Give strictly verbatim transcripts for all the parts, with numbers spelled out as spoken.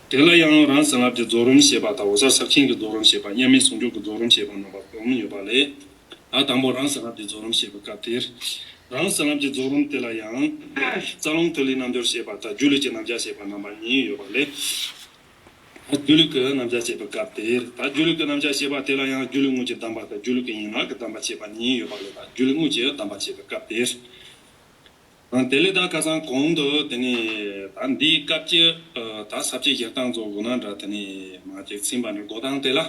དེ་ལ་ཡང་རང་བྱིན་རླབས་ཀྱི་རྫོགས་རིམ་ཞེས་པ་དང་འོད་གསལ་ཕྱག་ཆེན་གྱི་རྫོགས་རིམ་ཞེས་པ་མཉམ་མེད་ཟུང་འཇུག་གི་རྫོགས་རིམ་ཞེས་པ་རྣམ་པ་གསུམ་ཡོད་པ་ལས། ད་དང་པོ་རང་བྱིན་རླབས་ཀྱི་རྫོགས་རིམ་ཞེས་པའི་སྐབས་དེར། རང་བྱིན་རླབས་ཀྱི་རྫོགས་རིམ་དེ་ལ་ཡང་རྩ་རླུང་ཐིག་ལེའི་རྣམ་འགྱུར་ཞེས་པ་དང་སྒྱུ་ལུས་ཀྱི་རྣམ་གཞག་ཞེས་པ་རྣམ་པ་གཉིས་ཡོད་པ་ལས། སྒྱུ་ལུས་ཀྱི་རྣམ་གཞག་ཞེས་པའི་སྐབས་དེར། ད་སྒྱུ་ལུས་ཀྱི་རྣམ་གཞག་ཞེས་པ་དེ་ལ་ཡང་སྒྱུ་ལུས་དངོས་ཀྱི་གདམས་པ་དང་སྒྱུ་ལུས་ཀྱི་ཡན་ལག་གི་གདམས་པ་ཞེས་པ་གཉིས་ཡོད་པ་ལས། ད་སྒྱུ་ལུས་དངོས་ཀྱི་གདམས་པ་ཞེས་པའི་སྐབས་དེར། ཨ། དེ་ལས་ད་ཁ་སང་གོང་དུ་དེ་ནས་ད་འདིའི་སྐབས་ཀྱི་ཨ་ད་ས་བཅད་བཞིར་བཏང་རྫོགས་དགོས་ན་འདྲ། དེ་ནས་མ་ཅིག་ཚིག་འབའ་འདྲ་འགོད་སྟངས་དེ་ལ།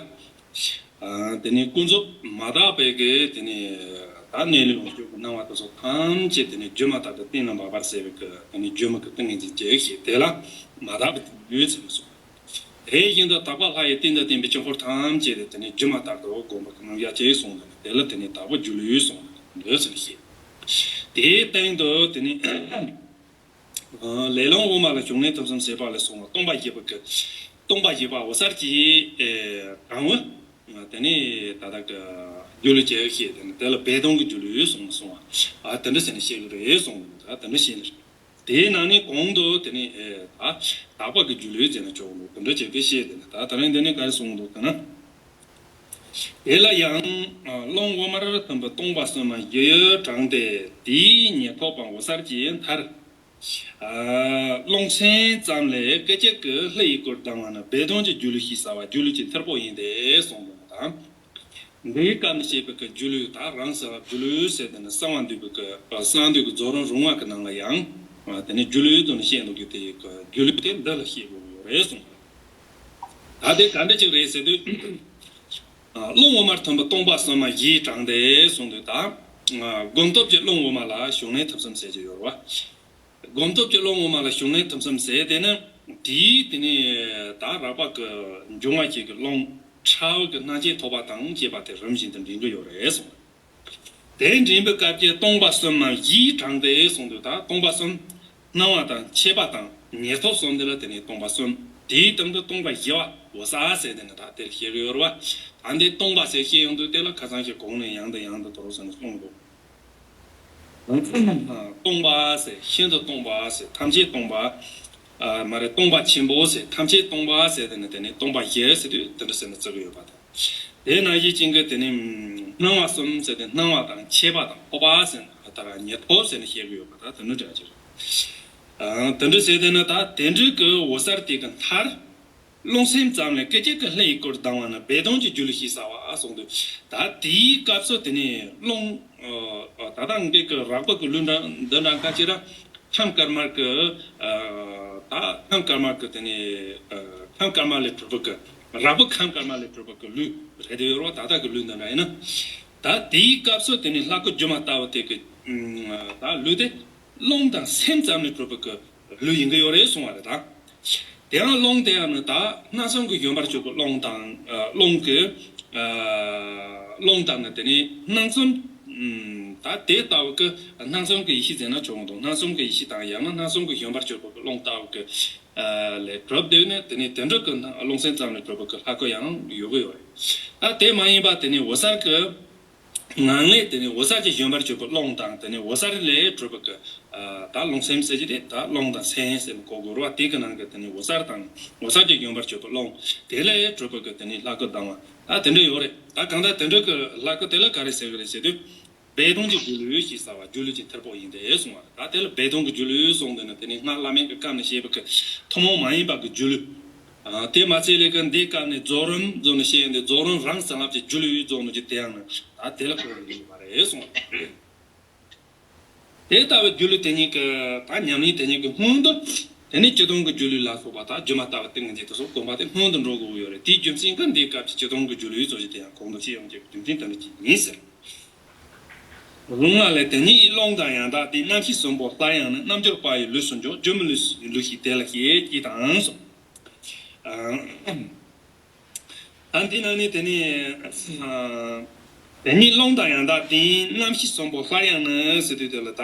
ཨ། དེ་ནས་ཀུན་རྫོབ་མ་དག་པའི་གི་དེ་ནས་ད་གནས་ལུགས་ལོངས་སྤྱོད་ཀྱི་སྣང་བ་དེ་ཚོ་ཐམས་ཅད་དེ་ནས་སྒྱུ་མ་ལྟར་དུ་གཏན་ལ་འབེབས་པར་བྱེད་པའི་གི་དེ་ནས་སྒྱུ་མ་གི་ཏིང་ངེ་འཛིན་གྱི་ཞེས་དེ་ལ་མ་དག་པའི་ལུས་ཚིག་གསུངས། དེ་བཞིན་དུ་དག་པ་ལྷ་ཡི་རྟེན་དང་བརྟེན་པའི་དཀྱིལ་འཁོར་ཐམས་ཅད་དེ་དེ་ནས་སྒྱུ་མ་ལྟར་དུ་བསྒོམ་པ་གི་རྣམ་གཞག་ཅེས་གསུངས་ནས། དེ་ལ་དེ་ནས་དྭགས་པོ་སྒྱུ་ལུས་གསུངས་ནས་འདོད་ཟེར་བཤད། དེའི་སྟེང་དུ་དེ་ནས་ལས་སློང་དབུ་མ་ལ་གཞུང་ལས་ཐོས་བསམ་ཟད་པ་ལས་གསུངས་པ་སྟོང་པ་བཞི་པ་གི། སྟོང་པ་བཞི་པ་འོད་གསལ་གྱི་གྲངས་བུ། དེ་ནས་ད་ལྟ་གི་སྒྱུ་ལུས་ཅེས་བཤད། དེ་ནས་དེ་ལ་སྦས་དོན་གྱི་སྒྱུ་ལུས་གསུངས་གསུངས་པ། ཨ། དེ་འདྲ་ཟེར་ནས་བཤད་ཀྱི་རེད་གསུངས་ནས། ད་དེ་འདྲ་བཤད་ནས། དེའི་ནང་ནས་གོང་དུ་དེ་ནས་ཨེ་ད་དག་པ་གི་སྒྱུ་ལུས་ཟེར་ན་ཆོག་འདུག་དེ་འདྲ་བྱས་ཏེ་བཤད། དེ་ནས་ད་དེ་རིང་འདི་ནས་ག་རེ་གསུངས་འདུག་ཟེར་ན། དེ་ལ་ཡང་རླུང་དབུ་མར་ཐིམ་པའི་སྟོང་པ་གསུམ་མ་བཞི་ཡི་གྲངས་ཏེ། དེའི་ཉེར་ཐོབ་པ་འོད་གསལ་གྱི་མཐར། རླུང་སེམས་ཙམ་ལས་སྐད་ཅིག་གིས་ལྷ་ཡི་སྐུར་ལྡང་བ་ནི་སྦས་དོན་གྱི་སྒྱུ་ལུས་ཞེས་བྱ་བ་སྒྱུ་ལུས་ཀྱི་མཐར་པོ་ཡིན་ཏེ་གསུངས་འདུག་དང་། འདིའི་སྐབས་ནས་བཤད་པའི་གི་སྒྱུ་ལུས། ད་རང་གསལ་བ་སྒྱུ་ལུས་ཟེར་དེ་ནི་གསང་བ་འདུས་པའི་གི་གསང་འདུས་ཀྱི་རྫོགས་རིམ་རུང་བ་གི་ནང་ལ་ཡང་དེ་ནི་སྒྱུ་ལུས་དུ་ནི་བཤད་འདུག་གི། དེ་ཡི་གི་སྒྱུ་ལུས་དེ་འདི་ལ་བཤད་དགོས་ཡོད་རེད་གསུངས། ད་དེ་ག་འདྲ་ཅིག་རེད་ཟེར་དུས། རླུང་དབུ་མར་ཐིམ་པའི་སྟོང་པ་གསུམ་མ་བཞིའི་གྲངས་ཏེ་གསུངས་དུས། ད་སྒོམ་སྟོབས་ཀྱི་རླུང་དབུ་མ་ལ་གཞུང་ལས་ཐོས་བསམ་ཟེར་གྱི་ཡོད་རེད་བ། སྒོམ་སྟོབས་ཀྱི་རླུང་དབུ་མ་ལ་གཞུང་ལས་ཐོས་བསམ་ཟེར་དེ་ནི། དེའི་དེ་ནི་ད་རགས་པ་གི་འབྱུང་བ་བྱེད་ཀྱི་རླུང་ཕྲ་བ་གི་སྣང་མཆེད་ཐོབ་པ་དང་བཅས་པ་དེ་རིམ་བཞིན་དུ་འདྲེན་གྱི་ཡོད་རེད་གསུངས། དེ་འདྲེན་པའི་སྐབས་ཀྱི་སྟོང་པ་གསུམ་མ་བཞིའི་གྲངས་ཏེ་གསུངས་དུས། ད་སྟོང་པ་གསུམ། སྣང་བ་དང་མཆེད་པ་དང་ཉེར་ཐོབ་གསུམ་དེ་ལ་དེ་ནི་སྟོང་པ་གསུམ། དེའི་སྟེང་དུ་སྟོང་པ་བཞི་པ་འོད་གསལ་ཟེར་དེ་ནི་ད་དེ་ལ་བཤད་ཀྱི་ཡོད་རེད་བ། ད་འདི་སྟོང་པ་ཟེར་བཤད་ཡོང་དུས། དེ་ལ་ཁ་སང་ཞིག་གོང་ནས་ཡང་དང་ཡང་དུ་དོར་ཟེར་ནས་གསུངས་འདུག་སྟོང་པ་ཟེར། ཤིན་ཏུ་སྟོང་པ་ཟེར། ཐམས་ཅད་སྟོང་པ། ཨ། མ་རེད། སྟོང་པ་ཆེན་པོ་ཟེར། ཐམས་ཅད་སྟོང་པ་ཟེར་དེ་ནི་དེ་ནི་སྟོང་པ་བཞི་ཟེར་དུས་དེ་འདྲ་ཟེར་ནས་བརྩི་གི་ཡོད་པ་དང་། དེ་ནང་བཞིན་ཅན་གྱི་དེ་ནི་སྣང་བ་གསུམ་ཟེར་ཏེ། སྣང་བ་དང་མཆེད་པ་དང་ཐོབ་པ་ཟེར་ནས་ད་ར་ཉེར་ཐོབ་ཟེར་ནས་བཤད་གི་ཡོད་པ་ད་དེ་འདྲ་འདྲ་ཅིག་རེད། ཨ། དེ་འདྲ་ཟེར་དེ་ནི་ད་དེ་འདྲའི་གི་འོད་གསལ་དེ་གི་མཐར། རླུང་སེམས་ཙམ་ལས་སྐད་ཅིག་གིས་ལྷ་ཡི་སྐུར་ལྡང་བ་ནི་སྦས་དོན་གྱི་སྒྱུ་ལུས་ཞེས་བྱ་བ་གསུངས་དུས། ད་དེའི་སྐབས་སུ་དེ་ནི་རླུང་། ཨ། ད་ལྟ་འདི་གི་རགས་པ་གི་ལུས་འདྲ་འདི་འདྲ་ག་ཅི་ར། ཁམས་དཀར་དམར་གི། ཨ། ད་ཁམས་དཀར་དམར་གི་དེ་ནི། ཨ། ཁམས་དཀར་དམར་ལས་གྲུབ་པ་གི། རགས་པ་ཁམས་དཀར་དམར་ལས་གྲུབ་པ་གི་ལུས་རེད་དེ་ཡོད་རེད་བ། ད་ལྟ་གི་ལུས་འདི་འདྲ་ཡིན་ན། ད་དེའི་སྐབས་སུ་དེ་ནི་ལྷ་སྐུ་སྒྱུ་མ་ལྟ་བུ་དེ་གི། ཨ། ད་ལུས་དེ་རླུང་དང་སེམས་ཙམ་ལས་གྲུབ་པ་གི་ལུས་ཡིན་གྱི་ཡོད་རེད་གསུང་བ་རེད་ད། དེའང་རླུང་དེ་ཡང་ནི་ད་སྣང་གསུམ་གྱི་བཞོན་པར་གྱུར་པའི་རླུང་དང་། ཨ། རླུང་གི། ཨ། རླུང་དང་ནི་དེ་ནི་སྣང་གསུམ། ཨམ། ད་དེ་ལྟ་བུ་གི་སྣང་གསུམ་གྱི་ཡེ་ཤེས་ཟེར་ན་ཆོག་འདུག་སྣང་གསུམ་གྱི་ཡེ་ཤེས་དང་ཡང་ན་སྣང་གསུམ་གྱི་བཞོན་པར་གྱུར་པའི་རླུང་ལྟ་བུ་གི། ཨ། ལས་གྲུབ་དེ་ནི་དེ་ནི་དེ་འདྲ་གི་རླུང་སེམས་ཙམ་ལས་གྲུབ་པ་གི་ལྷ་སྐུ་ཡང་ཡོད་གི་ཡོད་རེད། ད་དེ་མ་ཡིན་པ་དེ་ནི་འོད་གསལ་གི། ངང་ལས་དེ་ནི་འོད་གསལ་གྱི་བཞོན་པར་གྱུར་པའི་རླུང་དང་། དེ་ནི་འོད་གསལ་ལས་གྲུབ་པ་གི། ཨ། ད་རླུང་སེམས་ཟེར་གྱི་རེད། ད་རླུང་དང་སེམས་ཟེར་ནས་གོ་དགོས་རེད་བ། དེ་གི་ནང་གི་དེ་ནི་འོད་གསལ་དང་འོད་གསལ་གྱི་བཞོན་པར་གྱུར་པའི་རླུང་དེ་ལས་གྲུབ་པ་གི་དེ་ནི་ལྷ་སྐུ་ལྡང་བ། ད་དེ་འདྲ་ཡོད་རེད། ད་གང་ལྟར་དེ་འདྲ་གི་ལྷ་སྐུ་དེ་ལ་ག་རེ་ཟེར་གི་རེད་ཟེར་དུས། སྦས་དོན་གྱི་སྒྱུ་ལུས་ཞེས་བྱ་བ་སྒྱུ་ལུས་ཀྱི་མཐར་པོ་ཡིན་ཏེ་གསུངས་པ་རེད། ད་དེ་ལ་སྦས་དོན་གྱི་སྒྱུ་ལུས་གསུངས་དེ་ནི་དེ་ནི་སྔགས་བླ་མེད་ཀྱི་སྐབས་ནས་བཤད་པའི་གི་ཐུན་མོང་མ་ཡིན་པ་གི་སྒྱུ་ལུས། ཨ། དེ་མ་ཚད་ལས་ཀ་འདིའི་སྐབས་ནས་རྫོགས་རིམ་རྫོགས་ནས་བཤད་ཡོང་དུས། རྫོགས་རིམ་རང་བྱིན་རླབས་ཀྱི་སྒྱུ་ལུས་རྫོགས་ནས་ཀྱི་དེ་ཡང་ནི་ད་དེ་ལ་གོ་བ་ཡོད་པ་རེད་གསུངས། དེ་ལྟ་བུའི་སྒྱུ་ལུས་དེ་ཉིད་ཀྱི་ད་ཉམས་ལེན་དེ་ཉིད་ཀྱི་སྔོན་དུ། དེ་ནས་སྤྱི་དོན་གྱི་སྒྱུ་ལུས་ལ་སོགས་པ་དང་སྒྱུ་མ་ལྟ་བུ་ཏིང་ངེ་འཛིན་དེ་ཚོ་གོམས་པ་དེ་སྔོན་དུ་འགྲོ་དགོས་ཀྱི་ཡོད་རེད། དེའི་རྒྱུ་མཚན་གྱིས་འདིའི་སྐབས་ཀྱི་སྤྱི་དོན་གྱི་སྒྱུ་ལུས་ཚོ་ཞིག་དེ་ཡང་གོང་དུ་བཤད་ཡོང་རྒྱུ་རྒྱུ་མཚན་དེ་འདྲ་ཅིག་ཡིན་ཟེར། རླུང་ལྔ་ལས་དེ་ཉིད་ཀྱི་རླུང་དང་ཡང་དག་སྟེ། རྣམ་ཤེས་གསུམ་པོ་སླར་ཡང་ནི། རྣལ་འབྱོར་པ་ཡི་ལུས་སུ་འཇོག་སྒྱུ་མའི་ལུས་ལུས་ཤིག་དེ་ལ་ཞེས་ཀྱིས་དང་གསུངས། ཨ། ཨ། འདི་ནང་ནས་དེ་ནས། ཨ། དེ་ཉིད་རླུང་དང་ཡང་དག་སྟེ། རྣམ་ཤེས་གསུམ་པོ་སླར་ཡང་ནི་ཟེར་དུས་དེ་ལ་ད།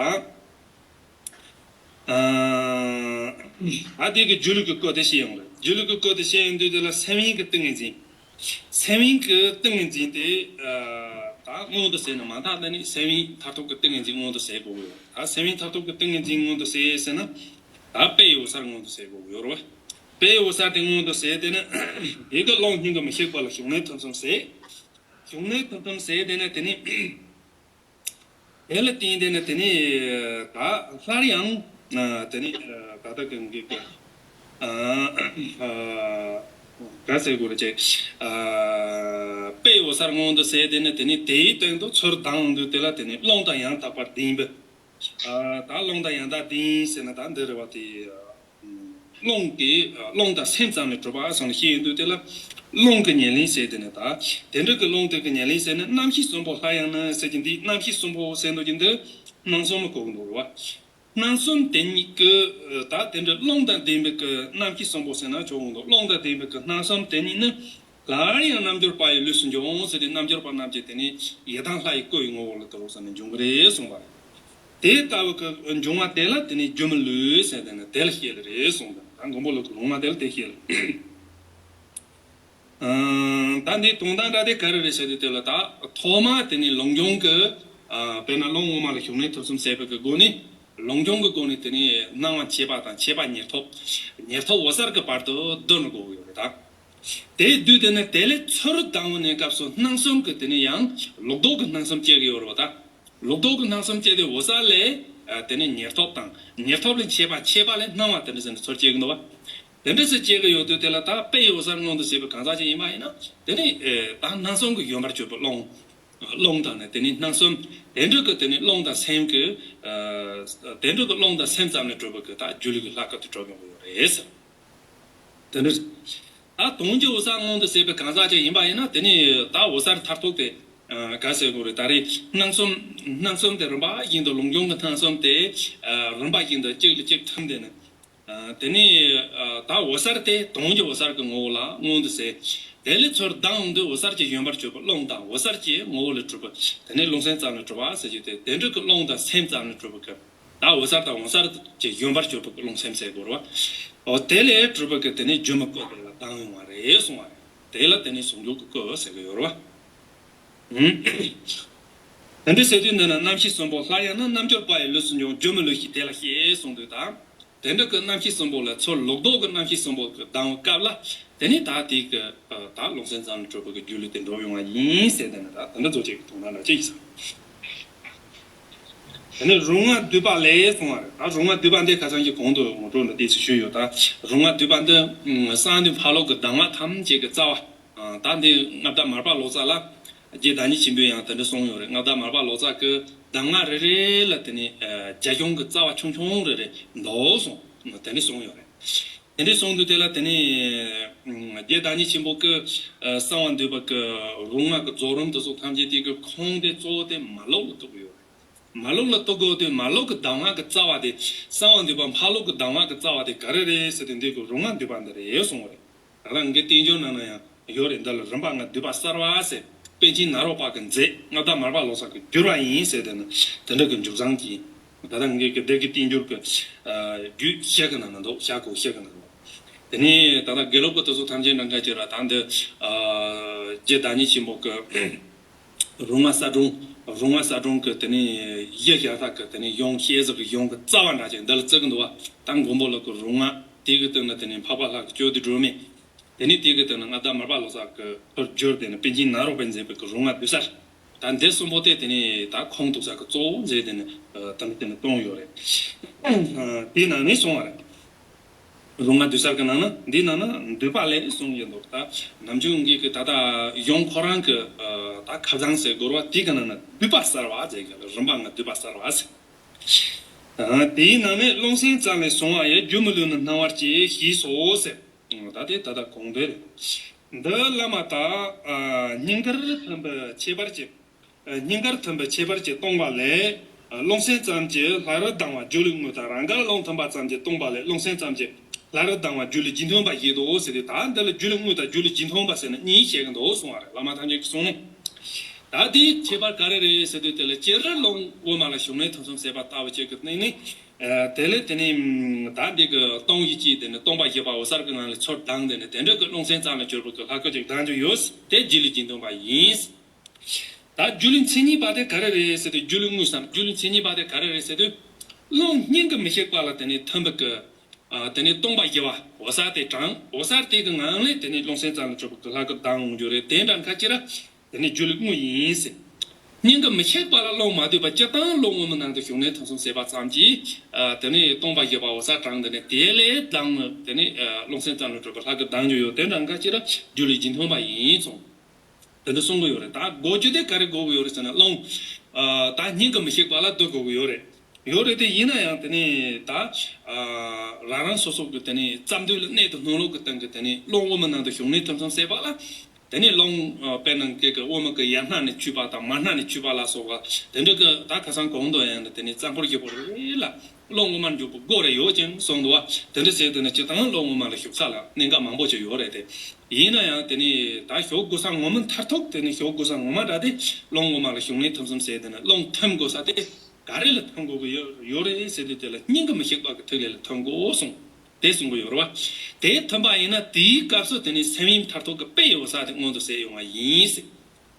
ཨ། ཨ། དེ་གི་སྒྱུ་ལུས་ཀྱི་སྐོར་དེ་བཤད་ཡོང་རེད། སྒྱུ་ལུས་ཀྱི་སྐོར་དེ་བཤད་ཡོང་དུས་དེ་ལ་སེམས་དབེན་གྱི་ཏིང་ངེ་འཛིན། སེམས་དབེན་གྱི་ཏིང་ངེ་འཛིན་དེ། ཨ། ད་མངོན་དུ་བྱས་ན་མ་མཐའ་དེ་ནི་སེམས་དབེན་མཐར་ཐུག་གི་ཏིང་ངེ་འཛིན་མངོན་དུ་བྱེད་དགོས་ཀྱི་ཡོད། ད་སེམས་དབེན་མཐར་ཐུག་གི་ཏིང་ངེ་འཛིན་མངོན་དུ་བྱེད་ཟེར་ན། ད་དཔེ་ཡི་འོད་གསལ་མངོན་དུ་བྱེད་དགོས་ཀྱི་ཡོད་རེད་བ། དཔེ་འོད་གསལ་དེ་མངོན་དུ་གསལ་དེ་ནི། དེ་གི་ཀློང་སྙིང་གི་མི་ཤིགས་པ་ལ་བྱུང་གནས་ཐམས་ཅད་གསལ། བྱུང་གནས་ཐམས་ཅད་གསལ་དེ་ནི་དེ་ནི། དེ་ལ་བརྟེན་དེ་ནི་དེ་ནི། ད་སླར་ཡང་། དེ་ནི། ད་ལྟ་གི་འགྲིག་གི། ག་ཟེར་དགོས་རེད་ཅེ། དཔེ་འོད་གསལ་མངོན་དུ་གསལ་དེ་ནི་དེ་ནི་དེའི་སྟེང་དུ་ཚུར་ལྡང་འོང་དུས་དེ་ལ་དེ་ནི་ཀློང་དང་ཡང་དག་པར་ལྡན་པའི། ད་ཀློང་དང་ཡང་དག་ལྡན་ཟེར་ན་ད་འདི་རེད་བ་དེ། ཀློང་གི་ཀློང་དང་སེམས་ཙམ་ལས་གྲུབ་པ་སོགས་ནས་བཤད་ཡོང་དུས་དེ་ལ། ཀློང་གི་ཉེར་ལེན་ཟེར་དེ་ནི་ད། དེ་འདྲ་གི་ཀློང་དེ་གི་ཉེར་ལེན་ཟེར་ནི་རྣམ་ཤེས་གསུམ་པོ་སླར་ཡང་ནི་ཟེར་གྱི་འདི་རྣམ་ཤེས་གསུམ་པོ་ཟེར་འདུག་གི་འདི། སྣང་གསུམ་ལ་གོ་གི་འདུག་རེད་བ། སྣང་གསུམ་དེ་ཉིད་ཀྱི། ད་དེ་འདྲ་ཀློང་དང་ལྡན་པའི་གི་རྣམ་ཤེས་གསུམ་པོ་ཟེར་ན་ཆོག་གི་འདུག་ཀློང་དང་ལྡན་པའི་གི་སྣང་གསུམ་དེ་ཉིད་ནི། སླར་ཡང་རྣལ་འབྱོར་པ་ཡི་ལུས་སུ་འབྱུང་ཟེར་ཏེ་རྣལ་འབྱོར་པ་རྣམས་ཀྱི་དེ་ནི་ཡི་དམ་ལྷ་ཡི་སྐུ་ཡི་ངོ་བོ་ལ་དུ་རུ་ས་ནས་འབྱུང་གི་རེད་གསུངས་པ་རེད། དེ་ལྟ་བུ་གི་འབྱུང་བ་དེ་ལ་དེ་ནི་སྒྱུ་མའི་ལུས་ཟེར་དེ་ནི་དེ་ལ་བཤད་ལེ་རེད་གསུངས་ཏེ་ད་མགོན་པོ་ལུགས་ཀྱི་ལུང་མ་དེ་ལ་དེ་བཤད་ལེ། ད་འདི་དོན་དག་འདྲ་དེ་ག་རེ་རེད་ཟེར་དུས་དེ་ལ་ད་ཐོག་མ་དེ་ནི་ལུང་སྦྱོང་གི། དཔེར་ན་ཀློང་དབུ་མ་ལ་བྱུང་གནས་ཐོབ་གསུམ་ཟེར་བའི་གི་སྒོ་ནས། ལུང་སྦྱོང་གི་སྒོ་ནས་དེ་ནི་སྣང་བ་མཆེད་པ་དང་མཆེད་པ་ཉེར་ཐོབ། ཉེར་ཐོབ་འོད་གསལ་གྱི་བར་དུ་བསྡུ་ནས་གོ་གི་ཡོད་རེད་ད། དེ་བསྡུས་དེ་ནི་དེ་ལས་ཚུར་ལྡང་བའི་གནས་སྐབས་སུ་སྣང་གསུམ་གྱི་དེ་ནི་ཡང་ལོག་རྟོག་གི་སྣང་གསུམ་སྐྱེ་གི་ཡོད་རེད་བ་ད། ལོག་རྟོག་གི་སྣང་གསུམ་སྐྱེ་དེ་འོད་གསལ་ལས། དེ་ནི་ཉེར་ཐོབ་དང་ཉེར་ཐོབ་ལས་མཆེད་པ་མཆེད་པ་ལས་སྣང་བ་དེ་འདྲ་ཟེར་ནས་ཚུར་སྐྱེ་གི་འདུག་བ། དེ་འདྲ་ཟེར་སྐྱེ་གི་ཡོད་དུས་དེ་ལ་ད་དཔེ་འོད་གསལ་མངོན་དུ་གསལ་བའི་གང་ཟག་ཅིག་ཡིན་པ་ཡིན་ན་དེ་ནི། ད་སྣང་གསུམ་གྱི་ཡོད་པར་གྱུར་པའི་ཀློང་། ཀློང་དང་ནི་དེ་ནི་སྣང་གསུམ། དེ་འདྲ་གི་དེ་ནི་ཀློང་དང་སེམས་ཀྱི། དེ་འདྲ་གི་ཀློང་དང་སེམས་ཙམ་ལས་གྲུབ་པ་གི་ད་སྒྱུ་ལུས་ཀྱི་ལྷ་སྐབས་དུ་གྲུབ་ཡོང་གི་ཡོད་རེད་ཟེར། དེ་འདྲ། ད་དོན་གྱི་འོད་གསལ་མངོན་དུ་གསལ་བའི་གང་ཟག་ཅིག་ཡིན་པ་ཡིན་ན་དེ་ནི་ད་འོད་གསལ་མཐར་ཐུག་དེ། ག་ཟེར་དགོས་རེད་ད་རེས་སྣང་གསུམ། སྣང་གསུམ་དེ་རིམ་པ་བཞིན་དུ་ལུང་སྦྱོང་གི་སྣང་གསུམ་དེ། རིམ་པ་བཞིན་དུ་གཅིག་ལ་གཅིག་འཐིམ་དེ་ནི། དེ་ནས་ད་འོད་གསལ་དེ་དོན་གྱི་འོད་གསལ་གྱི་ངོ་བོ་ལ་མངོན་དུ་གསལ། དེ་ལས་ཚུར་ལྡང་འོང་དུས་འོད་གསལ་གྱི་ཡོད་པར་གྱུར་པའི་ཀློང་དང་འོད་གསལ་གྱི་ངོ་བོ་ལས་གྲུབ་པ། དེ་ནས་རླུང་སེམས་ཙམ་ལས་གྲུབ་པ་ཟེར་རྒྱུ་དེ་དེ་འདྲ་གི་ཀློང་དང་སེམས་ཙམ་ལས་གྲུབ་པ་གི། ད་འོད་གསལ་དང་འོད་གསལ་གྱི་ཡོད་པར་གྱུར་པ་གི་རླུང་སེམས་ཟེར་དགོས་རེད་བ། འོ་དེ་ལས་གྲུབ་པ་གི་དེ་ནས་སྒྱུ་མའི་སྐུ་དེ་ལ་ལྡང་ཡོང་བ་རེད་གསུང་བ་རེད། དེ་ལ་དེ་ནས་ཟུང་འཇུག་གི་སྐུ་ཟེར་གི་ཡོད་རེད་བ། དེ་འདྲ་ཟེར་དུས་འདི་ན་རྣམ་ཤེས་གསུམ་པོ་སླར་ཡང་ན་རྣལ་འབྱོར་པ་ཡི་ལུས་སུ་འབྱུང་སྒྱུ་མའི་ལུས་ཤིག་དེ་ལ་ཤེས་གསུངས་དུས་དང་། དེ་འདྲ་གི་རྣམ་ཤེས་གསུམ་པོ་ལ་ཚུར་ལོག་རྟོག་གི་རྣམ་ཤེས་གསུམ་པོ་གི་ལྡང་བའི་སྐབས་ལ་དེ་ནི་ད་དེ་གི་ད་རླུང་སེམས་ཙམ་ལས་གྲུབ་པ་གི་སྒྱུ་ལུས་དེ་འགྲུབ་ཡོང་བ་ཡིན་ཟེར་དེ་ནི་ད་དེ་འདྲ་ཚོ་ཅིག་གི་དོན་དག་འདྲ་ཅིག་ཡིན་ས། དེ་ནི་རུ་ང་བསྡུས་པ་ལས་གསུང་བ་རེད། ད་རུ་ང་བསྡུས་པ་འདི་ཁ་སང་གི་གོང་དུ་ངོ་སྤྲོད་འདྲ་ཏོག་ཙམ་ཞུས་ཡོད། ད་རུ་ང་བསྡུས་པ་འདི་གསང་འདུས་འཕགས་ལུགས་ཀྱི་གདམས་ངག་ཐམས་ཅད་ཀྱི་རྩ་བ། ད་འདི་མངའ་བདག་མར་པ་ལོ་ཙཱ་ལ་རྗེ་བདག་ཉིད་ཆེན་པོས་ཡང་དེ་འདྲ་གསུངས་ཡོད་རེད། མངའ་བདག་མར་པ་ལོ་ཙཱ་གི་གདམས་ངག་རེ་རེ་ལ་དེ་ནི་རྒྱ་གཞུང་གི་རྩ་བ་ཆུང་ཆུང་རེ་རེ་འདུག་གསུངས། དེ་འདྲ་གསུངས་ཡོད་རེད། དེ་འདྲ་གསུངས་དུས་དེ་ལ་དེ་ནི་རྗེ་བདག་ཉིད་ཆེན་པོ་གི་གསང་བ་འདུས་པ་གི་རུ་ང་གི་རྫོགས་རིམ་དེ་ཚོ་ཐམས་ཅད་དེ་གི་ཁུངས་དེ་གཙོ་བོ་དེ་མར་ལུགས་ལ་གཏུགས་ཡོད་རེད། མར་ལུགས་ལ་གཏུགས་དགོས་དུས་མར་ལུགས་ཀྱི་གདམས་ངག་གི་རྩ་བ་དེ་གསང་བ་འདུས་པ་འཕགས་ལུགས་ཀྱི་གདམས་ངག་གི་རྩ་བ་དེ་ག་རེ་རེད་ཟེར་དུས་འདི་གི་རུ་ང་འདུས་པ་འདི་རེད་གསུངས་པ་རེད། ད་ལྟ་ངའི་བསྟན་འགྱུར་ནང་ན་ཡང་ཡོད་རེད། འདི་ལ་རིམ་པ་ལྔ་བསྡུས་པ་གསར་བ་ཟེར། པཎ་ཆེན་ནཱ་རོ་པ་གིས་མཛད། མངའ་བདག་མར་པ་ལོ་ཙཱ་གིས་བསྒྱུར་བ་ཡིན་ཟེར་དེ་ནི་དེ་འདྲ་གི་འཇུག་སྟངས་ཀྱིས། ད་ལྟ་ངའི་གི་འདི་གི་བསྟན་འགྱུར་གྱི་རྒྱུད་བཤད་གི་ནང་ན་འདུག་ཞག་གོ་བཤད་གི་ནང་འདུག་དེ་ནས་ད་ལྟ་དགེ་ལུགས་པ་དེ་ཚོ་ཐམས་ཅད་འདྲ་འདྲ་ཅིག་ར་ད་འདི་རྗེ་བདག་ཉིད་ཆེན་པོ་གི་རུ་ང་གསལ་སྒྲོན། རུ་ང་གསལ་སྒྲོན་གྱི་དེ་ནས་ཡི་ཞར་ཐག་གི་དེ་ནས་གཞུང་ཤེས་གཟིགས་ཀྱི་གཞུང་གི་རྩ་བ་འདྲ་ཅིག་འདི་ལ་བརྩི་གི་འདུག་བ། ད་མགོན་པོ་ལུགས་ཀྱི་རུ་ང་དེ་གི་སྟེང་ན་དེ་ནས་འཕགས་པ་ལྷ་གི་སྤྱོད་བདེ་སྒྲོན་མེ། དེ་ནས་དེ་གི་སྟེང་ན་མངའ་བདག་མར་པ་ལོ་ཙཱ་གི་ཐུར་བསྒྱུར་དེ་ནས་པཎ་ཆེན་ནཱ་རོ་པས་མཛད་པའི་གི་རུ་ང་བསྡུས་གསར། ད་འདི་གསུམ་པོ་དེ་དེ་ནས་ད་ཁུངས་གཏུགས་ས་གི་གཙོ་བོ་མཛད་དེ་ནས་དེ་ནས་དེ་ནས་གཏོང་ཡོད་རེད། དེའི་ནང་ནས་གསུངས་པ་རེད། རུ་ང་བསྡུས་གསར་གི་ནང་ན་འདིའི་ནང་ན་བསྡུས་པ་ལས་གསུངས་ཡོད་འདུག་ད་ནམ་རྒྱུན་གྱི་གི་ད་ལྟ་གཞུང་ཁོ་རང་གི་ད་ཁ་བྱང་ཟེར་དགོས་རེད་བ། དེ་གི་ནང་ན་བསྡུས་པ་གསར་བ་ཟེར་གི་རིམ་པ་ལྔ་བསྡུས་པ་གསར་བ་ཟེར། དེའི་ནང་ནས་རླུང་སེམས་ཙམ་ལས་བྱུང་བ་ཡི་སྒྱུ་མའི་ལུས་ནི་སྣང་བར་བྱེད་ཞེས་སོ་ཟེར། ད་དེ་ད་ལྟ་གོང་དེ་རེད། འདི་བླ་མ་དག་སྙིང་གར་ཐིམ་པའི་ཁྱད་པར་གྱིས། སྙིང་གར་ཐིམ་པའི་ཁྱད་པར་གྱིས་སྟོང་པ་ལས། རླུང་སེམས་ཙམ་གྱིས་སླར་ལྡང་བ་སྒྱུ་ལུས་དངོས་དང་། རང་གར་རླུང་ཐིམ་པ་ཙམ་གྱིས་སྟོང་པ་ལས་རླུང་སེམས་ཙམ་གྱིས་སླར་ལྡང་བ་སྒྱུ་ལུས་རྗེས་མཐུན་པ་བཞེད་དོ་ཟེར་ཏེ། ད་འདི་ལ་སྒྱུ་ལུས་དངོས་དང་སྒྱུ་ལུས་རྗེས་མཐུན་པ་ཟེར་ནས་གཉིས་བཤད་ཀྱི་འདུག་གསུང་བ་རེད། བླ་མ་ཐམས་ཅད་ཀྱིས་གསུངས་ནས། ད་དེའི་ཁྱད་པར་ག་རེ་རེད་ཟེར་དུས་དེ་ལ་སྤྱིར་ཀློང་དབུ་མ་ལ་བྱུང་གནས་ཐམས་ཅད་ཟེར་བ་ལྟ་བུ་ཅིག་གི་སྟེང་ནས། དེ་ལས་དེ་ནས་ད་འདི་གི་སྟོང་ཡིད་ཀྱི་དེ་ནས་སྟོང་པ་བཞི་པ་འོད་གསལ་གྱི་ངང་ལས་ཚུར་ལྡང་དེ་ནས་དེ་འདྲ་གི་རླུང་སེམས་ཙམ་ལ་གྱུར་པ་གི་ལྷ་སྐུ་ཅིག་ལྡང་རྒྱུ་ཡོད། དེ་སྒྱུ་ལུས་རྗེས་མཐུན་པ་ཡིན། ད་སྒྱུ་ལུས་མཚན་ཉིད་པ་དེ་ག་རེ་རེད་ཟེར་དུས། སྒྱུ་ལུས་དངོས་སམ་སྒྱུ་ལུས་མཚན་ཉིད་པ་དེ་ག་རེ་རེད་ཟེར་དུས། ཀློང་སྙིང་གི་མི་ཤིགས་པ་ལ་དེ་ནས་ཐིམ་པ་གི། ཨ། དེ་ནས་སྟོང་པ་བཞི་པ་འོད་གསལ་དེ་དྲངས། འོད་གསལ་དེ་གི་ངང་ལས་དེ་ནས་རླུང་སེམས་ཙམ་ལ་གྲུབ་པ་གི་ལྷ་སྐུ་ལྡང་ཡོང་རྒྱུ་རེད། དེ་འདྲ་ཁ་ཅིག་ར་དེ་ནས་སྒྱུ་ལུས་དངོས་ཡིན་ཟེར། སྙིང་གི་མི་ཤིགས་པ་ལ་རླུང་མ་བསྡུས་པ་སྤྱིར་བཏང་རླུང་དབུ་མའི་ནང་དུ་ཞུགས་གནས་ཐུན་གསུམ་ཟད་པ་ཙམ་གྱིས། ཨ། དེ་ནས་སྟོང་པ་བཞི་པ་འོད་གསལ་དྲངས། དེ་ནས་དེ་ལས་ལྡང་། དེ་ནས་ཨ། རླུང་སེམས་ཙམ་ལ་གྲུབ་པ་ལྷ་སྐུ་ལྡང་རྒྱུ་ཡོད། དེ་འདྲ་ཁ་ཅིག་ར་སྒྱུ་ལུས་རྗེས་མཐུན་པ་ཡིན་གསུངས། དེ་འདྲ་གསུང་གི་ཡོད་རེད། ད་དགོས་རྒྱུ་དེ་ག་རེ་དགོས་ཀྱི་ཡོད་རེད་ཟེར་ན། རླུང་། ཨ། ད་སྙིང་གི་མི་ཤིགས་པ་ལ་བསྡུ་དགོས་ཀྱི་ཡོད་རེད། ཡོད་རེད་དེ། ཡིན་ན་ཡང་དེ་ནས་ད། ཨ། རང་རང་སོ་སོ་གི་དེ་ནས་རྩ་མདུད་ལ་གནད་དུ་སྣུན་ལོག་གི་སྟེང་གི་དེ་ནས་རླུང་དབུ་མའི་ནང་དུ་ཞུགས་གནས་ཐུན་གསུམ་ཟད་པ་ལ། དེ་ནས་རླུང་། ཨ། དཔེར་ན་སྐད་ཀྱི་དབུ་མ་གི་ཡར་སྣ་ནས་འཁྱུད་པ་དང་མར་སྣ་ནས་འཁྱུད་པ་ལ་སོགས་པ་དེ་འདྲ་གི། ད་ཁ་སང་གོང་དུ་ཡང་དེ་ནས་རྩ་འཁོར་བཞི་པོ་རེ་ལ་རླུང་དབུ་མར་འཇུག་པའི་སྒོ་རེ་ཡོད་ཅིང་གསུངས་འདུག་བ། དེ་འདྲ་བྱས་དེ་ནས་སྤྱིར་བཏང་རླུང་དབུ་མ་ལ་ཞུགས་ས་ལ་གནད་འགག་མང་པོ་ཅིག་ཡོད་རེད་དེ། ཡིན་ན་ཡང་དེ་ནས་ད་ཞུགས་དགོས་ས་ངོ་མ་མཐར་ཐུག་དེ་ནས་ཞུགས་དགོས་ས་ངོ་མ་འདྲ་དེ་རླུང་དབུ་མ་ལ་ཞུགས་གནས་ཐུན་གསུམ་ཟད། དེ་ནས་རླུང་ཐིམ་དགོས་ས་དེ་ག་རེ་ལ་ཐིམ་དགོས་ཀྱི་ཡོད་ཡོད་རེད་ཟེར་དུས། དེ་ལ་སྙིང་གི་མི་ཤིགས་པ་གི་ཐིག་ལེ་ལ་ཐིམ་དགོས་གསུངས། དེ་གསུང་གི་ཡོད་རེད་བ། དེ་ཐིམ་པ་ཡིན་ན་དེའི་སྐབས་སུ་དེ་ནས་སེམས་དབེན་མཐར་ཐུག་གི་དཔེ་ཡི་འོད་གསལ་དེ་མངོན་དུ་གསལ་ཡོང་བ་ཡིན་ཟེར།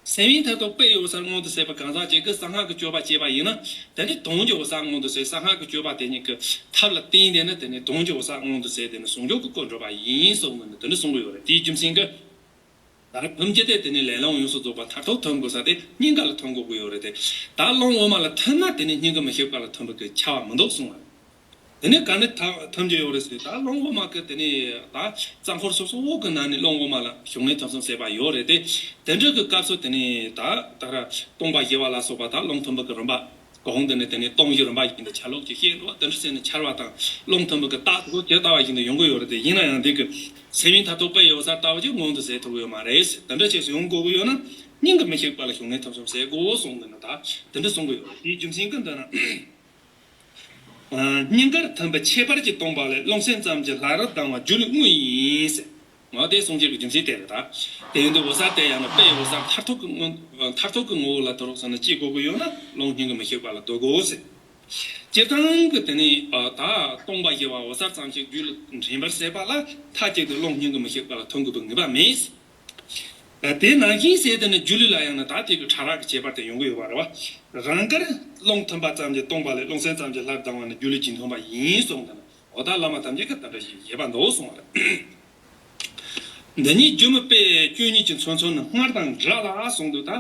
སེམས་དབེན་མཐར་ཐུག་དཔེ་ཡི་འོད་གསལ་མངོན་དུ་གསལ་བ་གང་ཟག་ཅིག་གིས་གསང་སྔགས་ཀྱི་སྤྱོད་པ་བྱས་པ་ཡིན་ན། དེ་ནི་དོན་གྱི་འོད་གསལ་མངོན་དུ་གསལ། གསང་སྔགས་ཀྱི་སྤྱོད་པ་དེ་ཉིད་ཀྱི་ཐབས་ལ་བརྟེན་ཏེ་ནི་དེ་ནི་དོན་གྱི་འོད་གསལ་མངོན་དུ་གསལ། དེ་ནི་ཟུང་འཇུག་གི་སྐུར་འགྲུབ་པ་ཡིན་གསུངས་ནས་དེ་འདྲ་གསུང་གི་ཡོད་རེད། དེའི་རྒྱུ་མཚན་གྱིས་ད་རེས་ཐིམ་རྒྱུ་དེ་དེ་ནི་ལས་རླུང་ཡོངས་སུ་རྫོགས་པ་མཐར་ཐུག་ཐིམ་དགོས་ས་དེ་སྙིང་ག་ལ་ཐིམ་དགོས་ཀྱི་ཡོད་རེད་དེ། ད་རླུང་དབུ་མ་ལ་ཐིམ་ན་དེ་ནི་སྙིང་གི་མི་ཤིགས་པ་ལ་ཐིམ་པ་གི་ཁྱབ་པ་མི་འདུག་གསུང་བ་རེད། དེ་ནས་ག་ནས་ཐ་ཐིམ་གྱི་ཡོད་རེད་ཟེར་དུས། ད་རླུང་དབུ་མ་གི་དེ་ནས་ད་རྩ་འཁོར་སོ་སོ་གི་ནང་ནས་རླུང་དབུ་མ་ལ་ཞུགས་གནས་ཐུན་གསུམ་ཟད་པ་ཡོད་རེད་དེ། དེ་འདྲ་གི་སྐབས་སུ་དེ་ནས་ད་ད་ར་སྟོང་པ་བཞི་པ་ལ་སོགས་པ་ད་རླུང་ཐིམ་པ་གི་རིམ་པ། གོང་དེ་ནས་དེ་ནས་སྟོང་བཞི་རིམ་པ་བཞིན་དུ་ཆ་ལུགས་ཀྱི་བཤད་འགྲོ་བ་དེ་འདྲ་ཟེར་ནས་འཆར་བ་དང་རླུང་ཐིམ་པ་གི་རྟགས་དེ་ཚོ་ཇི་ལྟ་བ་བཞིན་དུ་ཡོང་གི་ཡོད་རེད་དེ། ཡིན་ན་ཡང་འདི་གི་སེམས་དབེན་མཐར་ཐུག་དཔེ་ཡི་འོད་གསལ་ལྟ་བུ་ཅིག་མངོན་དུ་གསལ་ཐུབ་ཀྱི་ཡོད་མ་རེད། དེ་འདྲ་བྱས་སུ་ཡོང་དགོས་ཀྱི་ཡོད་ན་སྙིང་གི་མི་ཤིགས་པ་ལ་ཞུགས་གནས་ཐུན་གསུམ་ཟད་དགོས་གསུངས་འདི་ན་ད་དེ་འདྲ་གསུང་གི་ཡོད་རེད། དེའི་རྒྱུ་མཚན་གྱིས་འདི་ན། སྙིང་གར་ཐིམ་པའི་ཁྱད་པར་གྱིས་སྟོང་པ་ལས་རླུང་སེམས་ཙམ་གྱི་ལྷ་རབ་ལྡང་བ་སྒྱུ་ལུས་དངོས་ཡིན་ཟེར། འོ་དེ་གསུང་རྒྱུ་གི་རྒྱུ་མཚན་དེ་རེད་ད། དེ་ཡིན་དུས་འོད་གསལ་དེ་ཡང་ན་དཔེ་ཡི་འོད་གསལ་མཐར་ཐུག་གི་ངོ་མཐར་ཐུག་གི་ངོ་བོ་ལ་དོ་རུང་ཟེར་ན་ཅི་དགོས་ཀྱི་ཡོད་ན་རླུང་སྙིང་གི་མི་ཤིགས་པ་ལ་བསྡུ་དགོས་ཟེར། སྤྱིར་བཏང་གི་དེ་ནི་ད་སྟོང་པ་བཞི་པ་འོད་གསལ་ཙམ་ཞིག་རྒྱུད་ལ་འདྲེན་པར་ཟད་པ་ལ་མཐའ་གཅིག་ཏུ་རླུང་སྙིང་གི་མི་ཤིགས་པ་ལ་ཐིམ་དགོས་པའི་ངེས་པ་མེད་ཟེར། དེ་ནང་བཞིན་ཟེར་དེ་ནི་སྒྱུ་ལུས་ལ་ཡང་ན་ད་དེ་གི་ཕྲ་རགས་ཀྱི་ཁྱད་པར་དེ་ཡོང་གི་ཡོད་པ་རེད་བ། རང་དགར་རླུང་ཐིམ་པ་ཙམ་གྱིས་སྟོང་པ་ལས་རླུང་སེམས་ཙམ་གྱི་ལྷར་ལྡང་བ་ནི་སྒྱུ་ལུས་ཀྱི་མཐུན་པ་ཡིན་གསུངས་དང་། འོ་ད་བླ་མ་ཐམས་ཅད་ཀྱིས་དེ་འདྲ་ཞིག་བཞེད་པ་འདུག་གསུངས་པ་རེད། འདི་ཉིད་སྒྱུ་མའི་དཔེ་བཅུ་གཉིས་ཀྱི་མཚོན་ཚུལ་ནི་སྔར་དང་འདྲ་ལ་གསུངས་འདུག་ད་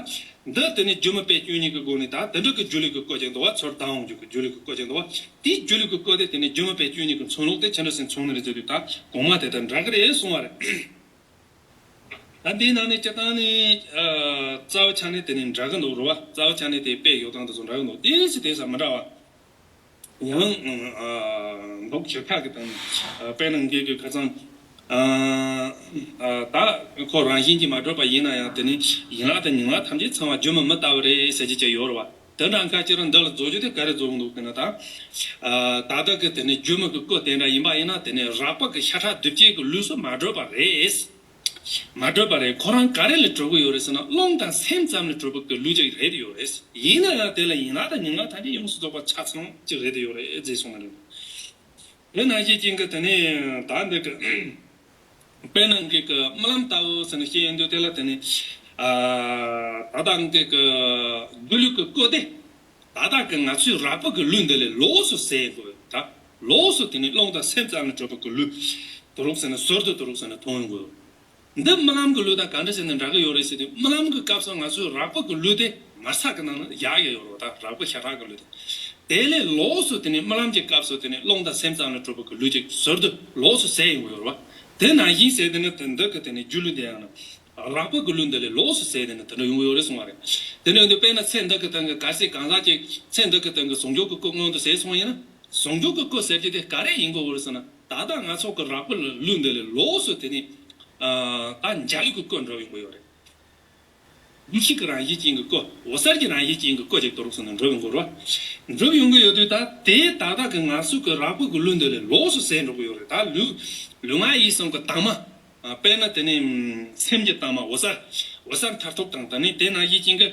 འདི་དེ་ནི་སྒྱུ་མའི་དཔེ་བཅུ་གཉིས་ཀྱི་སྒོ་ནས་ད་དེ་འདྲ་གི་སྒྱུ་ལུས་ཀྱི་སྐུ་ཅིག་འདུག་བ། ཚུར་ལྡང་འོང་རྒྱུ་གི་སྒྱུ་ལུས་ཀྱི་སྐུ་ཅིག་འདུག་བ། དེའི་སྒྱུ་ལུས་ཀྱི་སྐུ་དེ་དེ་ནི་སྒྱུ་མའི་དཔེ་བཅུ་གཉིས་ཀྱི་མཚོན་ལུགས་དེ་ཆ་འདྲ་ཟིན་མཚོན་ནི་རེད་ཟེར་དུས་ད་གོང་མ་དེ་དང་འདྲ་གི་རེད་གསུངས་པ་རེད། ད་འདིའི་ནང་ནས་སྤྱིར་བཏང་ནས་ཨ་རྩ་བ་ཆ་ནས་དེ་ནི་འདྲ་གི་འདུག་རེད་བ། རྩ་བ་ཆ་ནས་དེ་དཔེ་ཡོད་སྟངས་དེ་ཚོ་འདྲ་གི་འདུག་དེ་སི་དེ་ས་མི་འདྲ་བ། ཡང་ཨ་འདུག་ཞིབ་ཆ་གི་དང་ཨ་དཔེར་ན་འགས་ཀྱི་ཁ་སང་ཨ་ཨ་ད་ཁོ་རང་བཞིན་གྱིས་མ་གྲུབ་པ་ཡིན་ན་ཡང་དེ་ནི་ཡན་ལག་དང་ཉིང་ལག་ཐམས་ཅད་ཚང་བ་སྒྱུ་མ་མི་ལྟ་བུ་རེད་ཟེར་གྱི་ཅིག་ཡོད་རེད་བ། དེ་འདྲ་ཁ་ཅིག་རང་འདི་ལ་རྫོགས་རྒྱུ་དེ་ག་རེ་རྫོགས་འདུག་ཟེར་ན་ད་ཨ་ད་ལྟ་གི་དེ་ནི་སྒྱུ་མ་གི་སྐུ་དེ་འདྲ་ཡིན་པ་ཡིན་ན་དེ་ནི་རགས་པ་གི་ཤ་ཁྲག་གདུབ་བྱེད་ཀྱི་ལུས་སུ་མ་གྲུབ་པ་རེད། མ་གྲུབ་པ་རེད། ཁོ་རང་ག་རེ་ལས་གྲུབ་ཀྱི་ཡོད་རེད་ཟེར་ན་རླུང་དང་སེམས་ཙམ་ལས་གྲུབ་པ་གི་ལུས་ཅིག་རེད་ཡོད་རེད། ཡིན་ན་ཡང་དེ་ལ་ཡན་ལག་དང་ཉིང་ལག་ཐམས་ཅད་ཡོངས་སུ་རྫོགས་པ་ཆ་ཚང་ཅིག་རེད་ཡོད་རེད་ཟེར་གསུངས་པ་རེད། དེ་ནང་བཞིན་ཅན་གྱི་དེ་ནི་ད་འདི་གི་དཔེར་ན་འགས་ཀྱི་རྨི་ལམ་ལྟ་བུ་ཟེར་ནས་བཤད་ཡོང་དུས་དེ་ལ་དེ་ནི་ཨ་ད་ལྟ་འགས་ཀྱི་སྒྱུ་ལུས་ཀྱི་སྐུ་དེ་ད་ལྟ་གི་ང་ཚོའི་རགས་པ་གི་ལུས་འདི་ལས་ལོགས་སུ་ཟད་དགོས་ད། ལོགས་སུ་དེ་ནི་རླུང་དང་སེམས་ཙམ་ལས་གྲུབ་པ་གི་ལུས་དུ་རུག་ཟེར་ན་ཟུར་དུ་དུ་རུག་ཟེར་ན་མཐོང་ཡོང་དགོས། འདི་རྨི་ལམ་གྱི་ལུས་དང་ག་འདྲ་ཟེར་ན་འདྲ་གི་ཡོད་རེད་ཟེར་དུས་རྨི་ལམ་གྱི་སྐབས་སུ་ང་ཚོའི་རགས་པ་གི་ལུས་དེ་མར་ས་གི་ནང་ན་ཡར་ཡར་ཡོད་རེད་ད། རགས་པ་ཤ་ཁྲག་གི་ལུས་དེ། དེ་ལས་ལོགས་སུ་དེ་ནི་རྨི་ལམ་གྱི་སྐབས་སུ་དེ་ནི་རླུང་དང་སེམས་ཙམ་ལས་གྲུབ་པ་གི་ལུས་ཅིག་ཟུར་དུ་ལོགས་སུ་ཟད་ཡོང་གི་ཡོད་རེད་བ། དེ་ནང་བཞིན་ཟེར་དེ་ནི་དེ་འདི་གི་དེ་ནི་སྒྱུ་ལུས་དེ་ཡང་ན་རགས་པ་གི་ལུས་འདི་ལས་ལོགས་སུ་ཟད་དེ་ནི་དེ་འདྲ་ཡོང་གི་ཡོད་རེད་གསུང་བ་རེད། དེ་ནི་འོན་ཏེ་དཔེར་ན་ཚེ་འདི་གི་སྟེང་གི་གལ་སྲིད་གང་ཟག་ཅིག་ཚེ་འདི་གི་སྟེང་གི་ཟུང་འཇུག་གི་སྐུ་མངོན་དུ་ཟད་སོང་བ་ཡིན་ན། ཟུང་འཇུག་གི་སྐུ་ཟེར་རྒྱུ་དེ་ག་རེ་ཡིན་དགོས་རེད་ཟེར་ན། ད་ལྟ་ང་ཚོ་གི་རགས་པ་ལུས་འདི་ལས་ལོགས་སུ་དེ་ནི་ཨ་ད་འཇའ་ལུས་ཀྱི་སྐུ་འགྲུབ་ཡོང་གི་ཡོད་རེད། ཡེ་ཤེས་ཀྱི་རང་བཞིན་ཅན་གྱི་སྐུ། འོད་གསལ་གྱི་རང་བཞིན་ཅན་གྱི་སྐུ་ཅིག་དུ་རུག་ཟེར་ན་འགྲུབ་ཡོང་གི་རེད། འགྲུབ་ཡོང་གི་ཡོད་དུས་ད་དེ་ད་ལྟ་གི་ང་ཚོ་གི་རགས་པ་གི་ལུས་འདི་ལས་ལོགས་སུ་ཟད་འགྲོ་གི་ཡོད་རེད། ད་ལུས་ལུས་ངག་ཡིད་གསུམ་གི་དྭངས་མ། ཨ་དཔེར་ན་དེ་ནི་སེམས་ཀྱི་དྭངས་མ་འོད་གསལ། འོད་གསལ་མཐར་ཐུག་དང་དེ་ནི་དེ་ནང་བཞིན་ཅན་གྱི་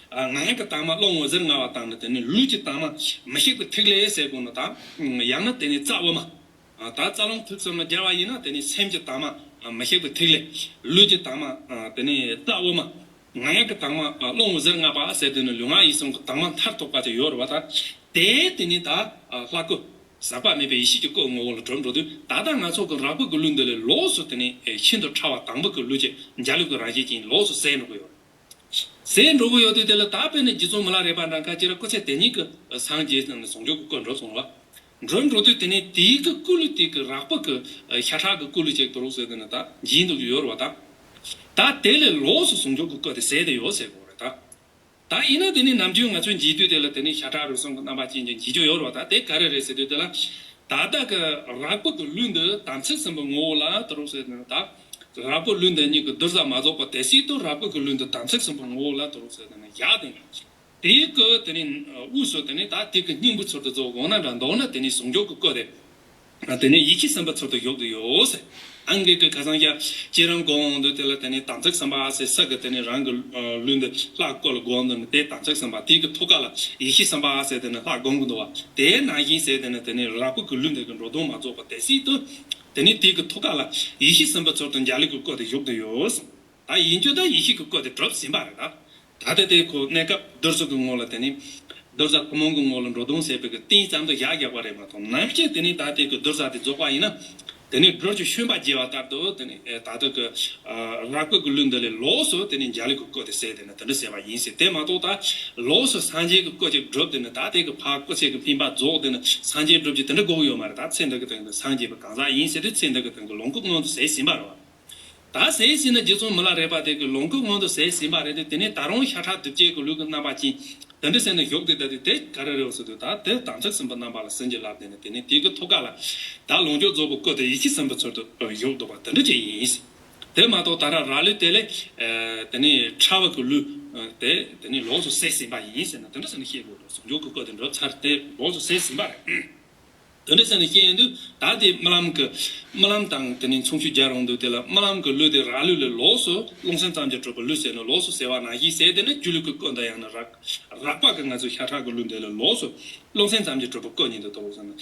ཨ་ངང་ཡིད་ཀྱི་དྭངས་མ་རླུང་འོད་ཟེར་ལྔ་པ་དང་ནི་དེ་ནི་ལུས་ཀྱི་དྭངས་མ་མི་ཤིགས་པའི་ཐིག་ལེ་ཟེར་དགོས་ན་ད། ཡང་ན་དེ་ནི་རྩ་དབུ་མ། ཨ་ད་རྩ་རླུང་ཐིག་གསུམ་ལ་སྦྱར་བ་ཡིན་ན་དེ་ནི་སེམས་ཀྱི་དྭངས་མ་མི་ཤིགས་པའི་ཐིག་ལེ། ལུས་ཀྱི་དྭངས་མ་དེ་ནི་རྩ་དབུ་མ། ངང་ཡིད་ཀྱི་དྭངས་མ་རླུང་འོད་ཟེར་ལྔ་པ་ཟེར་དེ་ནི་ལུས་ངག་ཡིད་གསུམ་གྱི་དྭངས་མ་མཐར་ཐུག་པ་དེ་ཡོད་རེད་བ། ད་དེ་དེ་ནི་ད་ལྷ་སྐུ། ཟག་པ་མེད་པའི་ཡེ་ཤེས་ཀྱི་སྐུ་ངོ་བོ་ལ་གྲུབ་འགྲོ་དུས། ད་ལྟ་ང་ཚོ་གི་རགས་པ་གི་ལུས་འདི་ལས་ལོགས་སུ་དེ་ནི་ཤིན་ཏུ་ཕྲ་བ་དང་པོ་གི་ལུས་ཀྱི་འཇའ་ལུས་ཀྱི་རང་བཞིན་ཅན་ལོགས་སུ་ཟད་འགྲོ་གི་ཡོད། ཟད་འགྲོ་གི་ཡོད་དུས། དེ་ལ་ད་དཔེར་ན་རྗེ་བཙུན་མི་ལ་རས་པ་འདྲ་ཁ་ཅིག་ར་སྐུ་ཚེ་དེ་ཉིད་ཀྱི་སངས་རྒྱས་ཟུང་འཇུག་གི་སྐུ་འགྲུབ་སོང་བ། འགྲུབ་འགྲོ་དུས་དེ་ནི་དེའི་གི་སྐུ་ལུས་དེ་གི་རགས་པ་གི་ཤ་ཁྲག་གི་སྐུ་ལུས་ཅིག་དུ་རུག་ཟེར་དེ་ནི་ད་འཇིག་འདུག་ཡོད་རེད་བ་ད། ད་དེ་ལས་ལོགས་སུ་ཟུང་འཇུག་གི་སྐུ་དེ་ཟད་དེ་ཡོད་ཟེར་དགོས་རེད་ད། ད་ཡིན་ན་དེ་ནི་ནམ་རྒྱུན་ང་ཚོས་འཇིག་དུས་དེ་ལ་དེ་ནི་ཤ་ཁྲག་རུས་གསུམ་གྱི་རྣམ་པ་ཅན་གྱི་འཇིག་རྒྱུ་ཡོད་རེད་བ་ད། དེ་ག་རེ་རེད་ཟེར་དུས་དེ་ལ། ད་ལྟ་གི་རགས་པ་གི་ལུས་འདི་དམ་ཚིག་གསུམ་པོའི་ངོ་བོ་ལ་དུ་རུག་ཟེར་དེ་ནི་ད། རགས་པ་ལུས་འདི་ཉིད་ཀྱི་གདུལ་བྱ་མ་རྫོགས་པ་དེ་སྲིད་དུ་རགས་པ་གི་ལུས་འདི་དམ་ཚིག་གསུམ་པོའི་ངོ་བོ་ལ་དུ་རུག་ཟེར་དེ་ནི་ཡག་དེ། དེའི་སྐུ་དེ་ནི་དབུས་སུ་དེ་ནི་ད་དེ་གི་སྙིང་པོའི་ཚུལ་དུ་རྫོགས་དགོངས་ན་འདྲ་མདོར་ན་དེ་ནི་ཟུང་འཇུག་གི་སྐུ་དེ། དེ་ནི་ཡེ་ཤེས་སེམས་དཔའི་ཚུལ་དུ་བཞུགས་ཏེ་ཡོད་ཟེར། ཨང་ཀི་གི་ཁ་སང་རྒྱ་ཁྱེད་རང་གོང་འདུག་དེ་ལ་དེ་ནི་དམ་ཚིག་སེམས་དཔའ་ཟེར་ས་གི་དེ་ནི་རང་གི་ལུས་འདི་ལྷ་སྐུ་ལ་བསྒོམ་འདུག་ནི་དེ་དམ་ཚིག་སེམས་དཔའ། དེ་གི་ཐུགས་ཀ་ལ་ཡེ་ཤེས་སེམས་དཔའ་ཟེར་དེ་ནི་ལྷ་བསྒོམ་གི་འདུག་བ། དེ་ནང་བཞིན་ཟེར་དེ་ནི་དེ་ནི་རགས་པ་གི་ལུས་འདི་གི་འགྲོ་དོན་མ་རྫོགས་པ་དེ་སྲིད་དུ། དེ་ནི་དེ་གི་ཐུགས་ཀ་ལ་ཡེ་ཤེས་སེམས་དཔའི་ཚུལ་དུ་འཇའ་ལུས་ཀྱི་སྐུ་དེ་བཞུགས་ཏེ་ཡོད་ཟེར། ད་ཡིན་རྒྱུ་ད་ཡེ་ཤེས་ཀྱི་སྐུ་དེ་གྲུབ་ཟིན་པ་རེད་ད། ད་ལྟ་དེ་ཁོ་གནས་སྐབས་གདུལ་བྱ་གི་ངོ་ལ་དེ་ནི། གདུལ་བྱ་ཐུན་མོང་གི་ངོ་ལ་འགྲོ་དོན་ཟེར་བའི་གི་རྟེན་ཙམ་དུ་བཞག་བཞག་པ་རེད་མ་གཏོགས། ནམ་ཞིག་དེ་ནི་ད་དེ་གི་གདུལ་བྱ་དེ་རྫོགས་པ་ཡིན་ན། དེ་ནི་སྦྲུལ་གྱི་ཤུན་པ་བརྗེ་བ་ལྟར་དུ་དེ་ནི་ད་ལྟ་གི་རགས་པ་གི་ལུས་འདི་ལས་ལོགས་སུ་དེ་ནི་འཇའ་ལུས་ཀྱི་སྐུ་དེ་ཟད་དེ་ནི་དེ་འདྲ་ཟད་པ་ཡིན་ཟེར། དེ་མ་གཏོགས་ད་ལོགས་སུ་སངས་རྒྱས་ཀྱི་སྐུ་ཅིག་གྲུབ་དེ་ནི་ད་དེ་གི་ཕར་སྐུ་ཚེ་གི་འཕེན་པ་རྫོགས་དེ་ནི་སངས་རྒྱས་སྒྲུབ་རྒྱུ་དེ་འདྲ་དགོས་ཀྱི་ཡོད་མ་རེད། ད་ཚེ་འདི་གི་སྟེང་དུ་སངས་རྒྱས་པ་གང་ཟག་ཡིན་ཟེར་དུས་ཚེ་འདི་གི་སྟེང་གི་ལོངས་སྐུ་མངོན་དུ་ཟད་ཟིན་པ་རེད་བ། ད་ཟད་ཟིན་ན་རྗེ་བཙུན་མི་ལ་རས་པ་དེ་གི་ལོངས་སྐུ་མངོན་དུ་ཟད་ཟིན་པ་རེད་དེ། དེ་ནས་ད་རུང་ཤ་ཁྲག་གདུལ་བྱའི་གི་ལུས་ཀྱི་རྣམ་པ་ཅན་དེ་འདྲ་ཟེར་ནས་བཞུགས་དེ། ད་དེ་དེ་ག་རེ་རེད་ཟེར་དུས་ད་དེ་དམ་ཚིག་སེམས་དཔའི་རྣམ་པ་ལ་ཟིན་གྱིས་བརླབས་དེ་ནས་དེ་ནས་དེ་གི་ཐུགས་ཀ་ལ་ད་ལོངས་སྤྱོད་རྫོགས་པའི་སྐུ་དེ་ཡེ་ཤེས་སེམས་དཔའི་ཚུལ་དུ་བཞུགས་འདུག་པ་དེ་འདྲ་ཅིག་ཡིན། དེ་མ་གཏོགས་ད་ར་རགས་ལུས་དེ་ལས་དེ་ནས་ཕྲ་བ་གི་ལུས་དེ་དེ་ནས་ལོགས་སུ་ཟད་ཟིན་པ་ཡིན་ཟེར་ན་དེ་འདྲ་ཟེར་ནས་བཤད་དགོས་འདུག་ཟུང་འཇུག་གི་སྐུ་དེ་འགྲུབ་ཚར་དེ་ལོགས་སུ་ཟད་ཟིན་པ་རེད། དེ་འདྲ་ཟེར་ནས་བཤད་ཡོང་དུས་ད་དེ་རྨི་ལམ་གྱི་རྨི་ལམ་དང་དེ་ནས་མཚུངས་ཆོས་སྦྱར་ཡོང་དུས་དེ་ལ་རྨི་ལམ་གྱི་ལུས་དེ་རགས་ལུས་ལས་ལོགས་སུ་རླུང་སེམས་ཙམ་གྱིས་གྲུབ་པའི་ལུས་ཟེར་ནས་ལོགས་སུ་ཟད་པ་ནང་བཞིན་ཟེར། དེ་ནས་སྒྱུ་ལུས་ཀྱི་སྐུ་འདི་ཡང་ན་རགས་རགས་པ་གི་ང་ཚོའི་ཤ་ཁྲག་གི་ལུས་འདི་ལས་ལོགས་སུ་རླུང་སེམས་ཙམ་གྱིས་གྲུབ་པའི་སྐུ་ཉིད་དུ་རྟོགས་ཟེར་ནས་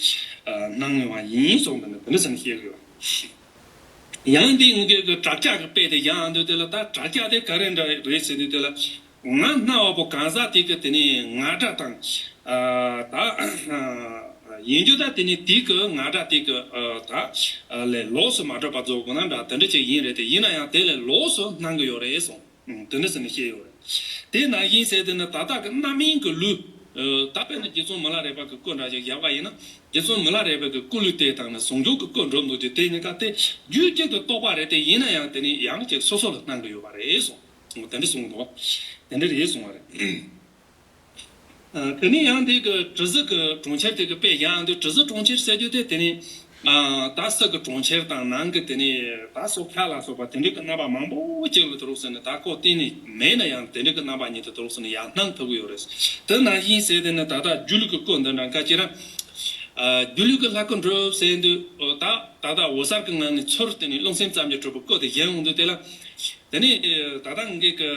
སྣང་ཡོང་བ་ཡིན་གསུངས། དེ་ནས་དེ་འདྲ་ཟེར་ནས་བཤད་ཀྱི་ཡོད། ཡང་འདི་ངེད་ཀྱི་དྲག་ཆགས་ཀྱི་དཔེ་དེ་ཡང་འདུག་དེ་ལ་ད་དྲག་ཆགས་དེ་ག་རེ་འདྲ་རེད་ཟེར་དུས་དེ་ལ། ང་སྣང་བ་པོ་གང་ཟག་དེ་གི་དེ་ནས་ང་སྒྲ་དང་། ཨ་ད་ཡིན་རྒྱུ་ད་དེ་ནས་དེ་གི་ང་སྒྲ་དེ་གི་ཨ་ད་ལས་ལོགས་སུ་མ་གྲུབ་པ་རྫོགས་དགོས་ན་འདྲ་དེ་འདྲ་ཅིག་ཡིན་རེད་དེ། ཡིན་ན་ཡང་དེ་ལས་ལོགས་སུ་སྣང་གི་ཡོད་རེད་གསུངས། ཨང་དེ་འདྲ་ཟེར་ནས་བཤད་ཡོད་རེད། དེ་ནང་བཞིན་ཟེར་དེ་ནི་ད་ལྟ་གི་རྣམ་སྨིན་གྱི་ལུས། ཨ་ད་དཔེར་ན་རྗེ་བཙུན་མི་ལ་རས་པ་གི་སྐུ་འདྲ་ཞིག་བཞག་པ་ཡིན་ན། རྗེ་བཙུན་མི་ལ་རས་པ་གི་སྐུ་ལུས་དེ་དང་ནི་ཟུང་འཇུག་གི་སྐུ་འགྲུབ་འདུག་ཅེས་དེ་གཉིས་ཀ་དེ་རྒྱུད་གཅིག་ཏུ་གཏོགས་པ་རེད་དེ། ཡིན་ན་ཡང་དེ་ནི་ཡང་ཅིག་སོ་སོ་ལ་སྣང་གི་ཡོད་པ་རེད་གསུངས། དེ་འདྲ་གསུངས་འདུག་དེ་འདྲ་རེད་གསུངས་པ་རེད། ཨ་དེ་ནས་ཡང་དེ་གི་དྲི་ཟ་གི་གྲོང་ཁྱེར་དེ་གི་དཔེ་ཡང་དེ་དྲི་ཟ་གྲོང་ཁྱེར་ཟེར་རྒྱུ་དེ་དེ་ནས་ཨ་ད་ས་གི་གྲོང་ཁྱེར་དང་ནང་གི་དེ་ནས་ད་སོ་ཁ་ལ་སོགས་པ་དེ་འདྲ་གི་རྣམ་པ་མང་པོ་ཅིག་ལ་དུ་རུག་ཟེར་ནས། ད་ཁོ་གཏན་ནས་མེད་ན་ཡང་དེ་འདྲ་གི་རྣམ་པ་ཉིད་དུ་དུ་རུག་ཟེར་ནས་ཡང་སྣང་ཐུབ་ཀྱི་ཡོད་རེད། དེ་ནང་བཞིན་ཟེར་དེ་ནས་ད་ལྟ་སྒྱུ་ལུས་ཀྱི་སྐུ་འདི་འདྲ་འགའ་ཅིག་ར། ཨ་སྒྱུ་ལུས་ཀྱི་ལྷ་སྐུ་འགྲུབ་ཟེར་དུས་ད་ད་ལྟ་འོད་གསལ་གྱི་ངང་ནས་ཚུར་དེ་ནས་རླུང་སེམས་ཙམ་གྱིས་གྲུབ་པའི་སྐུ་དེ་བཞེངས་འོང་དུས་དེ་ལ། དེ་ནས་ད་ལྟ་ངེད་ཀྱི་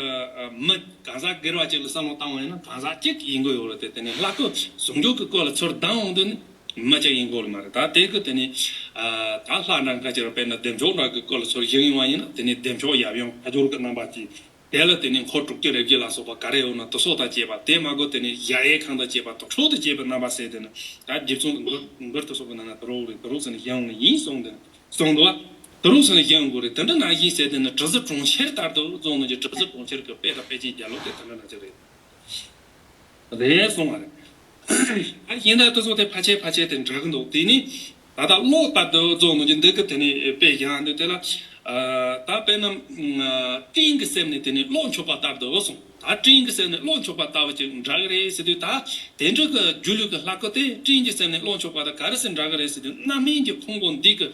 མི་གང་ཟག་སྒེར་བ་ཅིག་ལ་བསམ་བློ་བཏང་བ་ཡིན་ན་གང་ཟག་གཅིག་ཡིན་དགོས་ཡོད་རེད་དེ། དེ་ནས་ལྷ་སྐུ་ཟུང་འཇུག་གི་སྐུ་ལ་ཚུར་ལྡང་འོང་དུས་ནི་མི་གཅིག་ཡིན་དགོས་ལ་མ་རེད། ད་དེ་གི་དེ་ནས་ད་ལྷ་འདྲ་འགའ་ཅིག་ར་དཔེར་ན་བདེ་མཆོག་འདྲ་གི་སྐུ་ལ་ཚུར་བཞེངས་ཡོང་བ་ཡིན་ན་དེ་ནས་བདེ་མཆོག་ཡབ་ཡུམ་ཕ་ཇོ་གི་རྣམ་པ་ཅིག་དེ་ལ་དེ་ནས་འཁོར་དྲུག་ཅུ་རེ་བརྒྱད་ལ་སོགས་པ་ག་རེ་ཡོད་ན་དེ་སོགས་དང་བཅས་པ། དེ་མ་དགོས་དེ་ནས་གཞལ་ཡས་ཁང་དང་བཅས་པ་དང་ཁྲོ་དང་བཅས་པའི་རྣམ་པ་ཟེར་དེ་ནི་ད་རྗེ་བཙུན་གྱི་མགུར་མགུར་དེ་སོགས་ཀྱི་ནང་ན་དུ་རུག་རེད། དུ་རུག་ཟེར་ནས་བཞེངས་ནས་ཡིན་གསུངས་དེ་ནི་གསུངས་འདུག་བ། དུ་རུག་ཟེར་ནས་བཞེངས་དགོས་རེད། དེ་འདྲ་ནང་བཞིན་ཟེར་དེ་ནི་དྲི་ཟ་གྲོང་ཁྱེར་ལྟར་དུ་བཟུང་ནས་ཀྱི་དྲི་ཟ་གྲོང་ཁྱེར་གྱི་དཔེ་དང་དཔེ་ཅན་རྒྱལ་ལོ་དེ་དེ་འདྲ་ནང་བཞིན་རེད། རེད་གསུངས་པ་རེད། ཨ་གཞན་དག་དེ་ཚོ་དེ་ཕལ་ཆེར་ཕལ་ཆེར་དེ་འདྲ་གི་འདུག་དེ་ནི་ད་ལྟ་གློག་ལྟར་དུ་རྫོགས་ནོ་ཀྱི་འདི་གི་དེ་ནི་དཔེ་བཞག་འདུག་དེ་ལ་ཨ་ད་དཔེར་ན་སྤྲིན་གྱི་གསེབ་ནས་དེ་ནི་གློག་འཁྱུག་པ་ལྟར་དུ་གསུངས། ད་སྤྲིན་གྱི་གསེབ་ནས་གློག་འཁྱུག་པ་ལྟ་བུ་ཅིག་འདྲ་གི་རེད་ཟེར་དུས། ད་དེ་འདྲ་གི་སྒྱུ་ལུས་ཀྱི་ལྷ་སྐུ་དེ་སྤྲིན་གྱི་གསེབ་ནས་གློག་འཁྱུག་པ་དང་ག་རེ་ཟེར་འདྲ་གི་རེད་ཟེར་དུས། རྣམ་སྨིན་གྱི་ཕུང་པོ་འདི་གི་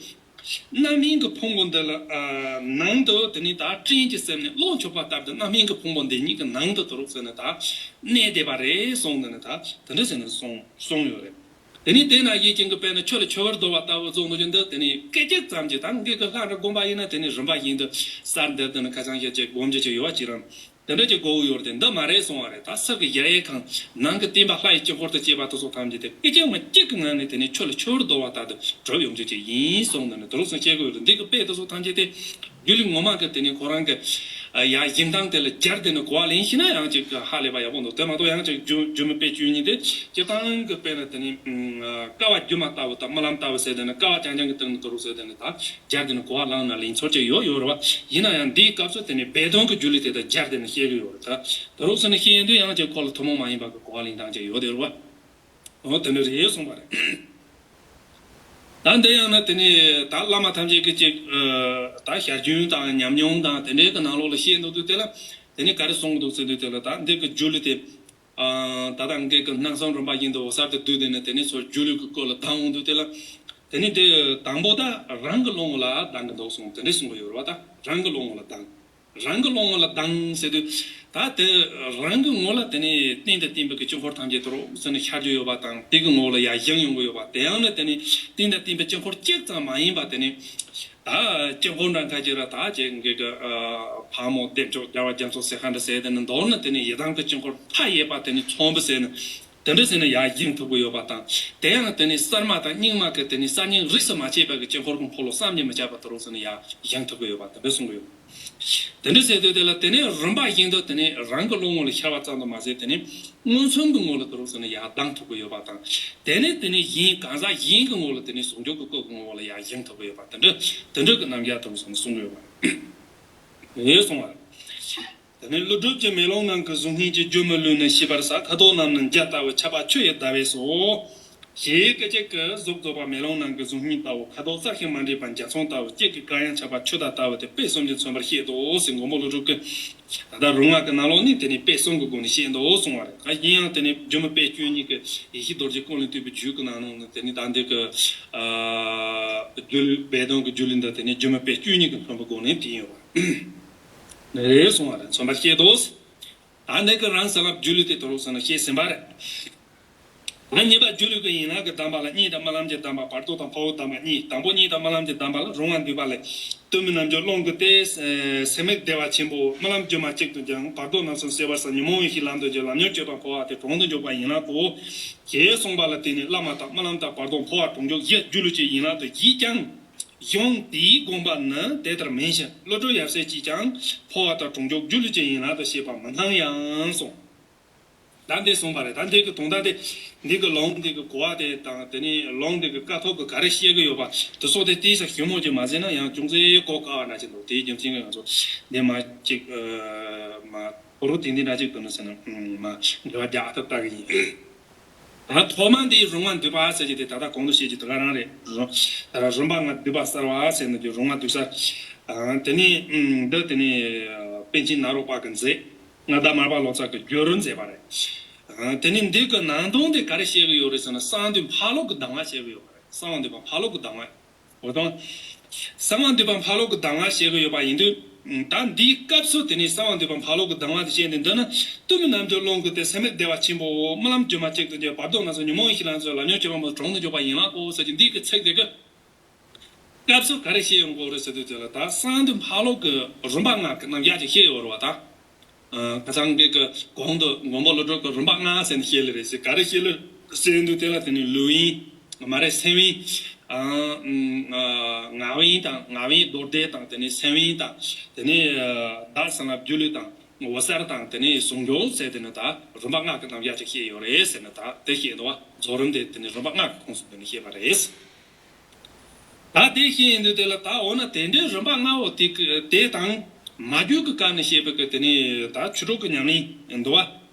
རྣམ་སྨིན་གྱི་ཕུང་པོ་འདི་ལ་ཨ་ནང་དུ་དེ་ནི་ད་སྤྲིན་གྱི་གསེབ་ནས་གློག་འཁྱུག་པ་ལྟར་དུ་རྣམ་སྨིན་གྱི་ཕུང་པོ་འདི་ཉིད་ཀྱི་ནང་དུ་དུ་རུག་ཟེར་ནས་ད་གནས་བསྡད་པ་རེད་གསུངས། འདི་ནི་ད་དེ་འདྲ་ཟེར་ནས་གསུངས་གསུངས་ཡོད་རེད། དེ་ནི་དེ་ན་ཡིད་ཅན་གྱི་དཔེར་ན་ཆུ་ལ་ཆུ་བུར་བརྡོལ་བ་ལྟ་བུ་གསུངས་འདུག་ཀྱང་། འདི་དེ་ནི་སྐད་ཅིག་ཙམ་གྱིས་ད་ངེད་ཀྱི་ལྷ་འདྲ་བསྒོམ་པ་ཡིན་ན་དེ་ནི་རིམ་པ་བཞིན་དུ་གསལ་འདེབས་དེ་ནི་ཁ་སང་ཞལ་ཅིག་སྒོམ་རྒྱུ་ཅིག་ཡོད་པ་ཅིག་རང་། དེ་འདྲ་ཅིག་དགོས་ཀྱི་ཡོད་རེད་དེ། འདི་མ་རེད་གསུང་བ་རེད། ད་ས་གི་གཞལ་ཡས་ཁང་ནང་གི་སྟོན་པ་ལྷ་ཡི་དཀྱིལ་འཁོར་དུ་བཅས་པ་དེ་ཚོ་ཐམས་ཅད་དེ་སྐད་ཅིག་མ་གཅིག་གི་ངང་ནས་དེ་ནས་ཆུ་ལ་ཆུ་བུར་བརྡོལ་བ་ལྟར་དུ་གྲུབ་ཡོང་རྒྱུ་ཅིག་ཡིན་གསུངས། འདི་ནི་དེ་རུ་སོང་བཤད་ཀྱི་ཡོད་རེད། འདི་གི་དཔེ་དེ་ཚོ་ཐམས་ཅད་དེ་སྒྱུ་ལུས་ངོ་མ་གི་དེ་ནས་ཁོ་རང་གི་ ཡ་བཞེངས་སྟངས་དེ་ལ་སྦྱར་དེ་ནི་གོ་བ་ལེན་ཤེས་ན་ཡང་ཅིག་ཧ་ལས་པ་ཡག་པོ་འདུག་དེ་མ་གཏོགས་ཡང་ཅིག་སྒྱུ་སྒྱུ་མའི་དཔེ་བཅུ་གཉིས་དེ་སྤྱིར་བཏང་གི་དཔེར་ན་དེ་ནི་ཀ་བ་སྒྱུ་མ་ལྟ་བུ་དང་རྨི་ལམ་ལྟ་བུ་ཟེར་དེ་ནི་ཀ་བ་རྐྱང་རྐྱང་གི་སྟེང་ནས་དུ་རུ་ཟེར་དེ་ནི་ད་སྦྱར་དེ་ནི་གོ་བ་ལེན་ན་ལེན་ཚོར་ཅིག་ཡོད་ཡོད་རེད་བ། ཡིན་ན་ཡང་འདིའི་སྐབས་སུ་དེ་ནི་སྦས་དོན་གྱི་སྒྱུ་ལུས་དེ་དང་སྦྱར་དེ་ནི་བཤད་གི་ཡོད་རེད། ད་དུ་རུ་ཟེར་ནི་བཤད་ཡོང་དུས་ཡང་ཅིག་ཁོ་ལ་ཐུན་མོང་མ་ཡིན་པ་གི་གོ་བ་ལེན་སྟངས་ཅིག་ཡོད་དེ་རེད་བ། འོ་དེ་འདྲ་རེད་གསུངས་པ་རེད། ད་འདི་ཡང་ན་དེ་ནི་ད་བླ་མ་ཐམས་ཅད་ཀྱི་ཅིག་ད་ཞལ་རྒྱུན་དང་ཉམས་མྱོང་དང་དེ་འདྲའི་གི་ནང་ལོགས་ལ་བཤད་འདུག་དུས་དེ་ལ་དེ་ནི་ག་རེ་གསུང་གི་འདུག་ཟེར་དུས་དེ་ལ་ད་འདི་གི་སྒྱུ་ལུས་དེ་ད་ལྟ་འགའ་གི་སྣང་སེམས་རིམ་པ་བཞིན་དུ་འོད་གསལ་དུ་བསྡུས་དེ་ནི་དེ་ནི་སོ་སྒྱུ་ལུས་ཀྱི་སྐོར་ལ་ལྡང་འོང་དུས་དེ་ལ་དེ་ནི་དེ་དང་པོ་ད་རང་གི་བློ་ངོ་ལ་ལྡང་གི་འདུག་གསུངས་དེ་འདྲ་གསུང་གི་ཡོད་རེད་བ། ད་རང་གི་བློ་ངོ་ལ་ལྡང་། རང་གི་བློ་ངོ་ལ་ལྡང་ཟེར་དུས་ད་དེ་རང་གི་ངོ་ལ་དེ་ནས་རྟེན་དང་བརྟེན་པའི་གི་དཀྱིལ་འཁོར་ཐམས་ཅད་དུ་རུ་ཟེར་ནས་ཤར་རྒྱུ་ཡོད་པ་དང་། དེ་གི་ངོ་ལ་ཡར་བཞེངས་ཡོང་གི་ཡོད་པ། དེ་ཡང་ནི་དེ་ནས་རྟེན་དང་བརྟེན་པའི་དཀྱིལ་འཁོར་གཅིག་ཙམ་མ་ཡིན་པ་དེ་ནས་ད་དཀྱིལ་འཁོར་འདྲ་ཁ་ཅིག་ར་ད་ཅིག་གི་གི་ཕག་མོ་བདེ་མཆོག་རྒྱལ་བ་རྒྱ་མཚོ་ཟེར་ཁ་འདྲ་ཟེར་དེ་ནི་མདོར་ན་དེ་ནས་ཡི་དམ་གྱི་དཀྱིལ་འཁོར་མཐའ་ཡས་པ་དེ་ནས་ཚོམ་བུ་ཟེར་ནས། དེ་འདྲ་ཟེར་ན་ཡར་བཞེངས་ཐུབ་ཀྱི་ཡོད་པ་དང་། དེ་ཡང་དེ་ནི་གསར་མ་དང་རྙིང་མ་གི་དེ་ནི་གསར་རྙིང་རིས་སུ་མ་ཆད་པ་གི་དཀྱིལ་འཁོར་གྱི་འཁོར་ལོ་བསམ་གྱིས་མི་ཁྱབ་པ་དུ་རུ་ཟེར་ན་ཡར་བཞེངས་ཐུབ་ཀྱི་ཡོད་པ་དེ་འདྲ་གསུང་གི་ཡོད། དེ་འདྲ་ཟེར་དུས་དེ་ལ་དེ་ནི་རིམ་པ་བཞིན་དུ་དེ་ནི་རང་གི་བློ་ངོ་ལ་ཤར་བ་ཙམ་དུ་མ་ཟད་དེ་ནི་མངོན་སུམ་གྱི་ངོ་ལ་དུ་རུ་ཟེར་ན་ཡར་ལྡང་ཐུབ་ཀྱི་ཡོད་པ་དང་། དེ་ནི་དེ་ནི་གཞན་གང་ཟག་གཞན་གྱི་ངོ་ལ་དེ་ནི་ཟུང་འཇུག་གི་སྐུ་གི་ངོ་ལ་ཡར་བཞེངས་ཐུབ་ཀྱི་ཡོད་པ་དེ་འདྲ་དེ་འདྲ་གི་རྣམ་གཞག་དུ་རུ་ཟེར་ན་གསུང་གི་ཡོད་པ་རེད་གསུང་བ་རེད། དེ་ནས་ཀླུ་སྒྲུབ་ཀྱི་མེ་ལོང་ནང་གི་གཟུགས་བརྙན་གྱི་སྒྱུ་མའི་ལུས་ནི་ཤེས་པར་བྱ། ཁ་དོག་རྣམས་ནི་འཇའ་ལྟ་བུ། ཁྱབ་པ་ཆུ་ཡི་ཟླ་བས་སོ། ཞེས་སྐད་ཅིག་གིས་གཟུགས་རྫོགས་པ་མེ་ལོང་ནང་གི་གཟུགས་བརྙན་ལྟ་བུ། ཁ་དོག་རྩ་ཤིང་མ་འདྲེས་པ་འཇའ་ཚོན་ལྟ་བུ། གཅིག་གི་དཀར་ཡང་ཁྱབ་པ་ཆུ་ཟླ་ལྟ་བུ་སྟེ་དཔེ་གསུམ་གྱིས་མཚོན་པར་བཤད་དོ་ཟེར། མགོན་པོ་ཀླུ་སྒྲུབ་ཀྱིས་ད་ལྟ་རིམ་ལྔ་གི་ནང་ལོགས་ནས་དེ་ནས་དཔེ་གསུམ་གྱི་སྒོ་ནས་བཤད་དོ་གསུང་བ་རེད། ད་གཞན་ཡང་དེ་ནས་སྒྱུ་མའི་དཔེ་བཅུ་གཉིས་ཀྱི་ཡེ་ཤེས་རྡོ་རྗེ་ཀུན་ལས་བཏུས་པའི་རྒྱུད་ཀྱི་ནང་ནང་ནས་དེ་ནས་ད་འདི་གི་སྒྱུ་ལུས་སྦས་དོན་གྱི་སྒྱུ་ལུས་འདི་དེ་ནས་སྒྱུ་མའི་དཔེ་བཅུ་གཉིས་ཀྱིས་མཚོན་པའི་སྒོ་ནས་དེ་ཡིན་པ། རེད་གསུང་བ་རེད། མཚོན་པར་བཤད་དོ། ད་འདི་གི་རང་ས་ལ་སྒྱུ་ལུས་དེ་དོ་རུ་ཟེར་ན་བཤད་ཟིན་པ་རེད། ད་གཉིས་པ་སྒྱུ་ལུས་ཀྱི་ཡན་ལག་གི་གདམས་པ་ལ་གཉིས་དང་རྨི་ལམ་གྱི་གདམས་པ་བར་དོ་དང་འཕོ་བའི་གདམས་པ་གཉིས། དང་པོ་གཉིས་དང་རྨི་ལམ་གྱི་གདམས་པ་ལ་རིམ་པ་འདུས་པ་ལས། གཏུམ་མོའི་རྣལ་འབྱོར་རླུང་གིས་ཏེ། སེམས་མེད་བདེ་བ་ཆེན་པོ་རྨི་ལམ་སྒྱུ་མ་གཅིག་ཏུ་སྦྱང་། བར་དོ་རྣམ་གསུམ་གསལ་བར་བྱ། ཉོན་མོངས་ཡེ་ཤེས་ལམ་དུ་བསྒྱུར། ལམ་མྱོང་སྤྱོད་པ་འཕོ་བ་སྟེ་གྲོང་དུ་འཇུག་པ་ཡན་ལག་གོ། ཞེས་གསུངས་པ་ལ་བརྟེན་ནས་བླ་མ་དང་རྨི་ལམ་དང་བར་དོ་འཕོ་བ་གྲོང་འཇུག་བཞི་སྒྱུ་ལུས་ཀྱི་ཡན་ལག་ཏུ་བཞེད་ཀྱང་། གཞུང་དེའི་དགོངས་པ་ནི་དེ་ལྟར་མིན་ཞིང་། བློ་གྲོས་ཡབ་སྲས་ཀྱིས་ཀྱང་འཕོ་བ་དང་གྲོང་འཇུག་སྒྱུ་ལུས་ཀྱི་ཡན་ལག་ཏུ་བཤད་པ་མི་སྣང་ཡང་གསུངས། ད་འདི་གསུངས་པ་རེད། ད་འདི་གི་དོན་དག་དེ་འདི་གི་ལུང་འདི་གི་གོ་བ་དེ་དང་དེ་ནས་ལུང་འདི་གི་སྐབས་ཐོག་གི་ག་རེ་བཤད་གི་ཡོད་པ་དེ་ཚོ་དེ་ཏོག་ཙམ་ཞིབ་མོ་ཅིག་མ་ཟིན་ན་ཡང་ཅུང་ཟད་གོ་དཀའ་བ་འདྲ་ཅིག་འདུག་དེའི་རྒྱུ་མཚན་གྱིས་ང་ཚོ་འདི་མ་ཅིག་མ་ཕོ་རོ་དེ་འདི་འདྲ་ཅིག་འདུག་ན་ཟེར་ན་མ་འགྲེལ་བ་རྒྱག་ཐབས་ལྟ་གི་ཡིན། ད་ཐོག་མ་འདི་རིམ་ལྔ་འདུས་པ་ཟེར་གྱི་དེ་ད་ལྟ་གོང་དུ་བཤད་ཀྱི་དེ་ག་རང་རེད། རིམ་ད་རིམ་པ་ལྔ་འདུས་པ་གསལ་བ་ཟེར་ན་རྒྱུ་རིམ་ལྔ་འདུས་གསལ། དེ་ནས་འདི་དེ་ནས་པཎ་ཆེན་ནཱ་རོ་པ་གིས་མཛད། མངའ་བདག་མར་པ་ལོ་ཙཱ་གིས་བསྒྱུར་མཛད་པ་རེད། དེ་ནས་འདི་གི་ནང་དོན་དེ་ག་རེ་བཤད་ཀྱི་ཡོད་རེད་ཟེར་ན་གསང་འདུས་འཕགས་ལོ་གི་གདམས་ངག་བཤད་ཀྱི་ཡོད་པ་རེད། གསང་འདུས་པ་འཕགས་ལོ་གི་གདམས་ངག་འོ་དང་། གསང་བ་འདུས་པ་འཕགས་ལོ་གི་གདམས་ངག་བཤད་ཀྱི་ཡོད་པ་ཡིན་དུས། ད་འདིའི་སྐབས་སུ་དེ་ནས་གསང་བ་འདུས་པ་འཕགས་ལོ་གི་གདམས་ངག་དེ་བཤད་ནས་འདི་ནི་གཏུམ་མོའི་རྣལ་འབྱོར་རླུང་གིས་ཏེ་སེམས་མེད་བདེ་བ་ཆེན་པོའོ། རྨི་ལམ་སྒྱུ་མ་གཅིག་ཏུ་སྦྱང་། བར་དོ་རྣམ་གསུམ་ཉོན་མོངས་ཡེ་ཤེས་ལམ་དུ་བསྒྱུར། ལམ་མྱོང་སྤྱོད་པ་མང་དུ་གྲོང་དུ་འཇུག་པ་ཡན་ལག་གོ་ཟེར་གྱི་འདི་གི་ཚིག་དེ་གི་སྐབས་སུ་ག་རེ་བཤད་ཡོང་གི་རེད་ཟེར་དུས་དེ་ལ་ད་གསང་འདུས་འཕགས་ལོ་གི་རིམ་པ་ལྔ་གི་རྣམ་གཞག་ཅིག་བཤད་ཡོད་རེད་བ་ད། ཁ་སང་གི་གི་གོང་དུ་མགོན་པོ་ཀླུ་སྒྲུབ་ཀྱི་རིམ་པ་ལྔ་ཟེར་ནས་བཤད་ལེ་རེད་ཟེར། ག་རེ་བཤད་ལེ་ཟེར་འདུག་དེ་ལ་དེ་ནི་ལུས་དབེན། མ་རེད་སེམས་དབེན། ངག་དབེན་དང་ངག་དབེན་མདོ་སྡེ་དང་དེ་ནི་སེམས་དབེན་དང་དེ་ནི་བདག་གསང་སྔགས་སྒྱུ་ལུས་དང་འོད་གསལ་དང་དེ་ནི་ཟུང་འཇུག་ཟེར་དེ་ནི་ད་རིམ་པ་ལྔ་གི་རྣམ་གཞག་ཅིག་བཤད་ཡོད་རེད་ཟེར་ནས་ད་དེ་བཤད་འདུག་བ། རྫོགས་རིམ་དེ་དེ་ནི་རིམ་པ་ལྔ་གི་ཁོངས་སུ་དེ་ནི་བཤད་པ་རེད། ད་དེ་བཤད་ཡིན་དུས་དེ་ལ་ད་འོ་ན་དེ་འདྲའི་རིམ་པ་ལྔ་བོ་དེ་གི་དེ་དང་མ་གྱུར་གི་སྐབས་ནས་བཤད་པའི་གི་དེ་ནས་ད་ཆོས་གྲོགས་ཀྱི་ཉམས་ལེན་འདུག་བ།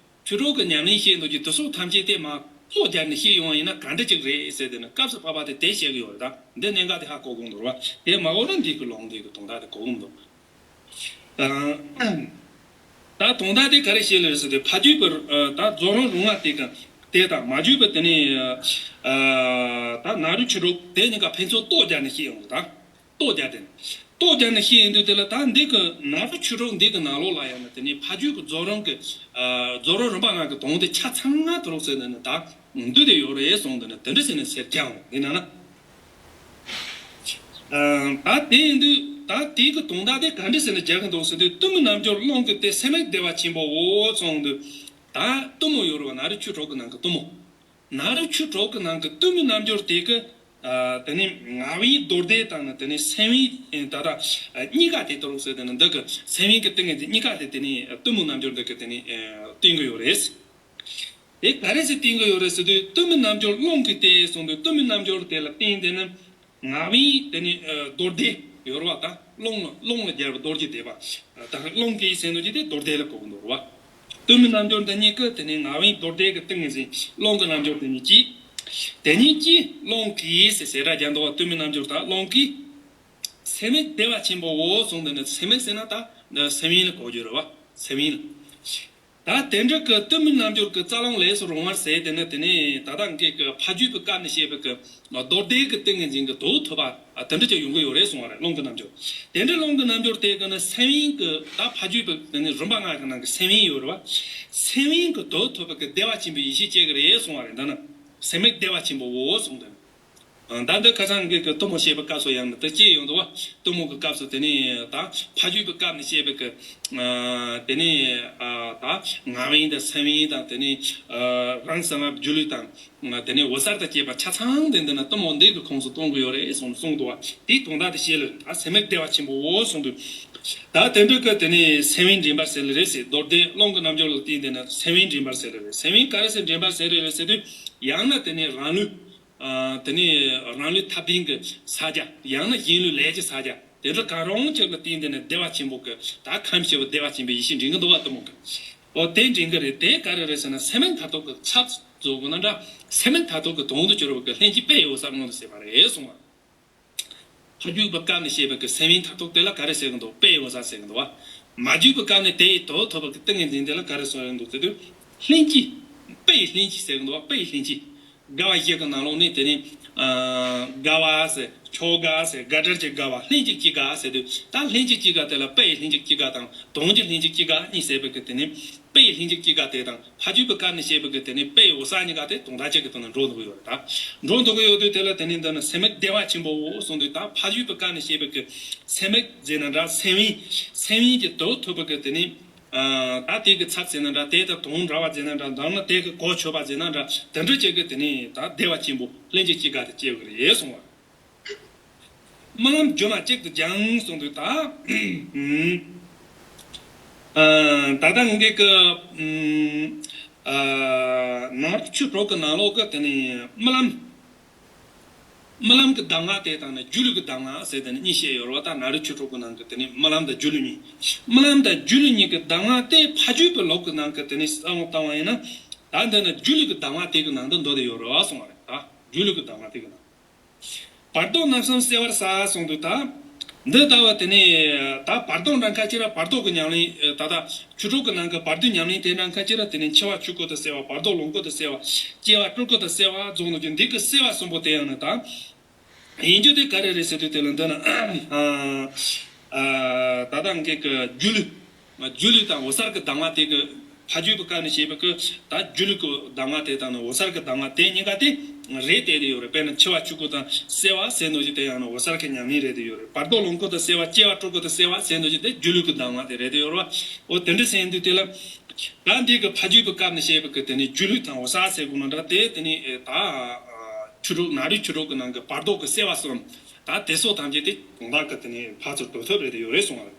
ཆོས་གྲོགས་ཀྱི་ཉམས་ལེན་བཤད་འདུག་ཀྱི་དེ་ཚོ་ཐམས་ཅད་དེ་མ་ཐོག་རྒྱབ་ནས་བཤད་ཡོང་བ་ཡིན་ན་ག་འདྲ་ཅིག་རེད་ཟེར་དེ་ནི་སྐབས་སུ་བབ་པ་དེ་དེ་བཤད་གི་ཡོད་རེད། ད་འདི་གནད་འགག་དེ་ཧ་གོ་དགོས་འདུག་བ། དེ་མ་གོ་ན་འདི་གི་ལུང་འདི་གི་དོན་དག་དེ་གོ་གི་མི་འདུག་ད་དོན་དག་དེ་ག་རེ་བཤད་ལེ་རེད་ཟེར་དུས་ཕ་རྒྱུད་པར་ད་རྫོགས་རིམ་རིམ་ལྔ་དེ་ག་དེ་དང་མ་བརྒྱུད་པ་དེ་ནས་ད་ནཱ་རོའི་ཆོས་གྲོགས་དེ་གཉིས་ཀ་ཕན་ཚུན་ཐོག་རྒྱབ་ནས་བཤད་ཡོང་གི་ད། ཐོག་རྒྱབ་དེ་ནས་ཐོག་རྒྱབ་ནས་བཤད་ཡོང་དུས་དེ་ལ་ད་འདི་གི་ནཱ་རོའི་ཆོས་གྲོགས་འདི་གི་ནང་ལོགས་ལ་ཡང་ན་དེ་ནས་ཕ་རྒྱུད་ཀྱི་རྫོགས་རིམ་གྱི་རྫོགས་རིམ་རིམ་པ་ལྔ་གི་དོན་དེ་ཆ་ཚང་ང་དུ་རོགས་ཟེར་ནས་ནི་ད་འདི་དེ་ཡོད་རེད་གསུངས་དེ་ནས་དེ་འདྲ་ཟེར་ནས་ཟེར་རྒྱག་འོང་འདི་ན་ན། ད་དེ་ཡིན་དུས་ད་དེའི་གི་དོན་དག་དེ་ག་འདྲ་ཟེར་ནས་རྒྱག་གི་འདུག་ཟེར་དུས་གཏུམ་མོའི་རྣལ་འབྱོར་རླུང་གིས་ཏེ་སེམས་མེད་བདེ་བ་ཆེན་པོའོ་གསུངས་དུས་ད་གཏུམ་མོ་ཡོད་རེད་བ། ནཱ་རོའི་ཆོས་གྲོགས་ཀྱི་ནང་གི་གཏུམ་མོ། ནཱ་རོའི་ཆོས་གྲོགས་ཀྱི་ནང་གི་གཏུམ་མོའི་རྣལ་འབྱོར་དེ་གི་ ཨ་དེ་ནི་ངག་དབང་རྡོར་གདན་དང་ནི་དེ་ནི་སེམས་དབང་ད་ལྟ་གཉིས་ཀ་དེ་ཏོ་རོགས་ཟེར་དེ་ནི་འདི་གི་སེམས་དབང་གི་ཏིང་ངེ་འཛིན་གཉིས་ཀ་དེ་དེ་ནི་གཏུམ་མོ་རྣལ་འབྱོར་འདི་གི་དེ་ནི་བསྟན་གི་ཡོད་རེད། དེ་ག་རེ་ཟེར་བསྟན་གི་ཡོད་རེད་ཟེར་དུས་གཏུམ་མོ་རྣལ་འབྱོར་རླུང་གིས་བཏེག་གསུངས་དུས་གཏུམ་མོ་རྣལ་འབྱོར་དེ་ལ་བརྟེན་དེ་ནི་ངག་དབང་དེ་ནི་རྡོར་གདན་ཡོད་རེད་བ། ད་རླུང་རླུང་ལ་སྦྱར་བའི་རྡོ་རྗེ་བཟླས་པ། ད་རླུང་གིས་ཟེར་འདུག་ཅི་དེ་རྡོར་གདན་ལ་གོ་གི་འདུག་རེད་བ། གཏུམ་མོ་རྣལ་འབྱོར་འདི་གཉིས་ཀྱི་དེ་ནི་ངག་དབང་རྡོར་གདན་གྱི་ཏིང་ངེ་འཛིན་རླུང་གི་རྣལ་འབྱོར་དེ་ཉིད་ཀྱིས། དེ་ཉིད་ཀྱིས་རླུང་གིས་ཟེར་ཟེར་སྒྲ་རྒྱག་འདུག་བ། གཏུམ་མོ་རྣལ་འབྱོར་དང་རླུང་གིས། སེམས་དཔའི་བདེ་བ་ཆེན་པོའོ་གསུངས་དེ་ནི་སེམས་དཔའི་ཟེར་ན་ད་སེམས་དབང་ལ་གོ་རྒྱུ་རེད་བ། སེམས་དབང་ལ། ད་དེ་འདྲ་གི་གཏུམ་མོ་རྣལ་འབྱོར་གྱི་རྩ་རླུང་ལས་སུ་རུང་བར་ཟེར་དེ་ནི་དེ་ནི་ད་ལྟ་འགའ་གི་ཕ་རྒྱུད་པའི་སྐབས་ནས་བཤད་པའི་གི་རྡོར་གདན་གྱི་ཏིང་ངེ་འཛིན་གྱི་དོན་ཐོབ་པ་དེ་འདྲ་ཅིག་ཡོང་གི་ཡོད་རེད་གསུང་བ་རེད། རླུང་གི་རྣལ་འབྱོར། དེ་འདྲ་རླུང་གི་རྣལ་འབྱོར་དེ་གི་ནི་སེམས་དབང་གི་ད་ཕ་རྒྱུད་པའི་དེ་ནི་རིམ་པ་ལྔ་གི་ནང་གི་སེམས་དབང་ཡོད་རེད་བ། སེམས་དབང་གི་དོན་ཐོབ་པའི་གི་བདེ་བ་ཆེན་པོའི་ཡེ་ཤེས་སྐྱེ་གི་རེད་གསུང་བ་རེད། འདི་ནི་སེམས་དཔའི་བདེ་བ་ཆེན་པོའོ་གསུངས་དེ་ནི། ད་འདི་ཁ་སང་གི་གི་གཏུམ་མོ་བཤད་པའི་སྐབས་སུ་ཡང་ནི་དེ་སྐྱེས་ཡོང་འདུག་བ། གཏུམ་མོ་གི་སྐབས་སུ་དེ་ནི་ད་ཕ་རྒྱུད་པའི་སྐབས་ནས་བཤད་པའི་གི་དེ་ནི་ད་ངག་དབང་དང་སེམས་དབང་དང་དེ་ནི་རང་གསང་སྔགས་སྒྱུ་ལུས་དང་དེ་ནི་འོད་གསལ་དང་བཅས་པ་ཆ་ཚང་དེ་འདི་ན་གཏུམ་མོ་འདི་གི་ཁོངས་སུ་གཏོང་གི་ཡོད་རེད་གསུངས་གསུངས་འདུག་བ། དེའི་དོན་དག་དེ་བཤད་ལ་ད་སེམས་དཔའི་བདེ་བ་ཆེན་པོའོ་གསུངས་དུས། ད་དེ་འདྲ་གི་དེ་ནི་སེམས་དབང་འདྲེན་པར་ཟེར་ལེ་རེད་ཟེར། རྡོར་གདན་རླུང་གི་རྣལ་འབྱོར་ལ་བརྟེན་དེ་ནི་སེམས་དབང་འདྲེན་པར་ཟེར་ལེ་རེད། སེམས་དབང་ག་རེ་ཟེར་འདྲེན་པར་ཟེར་ལེ་རེད་ཟེར་དུས་ཡང་ན་དེ་ནི་རང་ལུས། ཨ་དེ་ནས་རང་ལུས་ཐབས་ལྡན་གྱི་ཕྱག་རྒྱ། ཡང་ན་གཞན་ལུས་ལས་ཀྱི་ཕྱག་རྒྱ། དེ་འདྲ་གང་རུང་ཅིག་ལ་བརྟེན་ཏེ་ནི་བདེ་བ་ཆེན་པོ་གི་ད་ཁམས་སྐྱེ་བོ་བདེ་བ་ཆེན་པོའི་ཡེ་ཤེས་འདྲེན་གྱི་འདུག་བ། གཏུམ་མོ་གི། འོ་དེ་འདྲེན་གྱི་རེད། དེ་ག་རེ་རེད་ཟེར་ན་སེམས་མཐར་ཐུག་གི་ཚབ་བཟོ་དགོས་ན་འདྲ། སེམས་མཐར་ཐུག་གི་དོན་དུ་གྱུར་བ་གི་ལྷན་སྐྱེས་དཔལ་ཡེ་འོད་གསལ་མངོན་དུ་གསལ་བ་རེད་གསུང་བ། ཕ་རྒྱུད་པའི་སྐབས་ནས་བཤད་པའི་གི་སེམས་དཔའི་མཐར་ཐུག་དེ་ལ་ག་རེ་ཟེར་གི་འདུག་དཔལ་ཡེ་འོད་གསལ་ཟེར་གི་འདུག་བ། མ་བརྒྱུད་པའི་སྐབས་ནས་དེ་ཡི་དོན་ཐོབ་པའི་གི་ཏིང་ངེ་འཛིན་དེ་ལ་ག་རེ་ཟེར་གི་འདུག་ཟེར་དུས། ལྷན་སྐྱེས། དཔལ་ཡེ་ལྷན་སྐྱེས་ཟེར་གི་འདུག་བ། དཔལ་ཡེ་ལྷན་སྐྱེས། དགའ་བ་བཞི་གི་ནང་ལོགས་ནས་དེ་ནི། ཨ་དགའ་བ་ཟེར། མཆོག་དགའ་ཟེར། དགའ་བྲལ་གྱི་དགའ་བ། ལྷན་ཅིག་སྐྱེས་དགའ་ཟེར་དུས། ད་ལྷན་ཅིག་སྐྱེས་དགའ་དེ་ལ་དཔལ་ཡེ་ལྷན་ཅིག་སྐྱེས་དགའ་དང་དོན་གྱི་ལྷན་ཅིག་སྐྱེས་དགའ་གཉིས་ཟེར་བའི་གི་དེ་ནི། དཔལ་ཡེ་ལྷན་ཅིག་སྐྱེས་དགའ་དེ་དང་ཕ་རྒྱུད་པའི་སྐབས་ནས་བཤད་པའི་གི་དེ་ནི་དཔལ་ཡེ་འོད་གསལ་གཉིས་ཀ་དེ་དོན་དག་གཅིག་གི་སྟེང་ན་འགྲོ་འདུག་གི་ཡོད་རེད་ད། འགྲོ་འདུག་གི་ཡོད་དུས་དེ་ལ་དེ་ནི་འདི་ནི་སེམས་མེད་བདེ་བ་ཆེན་པོའོ་གསུངས་དུས། ད་ཕ་རྒྱུད་པའི་སྐབས་ནས་བཤད་པའི་གི་སེམས་མེད་ཟེར་ན་འདྲ། སེམས་དབེན། སེམས་དབེན་གྱི་དོན་ཐོབ་པའི་གི་དེ་ནི། ཨ་ད་དེ་གི་ཚབ་ཟེར་ན་འདྲ། དེ་དང་དོན་འདྲ་བ་ཟེར་ན་འདྲ། མདང་ན་དེ་གི་གོ་ཆོད་པ་ཟེར་ན་འདྲ། དེ་འདྲ་ཅིག་གི་དེ་ནི་ད་བདེ་བ་ཆེན་པོ་ལྷན་ཅིག་སྐྱེས་དགའ་དེ་སྐྱེ་གི་རེད་གསུང་བ། རྨི་ལམ་སྒྱུ་མ་གཅིག་ཏུ་སྦྱངས་གསུངས་དུས་ད། ཨ་ད་ལྟ་ངེད་ཀྱི་ཨ་ནང་ཆོས་གྲོགས་ཀྱི་ནང་ལོགས་ཀྱི་དེ་ནི་རྨི་ལམ། རྨི་ལམ་གྱི་གདམས་ངག་དེ་དང་ནི་སྒྱུ་ལུས་ཀྱི་གདམས་ངག་ཟེར་དེ་ནི་གཉིས་བཤད་ཡོད་རེད་བ། ད་ནཱ་རོ་ཆོས་གྲོགས་ཀྱི་ནང་གི་དེ་ནི་རྨི་ལམ་དང་སྒྱུ་ལུས་གཉིས། རྨི་ལམ་དང་སྒྱུ་ལུས་གཉིས་ཀྱི་གདམས་ངག་དེ་ཕ་རྒྱུད་པའི་ལུགས་ཀྱི་ནང་གི་དེ་ནི་བསམ་བློ་བཏང་བ་ཡིན་ན། ད་འདི་ནི་སྒྱུ་ལུས་ཀྱི་གདམས་ངག་དེ་གི་ནང་དུ་འདུ་བསྡད་ཡོད་རེད་བ་གསུང་བ་རེད། ད་སྒྱུ་ལུས་ཀྱི་གདམས་ངག་དེ་གི་ནང་། བར་དོ་རྣམ་གསུམ་གསལ་བར་གསལ་གསུངས་དུས་ད། འདི་ལྟ་བུ་དེ་ནི་ད་བར་དོ་འདྲ་ཁ་ཅིག་ར་བར་དོ་གི་ཉམས་ལེན། ད་ལྟ་ཆོས་གྲོགས་ཀྱི་ནང་གི་བར་དོའི་ཉམས་ལེན་དེ་འདྲ་ཁ་ཅིག་ར་དེ་ནི་འཆི་བ་ཆོས་སྐུ་དང་བསྲེ་བ། བར་དོ་ལོངས་སྐུ་དང་བསྲེ་བ། སྐྱེ་བ་སྤྲུལ་སྐུ་དང་བསྲེ་བ་རྫོགས་ནོ་ཀྱི་འདི་གི་བསྲེ་བ་གསུམ་པོ་དེ་ཡང་ནི་ད། ཡིན་རྒྱུ་དེ་ག་རེ་རེད་ཟེར་དུས་དེ་ལ་འདི་ནི། ཨ་ཨ་ད་ལྟ་འགའ་གི་སྒྱུ་ལུས། སྒྱུ་ལུས་དང་འོད་གསལ་གྱི་གདམས་ངག་དེ་གི་ཕ་རྒྱུད་ཀྱི་སྐབས་ནས་བཤད་པའི་གི་ད་སྒྱུ་ལུས་ཀྱི་གདམས་ངག་དེ་དང་ནི་འོད་གསལ་གྱི་གདམས་ངག་དེ་གཉིས་ཀ་དེ་རེད་བསྡད་དེ་ཡོད་རེད། དཔེར་ན་འཆི་བ་ཆོས་སྐུ་དང་བསྲེ་བ་ཟེར་ནོ་ཞིག་དེ་ཡང་ནི་འོད་གསལ་གྱི་ཉམས་ལེན་རེད་དེ་ཡོད་རེད། བར་དོ་ལོངས་སྐུ་དང་བསྲེ་བ། སྐྱེ་བ་སྤྲུལ་སྐུ་དང་བསྲེ་བ་ཟེར་ནོ་ཞིག་དེ་སྒྱུ་ལུས་ཀྱི་གདམས་ངག་དེ་རེད་དེ་ཡོད་རེད་བ། འོ་དེ་འདྲ་ཟེར་དུས་དེ་ལ་ད་འདི་གི་ཕ་རྒྱུད་ཀྱི་སྐབས་ནས་བཤད་པའི་གི་དེ་ནི་སྒྱུ་ལུས་དང་འོད་གསལ་ཟེར་དགོས་ན་འདྲ། དེ་དེ་ནི་ད་ཆོས་གྲོགས་ནཱ་རོའི་ཆོས་གྲོགས་ཀྱི་ནང་གི་བར་དོ་གི་བསྲེ་བ་གསུམ། ད་དེ་སོགས་ཐམས་ཅད་དེ་དོན་དག་གི་དེ་ནི་ཕར་ཚུར་དོན་ཐོབ་རེད་དེ་ཡོད་རེད་གསུང་བ་རེད།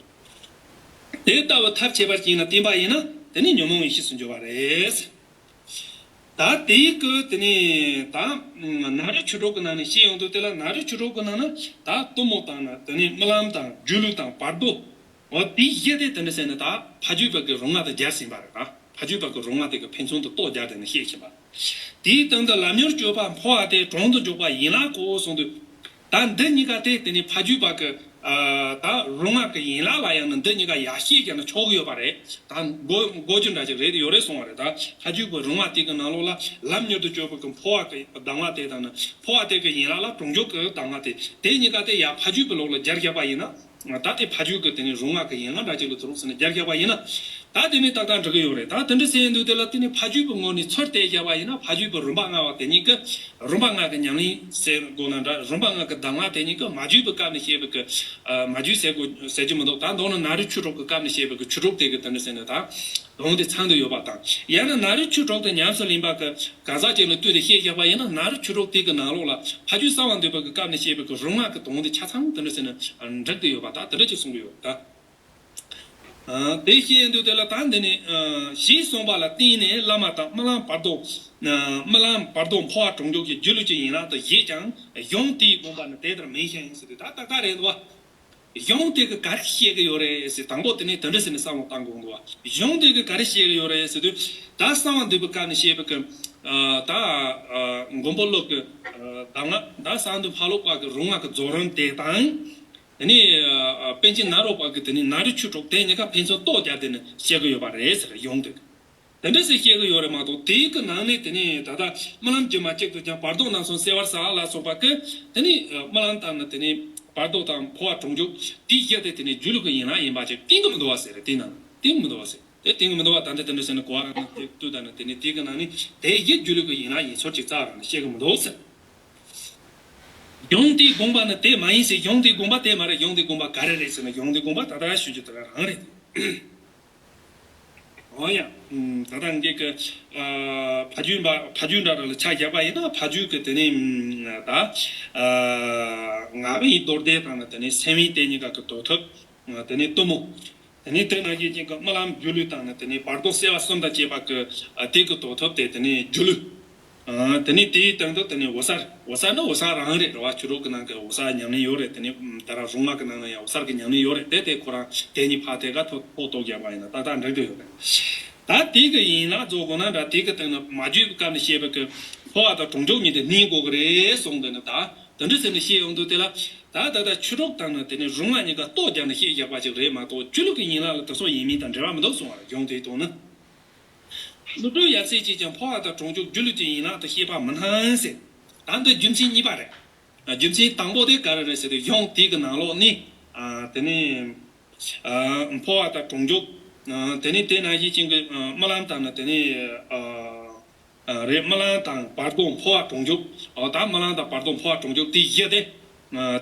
དེ་ལྟ་བུ་ཐབས་ཁྱད་པར་ཅན་ལ་བརྟེན་པ་ཡིན་ན་དེ་ནི་ཉོན་མོངས་ཡེ་ཤེས་སུ་འགྱུར་བ་རེད། ད་དེའི་སྐུ་དེ་ནི་ད་ནཱ་རོ་ཆོས་གྲོགས་ཀྱི་ནང་ནས་བཤད་ཡོང་དུས་དེ་ལ་ནཱ་རོ་ཆོས་གྲོགས་ཀྱི་ནང་ན་ད་གཏུམ་མོ་དང་ནི་དེ་ནི་རྨི་ལམ་དང་སྒྱུ་ལུས་དང་བར་དོ། འོ་དེའི་གཞི་དེ་དེ་འདྲ་ཟེར་ནས་ད་ཕ་རྒྱུད་པ་གི་རུ་ང་དང་སྦྱར་ཟིན་པ་རེད། ད་ཕ་རྒྱུད་པ་གི་རུ་ང་དེ་གི་ཕན་ཚུན་དུ་གཏོགས་སྦྱར་དེ་ནི་བཤད་བཞིན་པ། དེའི་སྟེང་དུ་ལམ་མྱུར་སྤྱོད་པ་འཕོ་བ་སྟེ་གྲོང་དུ་འཇུག་པ་ཡན་ལག་གོ་གསུངས་དུས། ད་འདི་གཉིས་ཀ་དེ་དེ་ནི་ཕ་རྒྱུད་པ་གི་ཨ་ད་རུ་ང་གི་ཡན་ལག་ལ་ཡང་ནི་འདི་གཉིས་ཀ་ཡར་བཤད་ཀྱང་ནི་ཆོག་གི་ཡོད་པ་རེད། ད་གོ་གོ་རྒྱུ་འདྲ་ཅིག་རེད་དེ་ཡོད་རེད་གསུང་བ་རེད། ད་ཕ་རྒྱུད་པའི་རུ་ང་དེ་གི་ནང་ལོགས་ལ་ལམ་མྱུར་དུ་སྤྱོད་པའི་གི་འཕོ་བ་གི་གདམས་ངག་དེ་དང་ནི་འཕོ་བ་དེ་གི་ཡན་ལག་ལ་གྲོང་འཇུག་གི་གདམས་ངག་དེ་དེ་གཉིས་ཀ་དེ་ཡར་ཕ་རྒྱུད་པའི་ལོགས་ལ་སྦྱར་བཞག་པ་ཡིན་ན། ད་དེ་ཕ་རྒྱུད་ཀྱི་དེ་ནི་རུ་ང་གི་ཡན་ལག་འདྲ་ཅིག་ལ་ཐུག་རོགས་ཟེར་ནས་སྦྱར་བཞག་པ་ཡིན་ན། ད་དེ་ནི་ཏག་ཏག་འགྲིག་གི་ཡོད་རེད། ད་དེ་འདྲ་ཟེར་ཡིན་དུས་དེ་ལ་དེ་ནི་ཕ་རྒྱུད་པའི་ངོས་ནས་ཚུར་བལྟས་བཞག་པ་ཡིན་ན་ཕ་རྒྱུད་པའི་རིམ་པ་ལྔ་བ་དེ་ཉིད་ཀྱི་ རིམ་པ་ལྔ་གི་ཉམས་ལེན་ཟེར་དགོས་ན་འདྲ། རིམ་པ་ལྔ་གི་གདམས་ངག་དེ་གཉིས་ཀྱི་མ་བརྒྱུད་པའི་སྐབས་ནས་བཤད་པའི་གི་མ་བརྒྱུད་ཟེར་དགོས་ཟེར་རྒྱུ་མི་འདུག་ད་མདོར་ན་ན་རོའི་ཆོས་གྲོགས་ཀྱི་སྐབས་ནས་བཤད་པའི་གི་ཆོས་གྲོགས་དེ་གི་དེ་འདྲ་ཟེར་ནས་ད་དོན་དེ་ཚང་དུ་ཡོད་པ་དང་། ཡང་ན་ན་རོའི་ཆོས་གྲོགས་དེ་ཉམས་སུ་ལེན་པ་གི་གང་ཟག་ཅིག་ལ་ལྟོས་ཏེ་བཤད་བཞག་པ་ཡིན་ན། ན་རོའི་ཆོས་གྲོགས་དེ་གི་ནང་ལོགས་ལ་ཕ་རྒྱུད་གསང་བ་འདུས་པ་གི་སྐབས་ནས་བཤད་པའི་གི་རིམ་ལྔ་གི་དོན་དེ་ཆ་ཚང་དེ་འདྲ་ཟེར་ནས་འགྲིག་སྟེ་ཡོད་པ་ད་དེ་འདྲ་ཅིག་གསུང་གི་ཡོད་ད། དེ་བཤད་དུས་དེ་ལ་ད་འདི་ནི་ཞེས་གསུངས་པ་ལ་བརྟེན་ནས་བླ་མ་དང་རྨི་ལམ་བར་དོ། རྨི་ལམ་བར་དོ་འཕོ་བ་གྲོང་འཇུག་གི་སྒྱུ་ལུས་ཀྱི་ཡན་ལག་ཏུ་བཞེད་ཀྱང་། གཞུང་དེའི་དགོངས་པ་ནི་དེ་ལྟར་མིན་ཞིང་ཟེར་དུས་ད་ཏག་ཏག་རེད་འདུག་བ། གཞུང་དེ་གི་ག་རེ་བཤད་ཀྱི་ཡོད་རེད་ཟེར། དང་པོ་དེ་ནས་དེ་འདྲ་ཟེར་ནས་བསམ་བློ་བཏང་དགོས་འདུག་བ། གཞུང་དེ་གི་ག་རེ་བཤད་ཀྱི་ཡོད་རེད་ཟེར་དུས། ད་གསང་བ་འདུས་པའི་སྐབས་ནས་བཤད་པའི་གི་ད་མགོན་པོ་ཀླུ་གི་གདམས་ངག་ད་གསང་འདུས་འཕགས་ལོག་པ་གི་རིམ་ལྔ་གི་རྫོགས་རིམ་དེ་དང་། དེ་ནས་པཎ་ཆེན་ནཱ་རོ་པ་གིས་དེ་ནས་ན་རོའི་ཆོས་གྲོགས་དེ་གཉིས་ཀ་ཕན་ཚུན་ལྟོ་བརྒྱབ་དེ་ནས་བཤད་ཀྱི་ཡོད་པ་རེད་ཟེར། གཞུང་དེ་དེ་འདྲ་ཟེར་བཤད་ཀྱི་ཡོད་རེད་མ་གཏོགས། དེའི་གི་ནང་ནས་དེ་ནས་ད་ལྟ་རྨི་ལམ་སྒྱུ་མ་གཅིག་ཏུ་ཀྱང་བར་དོ་རྣམ་གསུམ་གསལ་བར་གསལ་ལ་སོགས་པ་གི་དེ་ནས་རྨི་ལམ་དང་ནི་དེ་ནས་བར་དོ་དང་འཕོ་བ་གྲོང་འཇུག་དེའི་གཞི་དེ་དེ་ནས་སྒྱུ་ལུས་ཀྱི་ཡན་ལག་ཡིན་པ་ཅིག་བསྟན་གྱི་མི་འདུག་བ་ཟེར། དེའི་ནང་བསྟན་གྱི་མི་འདུག་བ་ཟེར། དེ་བསྟན་གྱི་མི་འདུག་བ། ད་འདི་དེ་འདྲ་ཟེར་ནས་གོ་བ་རང་ནས་དེ་ལྟོས་ད་ནི་དེ་ནས་དེའི་གི་ནང་ནས་དེའི་གཞི་སྒྱུ་ལུས་ཀྱི་ཡན་ལག་ཡིན་ཚུལ་ཅིག་རྩ་རང་ནས་བཤད་ཀྱི་མི་འདུག་ཟེར། གཞུང་དེའི་དགོངས་པ་ནི་དེ་མ་ཡིན་ཟེར། གཞུང་དེའི་དགོངས་པ་དེ་མ་རེད། གཞུང་དེའི་དགོངས་པ་ག་རེ་རེད་ཟེར་ན། གཞུང་དེའི་དགོངས་པ་ད་ལྟ་ཞུ་རྒྱུ་དེ་རང་རེད། འོ་ཡ། ད་ལྟ་ངེད་ཀྱི་ཕ་རྒྱུད་འདྲ་ཕ་རྒྱུད་འདྲ་ར་ལ་ཆ་བཞག་པ་ཡིན་ན། ཕ་རྒྱུད་ཀྱི་དེ་ནས་ད་ངག་དབང་རྡོར་གདན་དང་ནི་དེ་ནས་སེམས་དབང་དེ་གཉིས་ཀ་གི་དོ་ཐོབ། དེ་ནས་གཏུམ་མོ། དེ་ནས་དེ་ནང་བཞིན་ཅན་གྱི་རྨི་ལམ་སྒྱུ་ལུས་དང་ནི་དེ་ནས་བར་དོ་གསལ་བ་གསུམ་དང་བཅས་པ་གི་དེ་གི་དོ་ཐོབ་དེ་དེ་ནས་སྒྱུ་ལུས། དེ་ནས་དེའི་སྟེང་དུ་དེ་ནས་འོད་གསལ། འོད་གསལ་ནི་འོད་གསལ་རང་རེད་རེད་བ། ཆོས་གྲོགས་ཀྱི་ནང་གི་འོད་གསལ་ཉམས་ལེན་ཡོད་རེད། དེ་ནས་ད་ར་རིམ་ལྔ་གི་ནང་ན་ཡང་འོད་གསལ་གྱི་ཉམས་ལེན་ཡོད་རེད། དེ་དེ་ཁོ་རང་དེ་གཉིས་ཕར་དེ་ག་ཐོག་ཐོག་ཐོག་རྒྱག་པ་ཡིན་ན་ཏག་ཏག་འགྲིག་གི་ཡོད་རེད། ད་དེ་གི་ཡན་ལག་རྫོགས་དགོས་ན་འདྲ། དེ་གི་སྟེང་ན་མ་བརྒྱུད་པའི་སྐབས་ནས་བཤད་པའི་གི་འཕོ་བ་དང་གྲོང་འཇུག་གཉིས་དེ་གནས་དགོས་གི་རེད་གསུངས་འདི་ནི་ད། དེ་འདྲ་ཟེར་ནས་བཤད་ཡོང་དུས་དེ་ལ། ད་ད་ལྟ་ཆོས་གྲོགས་དང་ནི་དེ་ནས་རིམ་ལྔ་གཉིས་ཀ་ལྟོ་རྒྱག་ནས་བཤད་བཞག་པ་ཅིག་རེད་མ་གཏོགས། སྒྱུ་ལུས་ཀྱི་ཡན་ལག་ལ་དེ་སོགས་ཡིན་མིན་དང་འབྲེལ་བ་མི་འདུག་གསུང་བ་རེད། གཞུང་དེའི་ཐོག་ན། ཀླུ་སྒྲུབ་ཡབ་སྲས་ཀྱིས་ཀྱང་འཕོ་བ་དང་གྲོང་འཇུག་སྒྱུ་ལུས་ཀྱི་ཡན་ལག་ཏུ་བཤད་པ་མིན་ནམ་ཟེར། ད་འདི་རྒྱུ་མཚན་གཉིས་པ་རེད། རྒྱུ་མཚན་དང་པོ་དེ་ག་རེ་རེད་ཟེར་དུས། གཞུང་དེ་གི་ནང་ལོགས་ནས་དེ་ནས་འཕོ་བ་དང་གྲོང་འཇུག་དེ་ནས་དེ་ནང་བཞིན་ཅན་གྱི་རྨི་ལམ་དང་ནི་དེ་ནས། རེད། རྨི་ལམ་དང་བར་དོ་འཕོ་བ་གྲོང་འཇུག་འོ་ད་རྨི་ལམ་དང་བར་དོ་འཕོ་བ་གྲོང་འཇུག་དེའི་གཞི་དེ།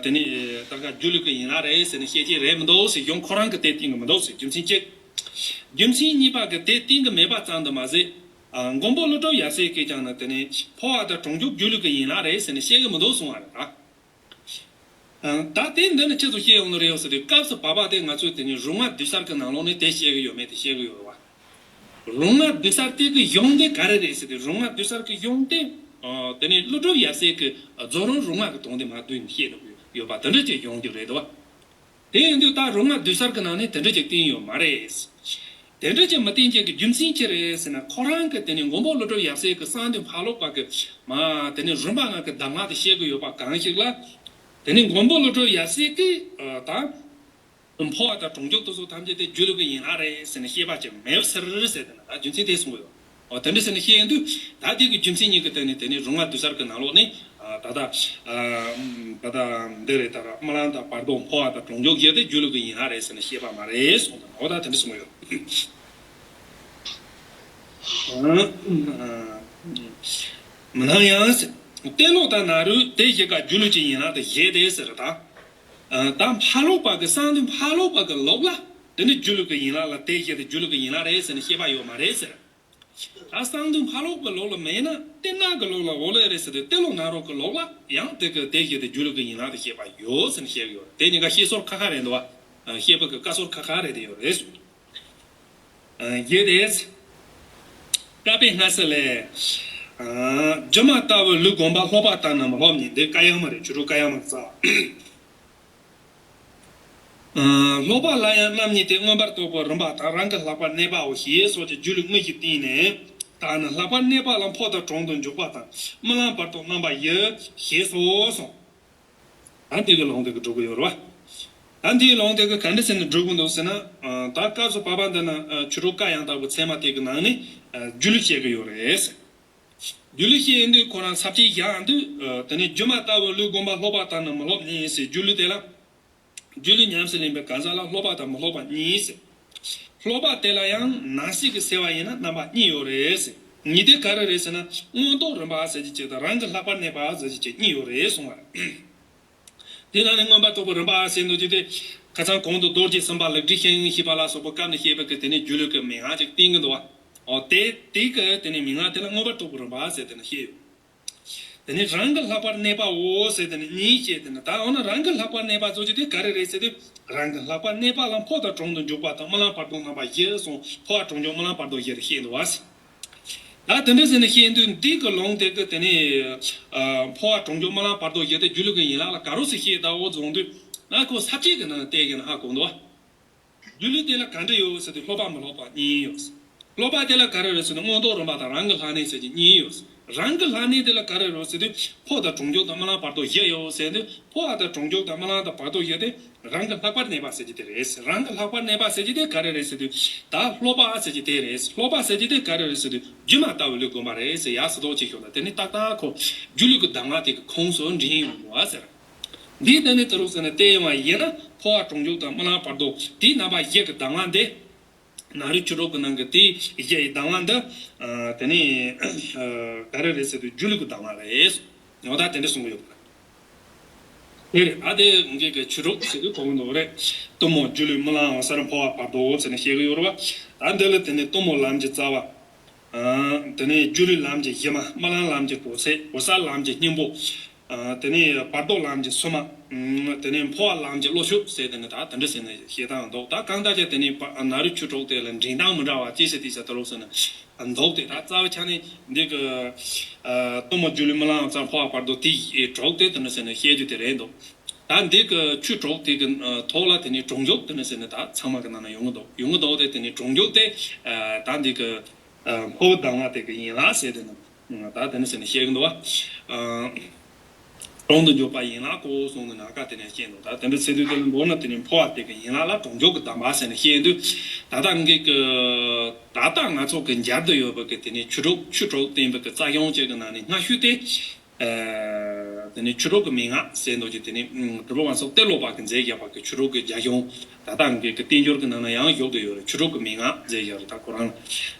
དེ་ནས་ད་ག་སྒྱུ་ལུས་ཀྱི་ཡན་ལག་རེད་ཟེར་ནས་བཤད་ཀྱི་རེད་མི་འདུག་ཟེར། གཞུང་ཁོ་རང་གིས་དེ་བསྟན་གྱི་མི་འདུག་ཟེར། རྒྱུ་མཚན་གཅིག་རྒྱུ་མཚན་གཉིས་པ་གིས་དེ་བསྟན་གྱི་མེད་པ་ཙམ་དུ་མ་ཟད། མགོན་པོ་ཀླུ་སྒྲུབ་ཡབ་སྲས་ཀྱིས་ཀྱང་ནི་དེ་ནས་འཕོ་བ་དང་གྲོང་འཇུག་སྒྱུ་ལུས་ཀྱི་ཡན་ལག་རེད་ཟེར་ནས་བཤད་ཀྱི་མི་འདུག་གསུང་བ་རེད་ད། ད་དེ་འདི་ནི་ཁྱེད་ཚོ་ཤེས་ཡོང་ནི་རེད་ཟེར་དུས། སྐབས་སུ་བབ་པ་དེ་ང་ཚོས་དེ་ནི་རིམ་ལྔ་བསྡུས་གསར་གྱི་ནང་ལོགས་ནས་དེ་བཤད་ཀྱི་ཡོད་མེད་དེ་བཤད་ཀྱི་ཡོད་རེད་བ། རིམ་ལྔ་བསྡུས་གསར་དེ་གི་གཞུང་དེ་ག་རེ་རེད་ཟེར་དུས། རིམ་ལྔ་བསྡུས་གསར་གྱི་གཞུང་དེ་དེ་ནི་ཀླུ་སྒྲུབ་ཡབ་སྲས་ཀྱི་རྫོགས་རིམ་རིམ་ལྔ་གི་དོན་དེ་མར་བསྡུས་ནས་བཤད་ཡོད་པ་དེ་འདྲ་ཅིག་གཞུང་རྒྱུ་རེད་དོ། དེ་ཡིན་དུས་ད་རིམ་ལྔ་བསྡུས་གསར་གྱི་ནང་ནས་དེ་འདྲ་ཅིག་བསྟན་ཡོད་མ་རེད། དེ་འདྲ་ཅིག་མི་བསྟན་ཅིག་གི་རྒྱུ་མཚན་ཅི་རེད་ཟེར་ན། ཁོ་རང་གི་དེ་ནི་མགོན་པོ་ཀླུ་སྒྲུབ་ཡབ་སྲས་ཀྱི་གསང་འདུས་འཕགས་ལོག་པ་གི་མ་དེ་ནི་རིམ་པ་ལྔ་གི་གདམས་ངག་དེ་བཤད་ཀྱི་ཡོད་པ་གང་ཞིག་ལ། དེ་ནི་མགོན་པོ་ཀླུ་སྒྲུབ་ཡབ་སྲས་ཀྱིས་ད་འཕོ་བ་དང་གྲོང་འཇུག་དེ་ཚོ་ཐམས་ཅད་དེ་སྒྱུ་ལུས་ཀྱི་ཡན་ལག་རེད་ཟེར་ནས་བཤད་པ་ཅིག་མེད་ཟེར་ཟེར་དེ་ན། ད་རྒྱུ་མཚན་དེ་གསུངས་ཡོད། འོ་དེ་འདྲ་ཟེར་ནས་བཤད་ཡོང་དུས། ད་དེ་གི་རྒྱུ་མཚན་གཉིས་ཀྱི་སྟེང་ནས་དེ་ནི་རིམ་ལྔ་བསྡུས་གསར་གྱི་ནང་ལོགས་ནས་ད་ལྟ་ད་ལྟ་འདི་རེད། ད་ར་རྨི་ལམ་དང་བར་དོ་འཕོ་བ་དང་གྲོང་འཇུག་བཞི་དེ་སྒྱུ་ལུས་ཀྱི་ཡན་ལག་རེད་ཟེར་ནས་བཤད་པ་མ་རེད་གསུངས་དང་། འོ་ད་དེ་འདྲ་གསུངས་ཡོད། མིན་ན་ཡང་། ཏེ་ལོ་དང་ན་རོ་དེ་བཞི་ཀ་སྒྱུ་ལུས་ཀྱི་ཡན་ལག་ཏུ་བཞེད་དེ་ཟེར་ད། ད་འཕགས་ལོག་པ་གི་གསང་འདུས་འཕགས་ལོག་པ་གི་ལུགས་ལ་དེ་ནི་སྒྱུ་ལུས་ཀྱི་ཡན་ལག་ལ་དེ་བཞི་དེ་སྒྱུ་ལུས་ཀྱི་ཡན་ལག་རེད་ཟེར་ནས་བཤད་པ་ཡོད་མ་རེད་ཟེར། ད་གསང་འདུས་འཕགས་ལོག་པའི་ལུགས་ལ་མེད་ན། ཏེ་ན་གི་ལུགས་ལ་འོ་ལེ་རེད་ཟེར་དུས། ཏེ་ལོ་ན་རོ་གི་ལུགས་ལ་ཡང་དེ་གི་དེ་བཞི་དེ་སྒྱུ་ལུས་ཀྱི་ཡན་ལག་ཏུ་བཤད་པ་ཡོད་ཟེར་ནས་བཤད་ཀྱི་ཡོད། དེ་གཉིས་ཀ་བཤད་སྲོལ་ཁ་ཁ་རེད་འདུག་བ། བཤད་པ་གི་བཀའ་སྲོལ་ཁ་ཁ་རེད་དེ་ཡོད་རེད་གསུངས། ཡེ་དེས། བཀའ་པོད་སྔ་ཕྱི་ལས། སྒྱུ་མ་ལྟ་བུའི་ལུས་བསྒོམ་པ་སློབ་པ་ལྟར་ན་མི་སློབ་ཉིད། འདི་བཀའ་ཡང་མ་རེད། ཆོས་དྲུག་བཀའ་ཡང་མ་རེད་ས། སློབ་པ་ལ་ཡང་རྣམ་གཉིས་ཏེ། མངོན་པར་རྟོགས་པའི་རིམ་པ་དང་། རང་གི་ལྷག་པར་གནས་པའོ་ཞེས་སོགས་ཀྱི་སྒྱུ་ལུས་དངོས་ཀྱི་སྟེང་ནས་དང་ནི། ལྷག་པར་གནས་པ་ལ་འཕོ་དང་གྲོང་དུ་འཇུག་པ་དང་། རྨི་ལམ་བར་དོ་རྣམ་པ་བཞི་ཞེས་སོ་གསུངས། ད་འདི་གི་ལུང་དེ་གི་སྒྲུབ་ཀྱི་ཡོད་རེད་བ། ད་འདིའི་ལུང་དེ་གི་ག་འདྲ་ཟེར་ནས་སྒྲུབ་ཀྱི་འདུག་ཟེར་ན། ད་སྐབས་སུ་བབ་པ་འདི་ན་ཆོས་དྲུག་བཀའ་ཡང་དག་པའི་ཚད་མ་དེ་གི་ནང་ནས་སྒྱུ་ལུས་བཤད་ཀྱི་ཡོད་རེད། སྒྱུ་ལུས་བཤད་ཡོང་དུས་ཁོ་རང་ས་བཅད་བཞག་འདུག་དེ་ནས་སྒྱུ་མ་ལྟ་བུའི་ལུས་བསྒོམ་པ་སློབ་པ་ལྟར་ན་མི་སློབ་ཉིད་ཟེར། སྒྱུ་ལུས་དེ་ལ། སྒྱུ་ལུས་ཉམས་སུ་ལེན་པའི་གང་ཟག་ལ་སློབ་པ་དང་མི་སློབ་པ་གཉིས་ཟེར། སློབ་པ་དེ་ལ་ཡང་ནང་གསེས་ཀྱི་སེལ་བ་ཡིན་ན་རྣམ་པ་གཉིས་ཡོད་རེད་ཟེར། གཉིས་དེ་ག་རེ་རེད་ཟེར་ན། མངོན་རྟོགས་རིམ་པ་ཟེར་གྱི་ཅིག་དང་རང་གི་ལྷག་པར་གནས་པ་ཟེར་གྱི་ཅིག་གཉིས་ཡོད་རེད་གསུངས་པ་རེད། དེ་ནང་ནས་མངོན་པར་རྟོགས་པའི་རིམ་པ་ཟེར་འདུག་ཅིག་དེ། ཁ་སང་གོང་དུ་རྡོ་རྗེ་སེམས་དཔའ་ལེགས་བྲིས་ཤིང་ཞེས་པ་ལ་སོགས་པའི་སྐབས་ནས་བཤད་པའི་གི་དེ་ནས་སྒྱུ་ལུས་ཀྱི་མན་ངག་ཅིག་བསྟན་གྱི་འདུག་བ། འོ་དེ་དེ་གི་དེ་ནས་མན་ངག་དེ་ལ་མངོན་པར་རྟོགས་པའི་རིམ་པ་ཟེར་དེ་ནས་བཤད་ཡོད། དེ་ནས་རང་གི་ལྷག་པར་གནས་པའོ་ཟེར་དེ་ནས་གཉིས་བཤད་དེ་ནས། ད་འོ་ན་རང་གི་ལྷག་པར་གནས་པ་ཟེར་གྱི་དེ་ག་རེ་རེད་ཟེར་དུས། རང་གི་ལྷག་པར་གནས་པ་ལ་འཕོ་དང་གྲོང་དུ་འཇུག་པ་དང་རྨི་ལམ་བར་དོ་རྣམ་པ་བཞི་གསུངས། འཕོ་བ་གྲོང་འཇུག་རྨི་ལམ་བར་དོ་བཞི་རེ་བཤད་འདུག་བ། ད་དེ་འདྲ་ཟེར་ནས་བཤད་དུས་འདི་གི་ལུང་དེ་གི་དེ་ནས་ཨ་འཕོ་བ་གྲོང་འཇུག་རྨི་ལམ་བར་དོ་བཞི་དེ་སྒྱུ་ལུས་ཀྱི་ཡན་ལག་ལ་ག་རེ་ཟེར་བཤད་ད་འོ་བཟུང་དུས། ང་ཁོ་ས་བཅད་ཀྱི་ནང་བལྟས་ཀྱི་ན་ཧ་གོ་འདུག་བ། སྒྱུ་ལུས་དེ་ལ་ག་འདྲ་ཡོད་ཟེར་དུས་སློབ་པ་མི་སློབ་པ་གཉིས་ཡོད། སློབ་པ་དེ་ལ་ག་རེ་རེད་ཟེར་ན་མངོན་རྟོགས་རིམ་པ་དང་རང་གི་ལྷག་གནས་ཟེར་གྱི་གཉིས་ཡོད། རང་གི་ལྷག་གནས་དེ་ལ་ག་རེ་རེད་ཟེར་དུས་འཕོ་དང་གྲོང་འཇུག་དང་རྨི་ལམ་བར་དོ་བཞི་ཡོད་ཟེར་དུས། འཕོ་བ་དང་གྲོང་འཇུག་དང་རྨི་ལམ་དང་བར་དོ་བཞི་དེ་རང་གི་ལྷག་པར་གནས་པ་ཟེར་གྱི་དེ་རེད། རང་གི་ལྷག་པར་གནས་པ་ཟེར་གྱི་དེ་ག་རེ་རེད་ཟེར་དུས། ད་སློབ་པ་ཟེར་གྱི་དེ་རེད། སློབ་པ་ཟེར་གྱི་དེ་ག་རེ་རེད་ཟེར་དུས། སྒྱུ་མ་ལྟ་བུའི་ལུས་བསྒོམ་པ་རེད་ཟེར་ཡག་སི་ཏོག་ཅིག་ཤོད་ད། དེ་ནི་ཏག་ཏག་ཁོ་སྒྱུ་ལུས་ཀྱི་གདམས་ངག་དེ་གི་ཁོངས་སུ་འདྲེན་ཡོང་བ་ཟེར། འདིའི་སྟེང་ནས་དེ་རུ་ཟེར་ན་བལྟས་ཡོང་བ་ཡིན་ན། འཕོ་བ་གྲོང་འཇུག་དང་རྨི་ལམ་བར་དོ་དེའི་རྣམ་པ་བཞི་གི་གདམས་ངག་འདི། ནཱ་རོའི་ཆོས་གྲོགས་ཀྱི་ནང་གི་དེའི་བཞི་ཡི་གདམས་ངག་འདི། ཨ་དེ་ནི་ཨ་ག་རེ་རེད་ཟེར་དུས་སྒྱུ་ལུས་ཀྱི་གདམས་ངག་རེད། ཡང་ད་དེ་འདྲ་གསུང་གི་ཡོད་པ་རེད། དེ་རེད། ད་དེ་ངེད་ཀྱི་ཆོས་གྲོགས་ཟེར་དུས་གོ་གི་འདུག་རེད། གཏུམ་མོ་སྒྱུ་ལུས་རྨི་ལམ་འོད་གསལ་འཕོ་བ་བར་དོ་ཟེར་ནས་བཤད་གི་ཡོད་རེད་བ། ད་འདི་ལ་དེ་ནི་གཏུམ་མོ་ལམ་གྱི་རྩ་བ། ཨ་དེ་ནས་སྒྱུ་ལུས་ལམ་གྱི་གཞི་མ། རྨི་ལམ་ལམ་གྱི་གྲོལ་ཚད། འོད་གསལ་ལམ་གྱི་སྙིང་པོ། ཨ་དེ་ནས་བར་དོ་ལམ་གྱི་སོ་མ། ཨ་དེ་ནས་འཕོ་བ་ལམ་གྱི་བློ་ཤུགས་ཟེར་དེ་ནི་ད་དེ་འདྲ་ཟེར་ནས་བཤད་སྟངས་འདུག་ད་གང་ལྟར་ཀྱང་དེ་ནི་པ་ནཱ་རོའི་ཆོས་གྲོགས་དེ་ལ་འདྲེན་སྟངས་མི་འདྲ་བ་ཅི་ཟེར་དེ་ཟེར་ད་རོགས་ཟེར་ན་འདུག་སྟེ། ད་རྩ་བའི་ཆ་ནས་འདི་གི་ཨ་གཏུམ་མོ་སྒྱུ་ལུས་རྨི་ལམ་འོད་གསལ་འཕོ་བ་བར་དོ་དེ་ཡི་གྲོགས་དེ་དེ་འདྲ་ཟེར་ནས་བཤད་རྒྱུ་དེ་རེད་འདུག་ད་འདི་གི་ཆོས་གྲོགས་དེ་གི་ཨ་ཐོག་ལ་དེ་ནི་གྲོང་འཇུག་དེ་འདྲ་ཟེར་ནས་ད་ཚང་མ་གི་ནང་ན་ཡོང་གི་འདུག་ཡོང་གི་འདུག་དེ་དེ་ནི་གྲོང་འཇུག་དེ་ཨ་ད་འདི་གི་ཨ་འཕོ་བའི་གདམས་ངག་དེ་གི་ཡན་ལག་ཟེར་དེ་ནི། ད་དེ་འདྲ་ཟེར་ནས་བཤད་གི་འདུག་བ། ཨ་གྲོང་དུ་འཇུག་པ་ཡན་ལག་གོ་གསུངས་ནས་ནམ་མཁའ་དེ་ནས་བཤད་འདུག་ད་དེ་འདྲ་ཟེར་དུས་དེ་ལ་མདོར་ན་དེ་ནི་འཕོ་བ་དེ་གི་ཡན་ལག་ལ་གྲོང་འཇུག་གི་གདམས་པ་ཟེར་ནས་བཤད་དུས། ད་ལྟ་ངེད་ཀྱི་ད་ལྟ་ང་ཚོ་གི་མཇལ་དུ་ཡོད་པ་གི་དེ་ནི་ཆོས་གྲོགས་ཆོས་གྲོགས་བསྟན་པའི་གི་རྩ་གཞུང་བཅས་ཀྱི་ནང་ནས་སྔ་ཤོས་དེ། ཨ་དེ་ནི་ཆོས་གྲོགས་ཀྱི་མན་ངག་ཟེར་འདུག་ཅིག་དེ་ནི་གྲུབ་དབང་སོགས་ཏེ་ལོ་པ་གི་མཛད་བཞག་པ་གི་ཆོས་གྲོགས་ཀྱི་རྒྱ་གཞུང་། ད་ལྟ་ངེད་ཀྱི་བསྟན་འགྱུར་གྱི་ནང་ན་ཡང་བཞུགས་བསྡད་ཡོད་རེད། ཆོས་གྲོགས་ཀྱི་མན་ངག་མཛད་བཞག་རེད། ད་ཁོ་རང་ལ།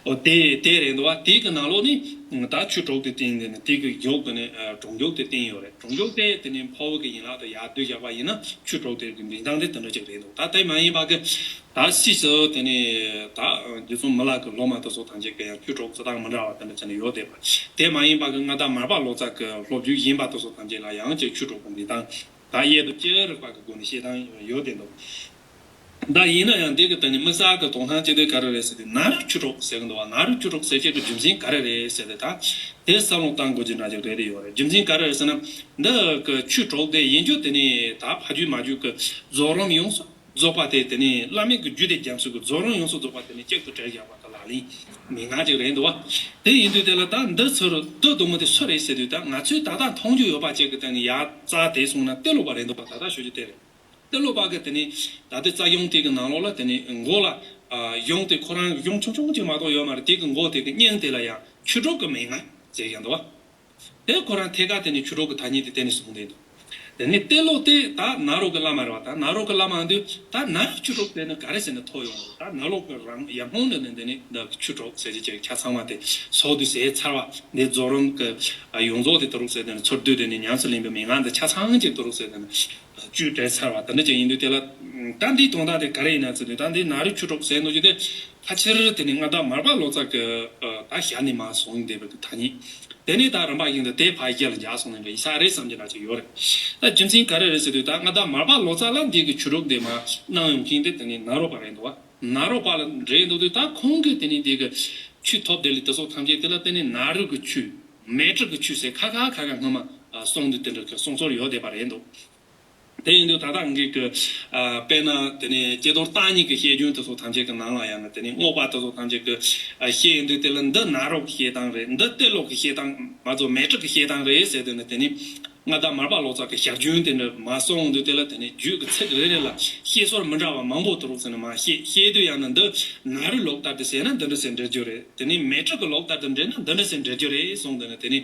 ཨོ་དེ་དེ་རེད་འདུག་བ། དེ་གི་ནང་ལོགས་ནི་ད་ཆོས་གྲོགས་དེ་བསྟན་ནས་ནི་དེ་གི་མཇུག་གི་ནི་ཨ་གྲོང་འཇུག་དེ་བསྟན་ཡོད་རེད། གྲོང་འཇུག་དེ་དེ་ནི་འཕོ་བ་གི་ཡན་ལག་ཏུ་ཡར་བསྡུས་བཞག་པ་ཡིན་ན་ཆོས་གྲོགས་དེ་གི་འདྲེན་སྟངས་དེ་དེ་འདྲ་ཅིག་རེད་འདུག་ད་དེ་མ་ཡིན་པ་གི་ད་ཕྱིས་སུ་དེ་ནི་ད་རྗེ་བཙུན་མི་ལ་གི་སློབ་མ་དེ་ཚོ་ཐམས་ཅད་ཀྱི་ཡང་ཆོས་གྲོགས་རྩི་སྟངས་མི་འདྲ་བ་དེ་འདྲ་བྱས་ནས་ཡོད་བསྡད་པ། དེ་མ་ཡིན་པ་གི་མངའ་བདག་མར་པ་ལོ་ཙཱ་གི་སློབ་བརྒྱུད་གཞན་པ་དེ་ཚོ་ཐམས་ཅད་ལ་ཡང་ཅིག་ཆོས་གྲོགས་གི་འདྲེན་སྟངས། ད་གཡས་དང་ལྕགས་རིག་པ་གི་སྒོ་ནས་བཤད་སྟངས་ཡོད་དེ་འདུག་ད་ཡིན་ན་ཡང་འདི་གི་སྟེང་ནས་དམིགས་བསལ་གི་དོགས་སྣང་སྐྱེ་དོན་ག་རེ་རེད་ཟེར་དུས། ནཱ་རོའི་ཆོས་གྲོགས་ཟེར་གི་འདུག་བ། ནཱ་རོའི་ཆོས་གྲོགས་ཟེར་བྱེད་ཀྱི་རྒྱུ་མཚན་ག་རེ་རེད་ཟེར་ཏེ། ད་དེ་བསམ་བློ་བཏང་དགོས་ཀྱི་འདྲ་ཅིག་རེད་རེད་ཡོད་རེད། རྒྱུ་མཚན་ག་རེ་རེད་ཟེར་ན། འདི་གི་ཆོས་གྲོགས་དེ་ཡིན་རྒྱུ་དེ་ནི་ད་ཕ་རྒྱུད་མ་རྒྱུད་ཀྱི་རྫོགས་རིམ་ཡོངས་སུ་རྫོགས་པ་དེ་དེ་ནི་བླ་མེད་ཀྱི་རྒྱུད་སྡེ་རྒྱ་མཚོ་གི་རྫོགས་རིམ་ཡོངས་སུ་རྫོགས་པ་དེ་ནི་གཅིག་ཏུ་དྲིལ་བཞག་པ་གི་ལག་ལེན་མན་ངག་ཅིག་རེད་འདུག་བ། དེ་ཡིན་དུས་དེ་ལ་ད་འདི་ཚུར་འདི་གདུང་མོ་དེ་སུ་རེད་ཟེར་དུས། ད་ང་ཚོས་ད་ལྟ་མཐོང་རྒྱུ་ཡོད་པ་ཅིག་གི་སྟེང་ནས་ཡར་རྩ་དེ་སོང་ན་ཏེ་ལོ་པ་རེད་འདུག་བ། ད་ལྟ་ཞུ་རྒྱུ་དེ་རེད། ཏེ་ལོ་པ་གི་དེ་ནི་ད་ལྟའི་རྩ་གཞུང་དེ་གི་ནང་ལོགས་ལ་དེ་ནི་མགོ་ལ་ཨ་གཞུང་དེ་ཁོ་རང་གཞུང་ཆུང་ཆུང་ཅིག་མ་གཏོགས་ཡོད་མ་རེད། དེ་གི་མགོ་དེ་གི་སྙིང་དེ་ལ་ཡང་ཆོས་གྲོགས་ཀྱི་མན་ངག་ཅེས་ཀྱང་འདུག་བ། དེ་ཁོ་རང་ཐད་ཀར་དེ་ནི་ཆོས་གྲོགས་ཀྱི་ཐ་སྙད་དེ་གཏན་ནས་གསུངས་བསྡད་འདུག་དེ་ནི་ཏེ་ལོ་དེ་ད་ནཱ་རོ་གི་བླ་མ་རེད་བ། ད་ནཱ་རོ་གི་བླ་མ་འདུག་ད་ནཱ་རོའི་ཆོས་གྲོགས་དེ་ནི་ག་རེ་ཟེར་ནས་ཐོབ་ཡོང་བ་རེད། ད་ནཱ་རོ་གི་རང་ཡར་སྔོན་ནས་ནི་འདི་ནི་འདི་ཆོས་གྲོགས་ཟེར་གྱི་ཅིག་ཆ་ཚང་བ་དེ་ཚོགས་འདུ་ཟེར་ཚར་བ། འདི་རྫོགས་རིམ་གི་ཡོངས་རྫོགས་དེ་ཏེ་ལོ་ཟེར་དེ་ནི་ཚུར་བསྡུས་དེ་ནི་ཉམས་སུ་ལེན་པའི་མན་ངག་འདི་ཆ་ཚང་ཅིག་ཏེ་ལོ་ཟེར་དེ་ནི། བཅུད་བྲལ་ཚར་བ་དེ་འདྲ་ཅིག་ཡིན་དུས། དེ་ལ་ད་འདིའི་དོན་དག་དེ་ག་རེ་ཡིན་ན་ཟེར་དུས། ད་འདི་ནཱ་རོའི་ཆོས་གྲོགས་ཟེར་འདུག་རྒྱུ་དེ་ཕལ་ཆེར་དེ་ནི་མངའ་བདག་མར་པ་ལོ་ཙཱ་གི་ད་ཞལ་ནས་མར་གསུངས་བསྡད་པའི་ཐ་སྙད། དེ་ནས་ད་རིམ་པ་བཞིན་དུ་དེ་ཕར་གཞི་ལ་འཇགས་སོང་ནས་འདྲ་ཡིན་ས་རེད་བསམ་གྱི་འདྲ་ཅིག་ཡོད་རེད། ད་རྒྱུ་མཚན་ག་རེ་རེད་ཟེར་དུས། ད་མངའ་བདག་མར་པ་ལོ་ཙཱ་ལ་འདི་གི་ཆོས་གྲོགས་དེ་མར་གནང་ཡོང་མཁན་དེ་དེ་ནི་ནཱ་རོ་པ་རེད་འདུག་བ། ནཱ་རོ་པ་ལ་རེད་འདུག་དུས། ད་ཁོང་གིས་དེ་ནི་འདི་གི་ཆོས་ཐོབ་བདེ་ལེགས་དེ་སོགས་ཐམས་ཅད་དེ་ལ་དེ་ནི་ནཱ་རོ་གི་ཆོས། མཻ་ཏྲི་གི་ཆོས་ཟེར་ཁ་ཁ་ཁ་ཁ་སྔོན་མ་གསུངས་དུས་དེ་འདྲ་གི་གསུང་སྲོལ་ཡོད་བསྡད་པ་རེད་འདུག་དེ་ཡིན་དུས་ད་ལྟ་ངེད་ཀྱི་ཨ་དཔེར་ན་དེ་ནས་ཀྱེ་རྡོར་བརྟག་གཉིས་ཀྱི་བཤད་རྒྱུན་དེ་ཚོ་ཐམས་ཅད་ཀྱི་ནང་ལ་ཡང་ན་དེ་ནས་རྔོག་པ་དེ་ཚོ་ཐམས་ཅད་ཀྱི་ཨ་བཤད་ཡིན་དུས། དེ་ལ་འདི་ནཱ་རོ་གི་བཤད་སྟངས་རེད། འདི་ཏེ་ལོ་གི་བཤད་སྟངས་མ་གཏོགས་མཻ་ཏྲི་གི་བཤད་སྟངས་རེད་ཟེར་དུས་ནི། དེ་ནི་མངའ་བདག་མར་པ་ལོ་ཙཱ་གི་ཞལ་རྒྱུན་དེ་འདྲ་མར་གསུངས་དུས། དེ་ལ་དེ་ནི་རྒྱུད་ཀྱི་ཚིག་རེ་རེ་ལ་བཤད་སྲོལ་མི་འདྲ་བ་མང་པོ་ཏེ་ལོ་ཟེར་ནས་མར་བཤད། བཤད་དུས་ཡང་ན་འདི་ནཱ་རོའི་ལུགས་ལྟར་དུ་ཟེར་ན་འདི་འདྲ་ཟེར་འགྲེལ་རྒྱུ་རེད། དེ་ནི་མཻ་ཏྲི་གི་ལུགས་ལྟར་དུ་འགྲེལ་ན་འདི་འདྲ་ཟེར་འགྲེལ་རྒྱུ་རེད་གསུངས་དུས་ནི། དེ་ནི་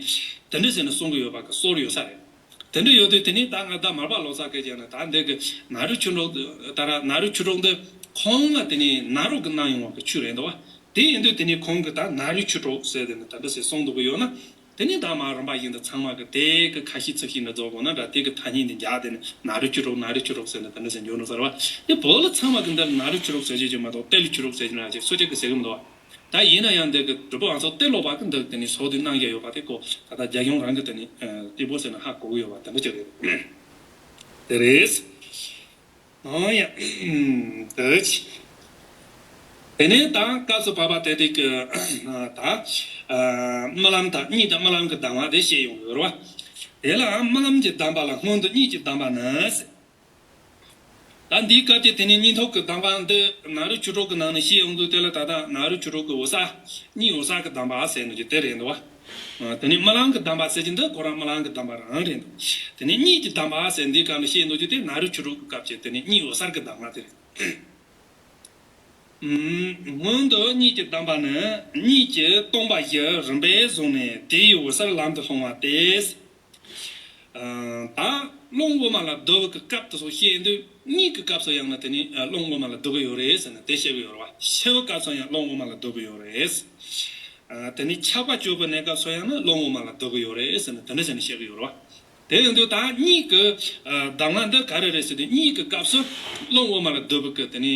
དེ་འདྲ་ཟེར་ནས་གསུང་གི་ཡོད་པ་གི་སྲོལ་ཡོད་ས་རེད། དེ་འདྲ་ཡོད་དུས་དེ་ནི་ད་མངའ་བདག་མར་པ་ལོ་ཙཱ་གིས་ཀྱང་ནི་ད་འདི་གི་ནཱ་རོའི་ཆོས་གྲོགས་ད་ར་ནཱ་རོའི་ཆོས་གྲོགས་འདི་ཁོང་ལ་དེ་ནི་ནཱ་རོ་གིས་གནང་ཡོང་བ་གི་ཆོས་རེད་འདུག་བ། དེ་ཡིན་དུས་དེ་ནས་ཁོང་གིས་ད་ནཱ་རོ་ཆོས་གྲོགས་ཟེར་དེ་ནི་ད་འདི་ཟེར་གསུངས་འདུག་གི་ཡོད་ན། དེ་ནས་ད་མ་རིམ་པ་བཞིན་དུ་ཚང་མ་གིས་དེ་གི་ཁ་ཤས་ཚིག་ཤས་འདི་རྫོགས་དགོས་ན་འདྲ། དེ་གི་ཐ་སྙད་འདི་འཇགས་དེ་ནི་ནཱ་རོ་ཆོས་གྲོགས་ནཱ་རོ་ཆོས་གྲོགས་ཟེར་ནི་ད་འདི་ཟེར་འགྱུར་འགྲོ་ཟེར་བ། དེ་བོད་ལ་ཚང་མ་གིས་འདི་ལ་ནཱ་རོ་ཆོས་གྲོགས་ཟེར་རྒྱུ་ཅིག་མ་གཏོགས་ཏེ་ལོ་ཆོས་གྲོགས་ཟེར་རྒྱུ་ན་ཅིག་སུ་གཅིག་གིས་ཟེར་གི་མི་འདུག་བ། ད་ཡིན་ན་ཡང་འདི་གི་གྲུབ་དབང་ཚོ་ཏེ་ལོ་པ་གིས་འདི་དེ་ནི་ཟུར་དུ་གནང་རྒྱུ་ཡོད་པ་དེ་ཁོ་ད་ལྟ་རྒྱ་གཞུང་རང་གིས་དེ་ནི་ཏེ་བོ་ཟེར་ན་ཧ་གོ་གི་ཡོད་པ་དེ་འདྲ་ཅིག་རེད། དེ་རེད། ཨོ་ཡ། འདི་ཅི། དེ་ནས་ད་སྐབས་སུ་བབ་པ་དེ་དེ་གི་ད་རྨི་ལམ་དང་གཉིད་དང་རྨི་ལམ་གྱི་གདམས་ངག་དེ་བཤད་ཡོང་གི་ཡོད་རེད་བ། དེ་ལའང་རྨི་ལམ་གྱི་གདམས་པ་ལ་སྔོན་དུ་གཉིད་ཀྱི་གདམས་པ་ནི་ཟེར། ད་འདིའི་སྐབས་ཀྱི་དེ་ནས་གཉིད་འཐུག་གི་གདམས་པ་འདི་ནཱ་རོ་ཆོས་གྲོགས་ཀྱི་ནང་ནས་བཤད་ཡོང་དུས་དེ་ལ་ད་ལྟ་ནཱ་རོ་ཆོས་གྲོགས་ཀྱི་འོད་གསལ་གཉིད་འོད་གསལ་གྱི་གདམས་པ་ཟེར་ནས་ཀྱི་དེ་རེད་འདུག་བ། དེ་ནས་རྨི་ལམ་གྱི་གདམས་པ་ཟེར་གྱི་འདི་ཁོ་རང་རྨི་ལམ་གྱི་གདམས་པ་རང་རེད་འདུག་དེ་ནས་གཉིད་ཀྱི་གདམས་པ་ཟེར་འདིའི་སྐབས་ནས་བཤད་འདུག་རྒྱུ་དེ་ནཱ་རོ་ཆོས་གྲོགས་ཀྱི་སྐབས་ཀྱི་དེ་ནས་གཉིད་འོད་གསལ་གྱི་གདམས་ངག་དེ་རེད། སྔོན་དུ་གཉིད་ཀྱི་གདམས་པ་ནི་གཉིད་ཀྱི་སྟོང་པ་བཞི་རིམ་པས་བཟུང་ནས་དེ་ཡི་འོད་གསལ་ལམ་དུ་ལྷུང་བ་སྟེ། ད་རླུང་དབུ་མ་ལ་བསྡུ་བའི་སྐབས་དེ་ཚོ་བཤད་དུས་གཉིད་ཀྱི་སྐབས་སུ་ཡང་ན་དེ་ནི་རླུང་དབུ་མ་ལ་བསྡུ་གི་ཡོད་རེད་ཟེར་ནས་དེ་བཤད་གི་ཡོད་རེད་བ། འཆི་བའི་སྐབས་སུ་ཡང་རླུང་དབུ་མ་ལ་བསྡུ་གི་ཡོད་རེད། དེ་ནི་ཆགས་པ་སྐྱོབ་པའི་གནས་སྐབས་སུ་ཡང་ན་རླུང་དབུ་མ་ལ་བསྡུ་གི་ཡོད་རེད་ཟེར་ནས་དེ་འདྲ་ཟེར་ནས་བཤད་གི་ཡོད་རེད་བ། དེ་ཡིན་དུས་ད་གཉིད་ཀྱི་གདམས་ངག་འདི་ག་རེ་རེད་ཟེར་དུས་གཉིད་ཀྱི་སྐབས་སུ་རླུང་དབུ་མ་ལ་བསྡུ་བའི་གི་དེ་ནི་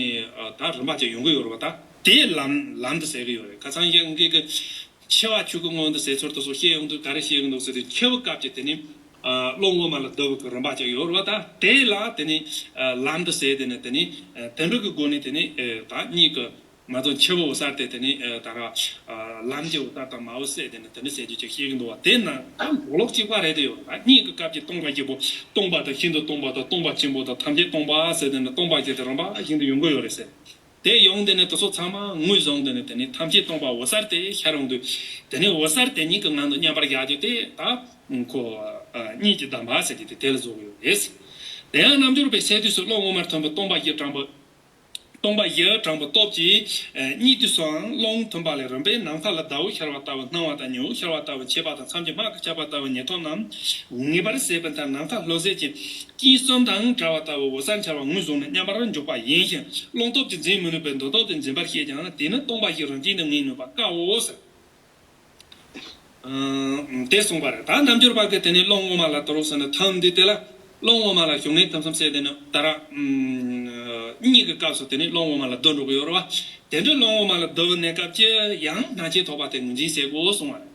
ད་རིམ་པ་ཅིག་ཡོང་གི་ཡོད་རེད་བ། ད་དེ་ལམ་ལམ་དུ་ཟེར་གི་ཡོད་རེད། ཁ་སང་ཡང་གི་གི་འཆི་བ་ཆོས་ཀྱི་སྔོན་དུ་ཟེར་ཚུལ་དུ་སོགས་བཤད་ཡོང་དུས་ག་རེ་བཤད་ཀྱི་འདུག་ཟེར་དུས་འཆི་བའི་སྐབས་ཀྱི་དེ་ནི་རླུང་དབུ་མ་ལ་བསྡུ་བའི་གི་རིམ་པ་ཅིག་ཡོད་རེད་བ། ད་དེ་ལ་དེ་ནི་ལམ་དུ་ཟེར་དེ་ནི་དེ་ནི་དེ་འདྲ་གི་སྒོ་ནས་དེ་ནི་ད་གཉིད་ཀྱི་ང་ཚོ་འཆི་བའི་འོད་གསལ་དེ་དེ་ནི་ད་ར་ལམ་གྱི་འོད་གསལ་དང་མ་འོད་གསལ་དེ་ནི་དེ་འདྲ་ཟེར་རྒྱུ་ཅིག་བཤད་ཀྱི་འདུག་བ། དེ་ན་ད་མདོ་ལོག་གཅིག་པ་རེད་དེ་ཡོད། ད་གཉིད་ཀྱི་སྐབས་ཀྱི་སྟོང་པ་བཞི་པོ་སྟོང་པ་དང་ཤིན་ཏུ་སྟོང་པ་དང་སྟོང་པ་ཆེན་པོ་དང་ཐམས་ཅད་སྟོང་པ་ཟེར་དེ་ནི་སྟོང་པ་བཞི་དེ་རིམ་པ་བཞིན་དུ་ཡོང་གི་ཡོད་རེད་ཟེར། དེ་ཡོང་དེ་ནས་དེ་ཚོ་ཚང་མ་ངོས་བཟུང་དེ་ནས་དེ་ནས་ཐམས་ཅད་སྟོང་པ་འོད་གསལ་དེ་ཤར་ཡོང་དུས་དེ་ནས་འོད་གསལ་དེ་ཉིད་ཀྱི་ངང་དུ་མཉམ་པར་བཞག་རྒྱུ་དེ་ད་ཁོ་གཉིད་ཀྱི་གདམས་པ་ཟེར་རྒྱུ་དེ་དེ་ལ་བཟོ་གི་ཡོད་རེད། དེ་ཡང་རྣལ་འབྱོར་པས་སད་དུས་སུ་རླུང་དབུ་མར་ཐིམ་པའི་སྟོང་པ་བཞི་དྲངས་པ། སྟོང་པ་བཞི་དྲངས་པའི་སྟོབས་ཀྱིས་གཉིད་དུས་སུའང་རླུང་ཐིམ་པ་ལས་རིམ་པས་ནམ་མཁའ་ལ་ཟླ་བོ་ཤར་བ་ལྟ་བུ་སྣང་བ་དང་ཉི་འོད་ཤར་བ་ལྟ་བུ་མཆེད་པ་དང་མཚམས་ཀྱི་སྨག་གིས་ཁྱབ་པ་ལྟ་བུ་ཉིད་ཐོབ་རྣམས་ངེས་པར་ཟད་པའི་མཐར་ནམ་མཁའ་ལྷུང་བཟེད་ཀྱི་དཀྱིལ་གསུམ་དང་བྲལ་བ་ལྟ་བུ་འོད་གསལ་འཆར་བ་ངོས་བཟུང་ནས་མཉམ་པར་འཇོག་པ་ཡིན་ཞིང་རླུང་སྟོབས་ཀྱིས་འཛིན་མི་ནུས་པས་འདུན་སྟོབས་ཀྱིས་འཛིན་པར་བཤད་ཀྱང་དེ་ནི་སྟོང་པ་ཞིག་རང་བཞིན་དུ་ངེས་ནུས་པ་དཀའོ་ཟེར། དེ་གསུངས་པ་རེད། ད་རྣལ་འབྱོར་པ་གིས་དེ་ནི་རླུང་དབུ་མ་ལ་དོ་རུང་ཟེར་ནས་ཐིམ་འདི་དེ་ལ་རླུང་དབུ་མ་ལ་ཞུགས་ནས་ཐིམ་གསུམ་ཟེར་དེ་ནི་ད་ར་གཉིད་ཀྱི་སྐབས་སུ་དེ་ནི་རླུང་དབུ་མ་ལ་བསྡུ་འགྲོ་གི་ཡོད་རེད་བ། དེ་འདྲའི་རླུང་དབུ་མ་ལ་བསྡུ་བའི་གནས་སྐབས་ཀྱི་ཡང་སྣང་མཆེད་ཐོབ་པ་དེ་ངོས་འཛིན་ཟེར་དགོས་གསུངས་པ་རེད།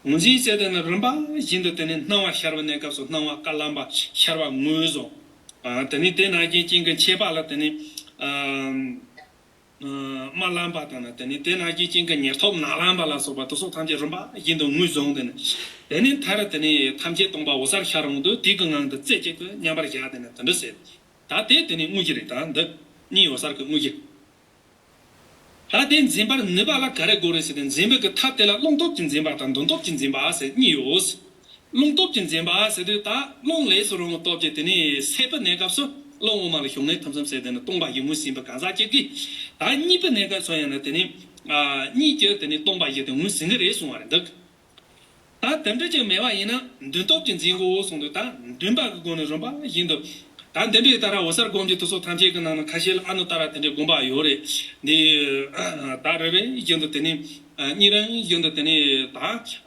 ངོས་འཛིན་ཟེར་དེ་ནི་རིམ་པ་བཞིན་དུ་དེ་ནི་སྣང་བ་ཤར་བའི་གནས་སྐབས་སུ་སྣང་བ་དཀར་ལམ་པ་ཤར་བ་ངོས་བཟུང་། དེ་ནི་དེ་ནང་བཞིན་ཅན་གྱི་མཆེད་པ་ལ་དེ་ནི། དམར་ལམ་པ་དང་ནི་དེ་ནི་དེ་ནང་བཞིན་ཅན་གྱི་ཉེར་ཐོབ་ནག་ལམ་པ་ལ་སོགས་པ་དེ་སོགས་ཐམས་ཅད་རིམ་པ་བཞིན་དུ་ངོས་བཟུང་དེ་ནི། དེ་ནི་མཐར་དེ་ནི་ཐམས་ཅད་སྟོང་པ་འོད་གསལ་ཤར་འོང་དུས་དེ་གི་ངང་དུ་རྩེ་གཅིག་ཏུ་མཉམ་པར་བཞག་དེ་ནི་དེ་འདྲ་ཟེར། ད་དེ་དེ་ནི་དངོས་གཞི་རེད། ད་འདི་གཉིད་འོད་གསལ་གྱི་དངོས་གཞི། ད་དེ་འཛིན་པར་ནུས་པ་ལ་ག་རེ་དགོས་རེད་ཟེར་ཏེ་འཛིན་པའི་གི་ཐབས་དེ་ལ་རླུང་སྟོབས་ཀྱིས་འཛིན་པ་དང་འདུན་སྟོབས་ཀྱིས་འཛིན་པ་ཟེར་གཉིས་ཡོད། རླུང་སྟོབས་ཀྱིས་འཛིན་པ་ཟེར་དུས་ད་རླུང་ལས་སུ་རུང་བའི་སྟོབས་ཀྱིས་དེ་ནི་སད་པའི་གནས་སྐབས་སུ་རླུང་དབུ་མ་ལ་ཞུགས་ནས་ཐིམ་གསུམ་ཟེར་དེ་ནི་སྟོང་པ་ཞིག་ངོས་ཟིན་པའི་གང་ཟག་ཅིག་གིས་ད་གཉིད་པའི་གནས་སྐབས་སུ་ཡང་ན་དེ་ནི་གཉིད་ཀྱི་དེ་ནི་སྟོང་པ་ཞིག་དེ་ངོས་ཟིན་གི་རེད་གསུང་བ་རེད་འདུག་ད་དེ་འདྲ་ཅིག་མེད་པ་ཡིན་ན་འདུན་སྟོབས་ཀྱིས་འཛིན་དགོས་གསུངས་དུས་ད་འདུན་པ་གི་སྒོ་ནས་རིམ་པ་བཞིན་དུ་ད་འདི་འདྲའི་ད་ར་འོད་གསལ་སྒོམ་གྱི་དུས་སོགས་ཐམས་ཅད་ཀྱི་ནང་ན་ཁ་ཤས་ལ་ཨ་ནུ་ཏཱ་ར་དེ་འདྲའི་དགོངས་པ་ཡོད་རེད། འདི་ད་རེ་རེ་བཞིན་དུ་དེ་ནི་གཉིད་རིང་བཞིན་དུ་དེ་ནི་ད་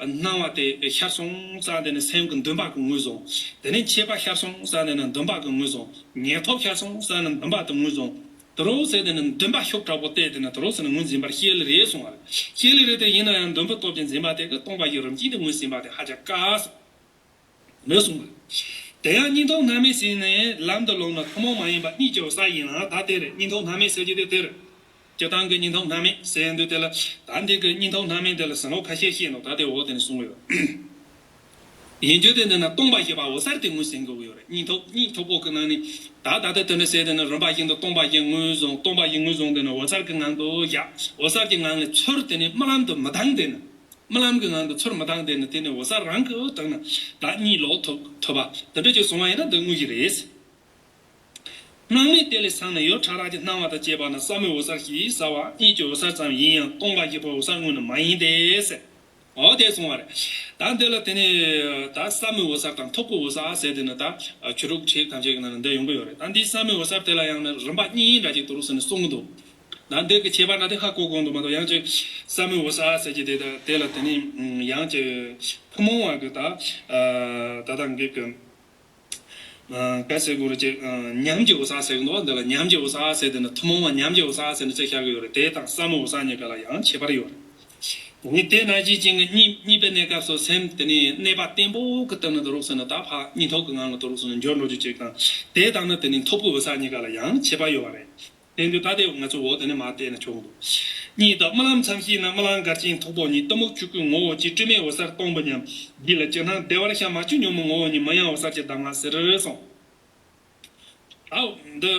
སྣང་བ་དེ་ཤར་སོང་ཙང་དེ་ནི་སེམས་ཀྱི་འདུན་པ་གི་ངོས་བཟུང་། དེ་ནི་མཆེད་པ་ཤར་སོང་ཙང་དེ་ནི་འདུན་པ་གི་ངོས་བཟུང་། ཉེར་ཐོབ་ཤར་སོང་ཙང་ནི་འདུན་པ་དེ་ངོས་བཟུང་། དེ་རུ་ཟེར་དེ་ནི་འདུན་པ་ཤུགས་དྲག་པོ་བསྟེན་དེ་ནི་དེ་རུ་ཟེར་ནི་ངོས་འཛིན་པར་བཤད་ལེ་རེད་གསུང་བ་རེད། བཤད་ལེ་རེད་དེ་ཡིན་ན་ཡང་འདུན་པའི་སྟོབས་ཀྱིས་འཛིན་པ་དེ་གི་སྟོང་པ་ཞིག་རིམ་གྱིས་དེ་ངོས་ཟིན་པ་དེ་ཧ་ཅང་དཀའ་སོང་། ལོས་གསུངས་པ། དེ་ཡང་གཉིད་འཐུག་སྣང་མེད་ཟིན་ནས་ལམ་དུ་ལོངས་ན་ཐུན་མོང་མ་ཡིན་པ་གཉིད་ཀྱི་འོད་གསལ་ཡིན་ལ་ད་དེ་རེད། གཉིད་འཐུག་སྣང་མེད་ཟེར་གྱི་དེ་དེ་རེད། སྤྱིར་བཏང་གི་གཉིད་འཐུག་སྣང་མེད་ཟེར་འདུག་དེ་ལ་ད་འདི་གི་གཉིད་འཐུག་སྣང་མེད་དེ་ལ་ཟིན་ལོག་ཁ་ཤས་ཤེས་ནོ་ད་དེ་འོག་དེ་ནས་གསུང་གི་ཡོད། ཡིན་རྒྱུ་དེ་འདི་ན་སྟོང་པ་ཞེས་པ་འོད་གསལ་དེ་ངོས་ཟིན་དགོས་ཀྱི་ཡོད་རེད། གཉིད་འཐུག་གཉིད་འཐུག་པོ་གི་ནང་ནས་ད་ད་ལྟ་དེ་འདྲ་ཟེར་དེ་ནི་རིམ་པ་བཞིན་དུ་སྟོང་པ་ཞིག་ངོས་བཟུང་། སྟོང་པ་ཞིག་ངོས་བཟུང་དེ་ནི་འོད་གསལ་གྱི་ངང་དུ་བཞག་འོད་གསལ་གྱི་ངང་ནས་ཚུར་དེ་ནི་རྨི་ལམ་དུ་མི་ལྡང་དེ་ནི། རྨི་ལམ་གྱི་ངང་དུ་ཚུར་མི་ལྡང་དེ་ནི་དེ་ནི་འོད་གསལ་རང་གི་དང་ནི་ད་གཉིད་ལོག་ཐུབ་ཐུབ་པ་དེ་འདྲ་ཅིག་སོང་བ་ཡིན་ན་འདི་དངོས་གཞི་རེད། སྣང་མེད་དེ་ལས་སངས་ནས་ཡུལ་ཕྲ་རགས་ཀྱི་སྣང་བ་དང་བཅས་པ་ནི་བསམ་མེད་འོད་གསལ་ཞེས་བྱ་བ་གཉིད་ཀྱི་འོད་གསལ་ཙམ་ཡིན་ཡང་སྟོང་པ་ཞེས་པའི་འོད་གསལ་དངོས་ནི་མ་ཡིན་ཏེ་ཟེར། འོ་དེ་གསུངས་པ་རེད། ད་འདི་ལ་དེ་ནས་ད་བསམ་མེད་འོད་གསལ་དང་ཐོབ་གོ་འོད་གསལ་ཟེར་དེ་ནི་ད་ཆོས་དྲུག་ཁྲིད་ཐམས་ཅད་ཀྱི་ནང་ནས་འདི་ཡོང་གི་ཡོད་རེད། ད་འདིའི་བསམ་མེད་འོད་གསལ་དེ་ལ་ཡང་ནི་རིམ་པ་གཉིས་འདྲ་ཅིག་ཏུ་རུ་ཟེར་ནས་གསུང་གི་འདུག་ད་འདི་གི་ཁྱད་པར་ན་དེ་ཧ་གོ་དགོས་འདུག་མ་གཏོགས། ཡང་ཅིག་ས་མུའི་འོད་གསལ་ཟེར་གྱི་དེ་དང་དེ་ལ་དེ་ནི་ཡང་ཅིག་ཐུན་མོང་བ་གི་ད་ད་ལྟ་འགེབས་གི། ག་ཟེར་དགོས་རེད། ཅེ། ཉམས་ཀྱི་འོད་གསལ་ཟེར་གི་འདུག་འདི་ལ་ཉམས་ཀྱི་འོད་གསལ་ཟེར་དེ་ནི་ཐུན་མོང་བ་ཉམས་ཀྱི་འོད་གསལ་ཟེར་ནས་ཚིག་བཞག་གི་ཡོད་རེད། དེ་དང་ས་མུའི་འོད་གསལ་གཉིས་ཀ་ལ་ཡང་ཁྱད་པར་ཡོད་རེད། ནི་དེ་ནང་བཞིན་ཅན་གྱི་གཉིས་གཉིས་པའི་གནས་སྐབས་སུ་སེམས་དེ་ནི་གནས་པ་བརྟན་པོ་གི་སྟེང་ནས་དུ་རུག་ཟེར་ན་ད་ཕ་གཉིས་ཐོབ་ཀྱི་ངང་ལ་དུ་རུག་ཟེར་ན་འབྱོར་འགྲོ་རྒྱུ་ཅིག་དང་། དེ་དང་ནི་དེ་ནི་ཐོབ་པའི་འོད་གསལ་གཉིས་ཀ་ལ་ཡང་ཁྱད་པར་ཡོད་པ་རེད། དེ་འདུག་ད་དེ་ང་ཚོ་འོ་དེ་ནི་མ་བལྟས་ན་ཆོག་འདུག་གཉིས་དང་རྨི་ལམ་མཚམས་ཤིག་ན་རྨི་ལམ་འགལ་རྐྱེན་འཐུག་པོ་གཉིས། གཏི་མུག་ཆོས་སྐུའི་ངོ་བོ་གཅིག་སྤྲོས་མེད་འོད་གསལ་སྟོང་པ་མཉམ། རྒྱུད་ལ་ཅི་སྣང་བདེ་བར་ཤར། མ་བཅོས་ཉོན་མོངས་ངོ་བོ་ཉིད། མི་གཡེང་འོད་གསལ་གྱི་གདམས་ངག་ཟེར་གསུངས། ཨའོ། འདི་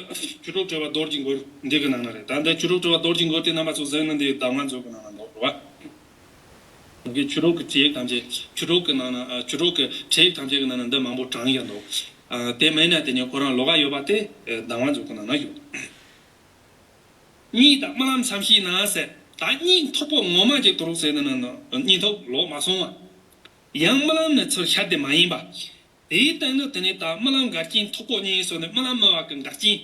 ཆོས་གྲོགས་བྲལ་བ་རྡོ་རྗེ་མགུར་འདི་གི་ནང་ན་རེད། ད་འདི་ཆོས་གྲོགས་བྲལ་བ་རྡོ་རྗེ་མགུར་དེ་རྣམ་པ་ཚོ་གཟིགས་ན་འདི་གདམས་ངག་མཛོད་གི་ནང་ན་འདུག་རེད་བ། འདི་ཆོས་གྲོགས་ཀྱི་བྲིས་ཡིག་ཐམས་ཅད། ཆོས་གྲོགས་ཀྱི་ནང་ན། ཨ། ཆོས་གྲོགས་ཀྱི་བྲིས་ཡིག་ཐམས་ཅད་ཀྱི་ནང་ན་འདི་མང་པོ་དྲངས་ཡོད་འདུག་ཨ། དེ་མིན་ན་དེ་ནི་ཁོ་རང་ལོགས་ཀ་ཡོད་པ་དེ་གདམས་ངག་མཛོད་གི་ནང་ན་ཡོད། གཉིད་དང་རྨི་ལམ་མཚམས་ཤིག་ན་ཟེར། ད་གཉིད་འཐུག་པོ་ངོ་མ་ཅིག་དུ་རུག་ཟེར་ན་ནི་གཉིད་འཐུག་ལོག་མ་སོང་བ། ཡང་རྨི་ལམ་ནི་ཚུར་ཤར་ཏེ་མ་ཡེངས་པ། དེའི་སྟེང་དུ་དེ་ནི་ད་རྨི་ལམ་འགལ་རྐྱེན་འཐུག་པོ་གཉིས་སོགས་ནི་རྨི་ལམ་རྨི་བ་གི་འགལ་རྐྱེན།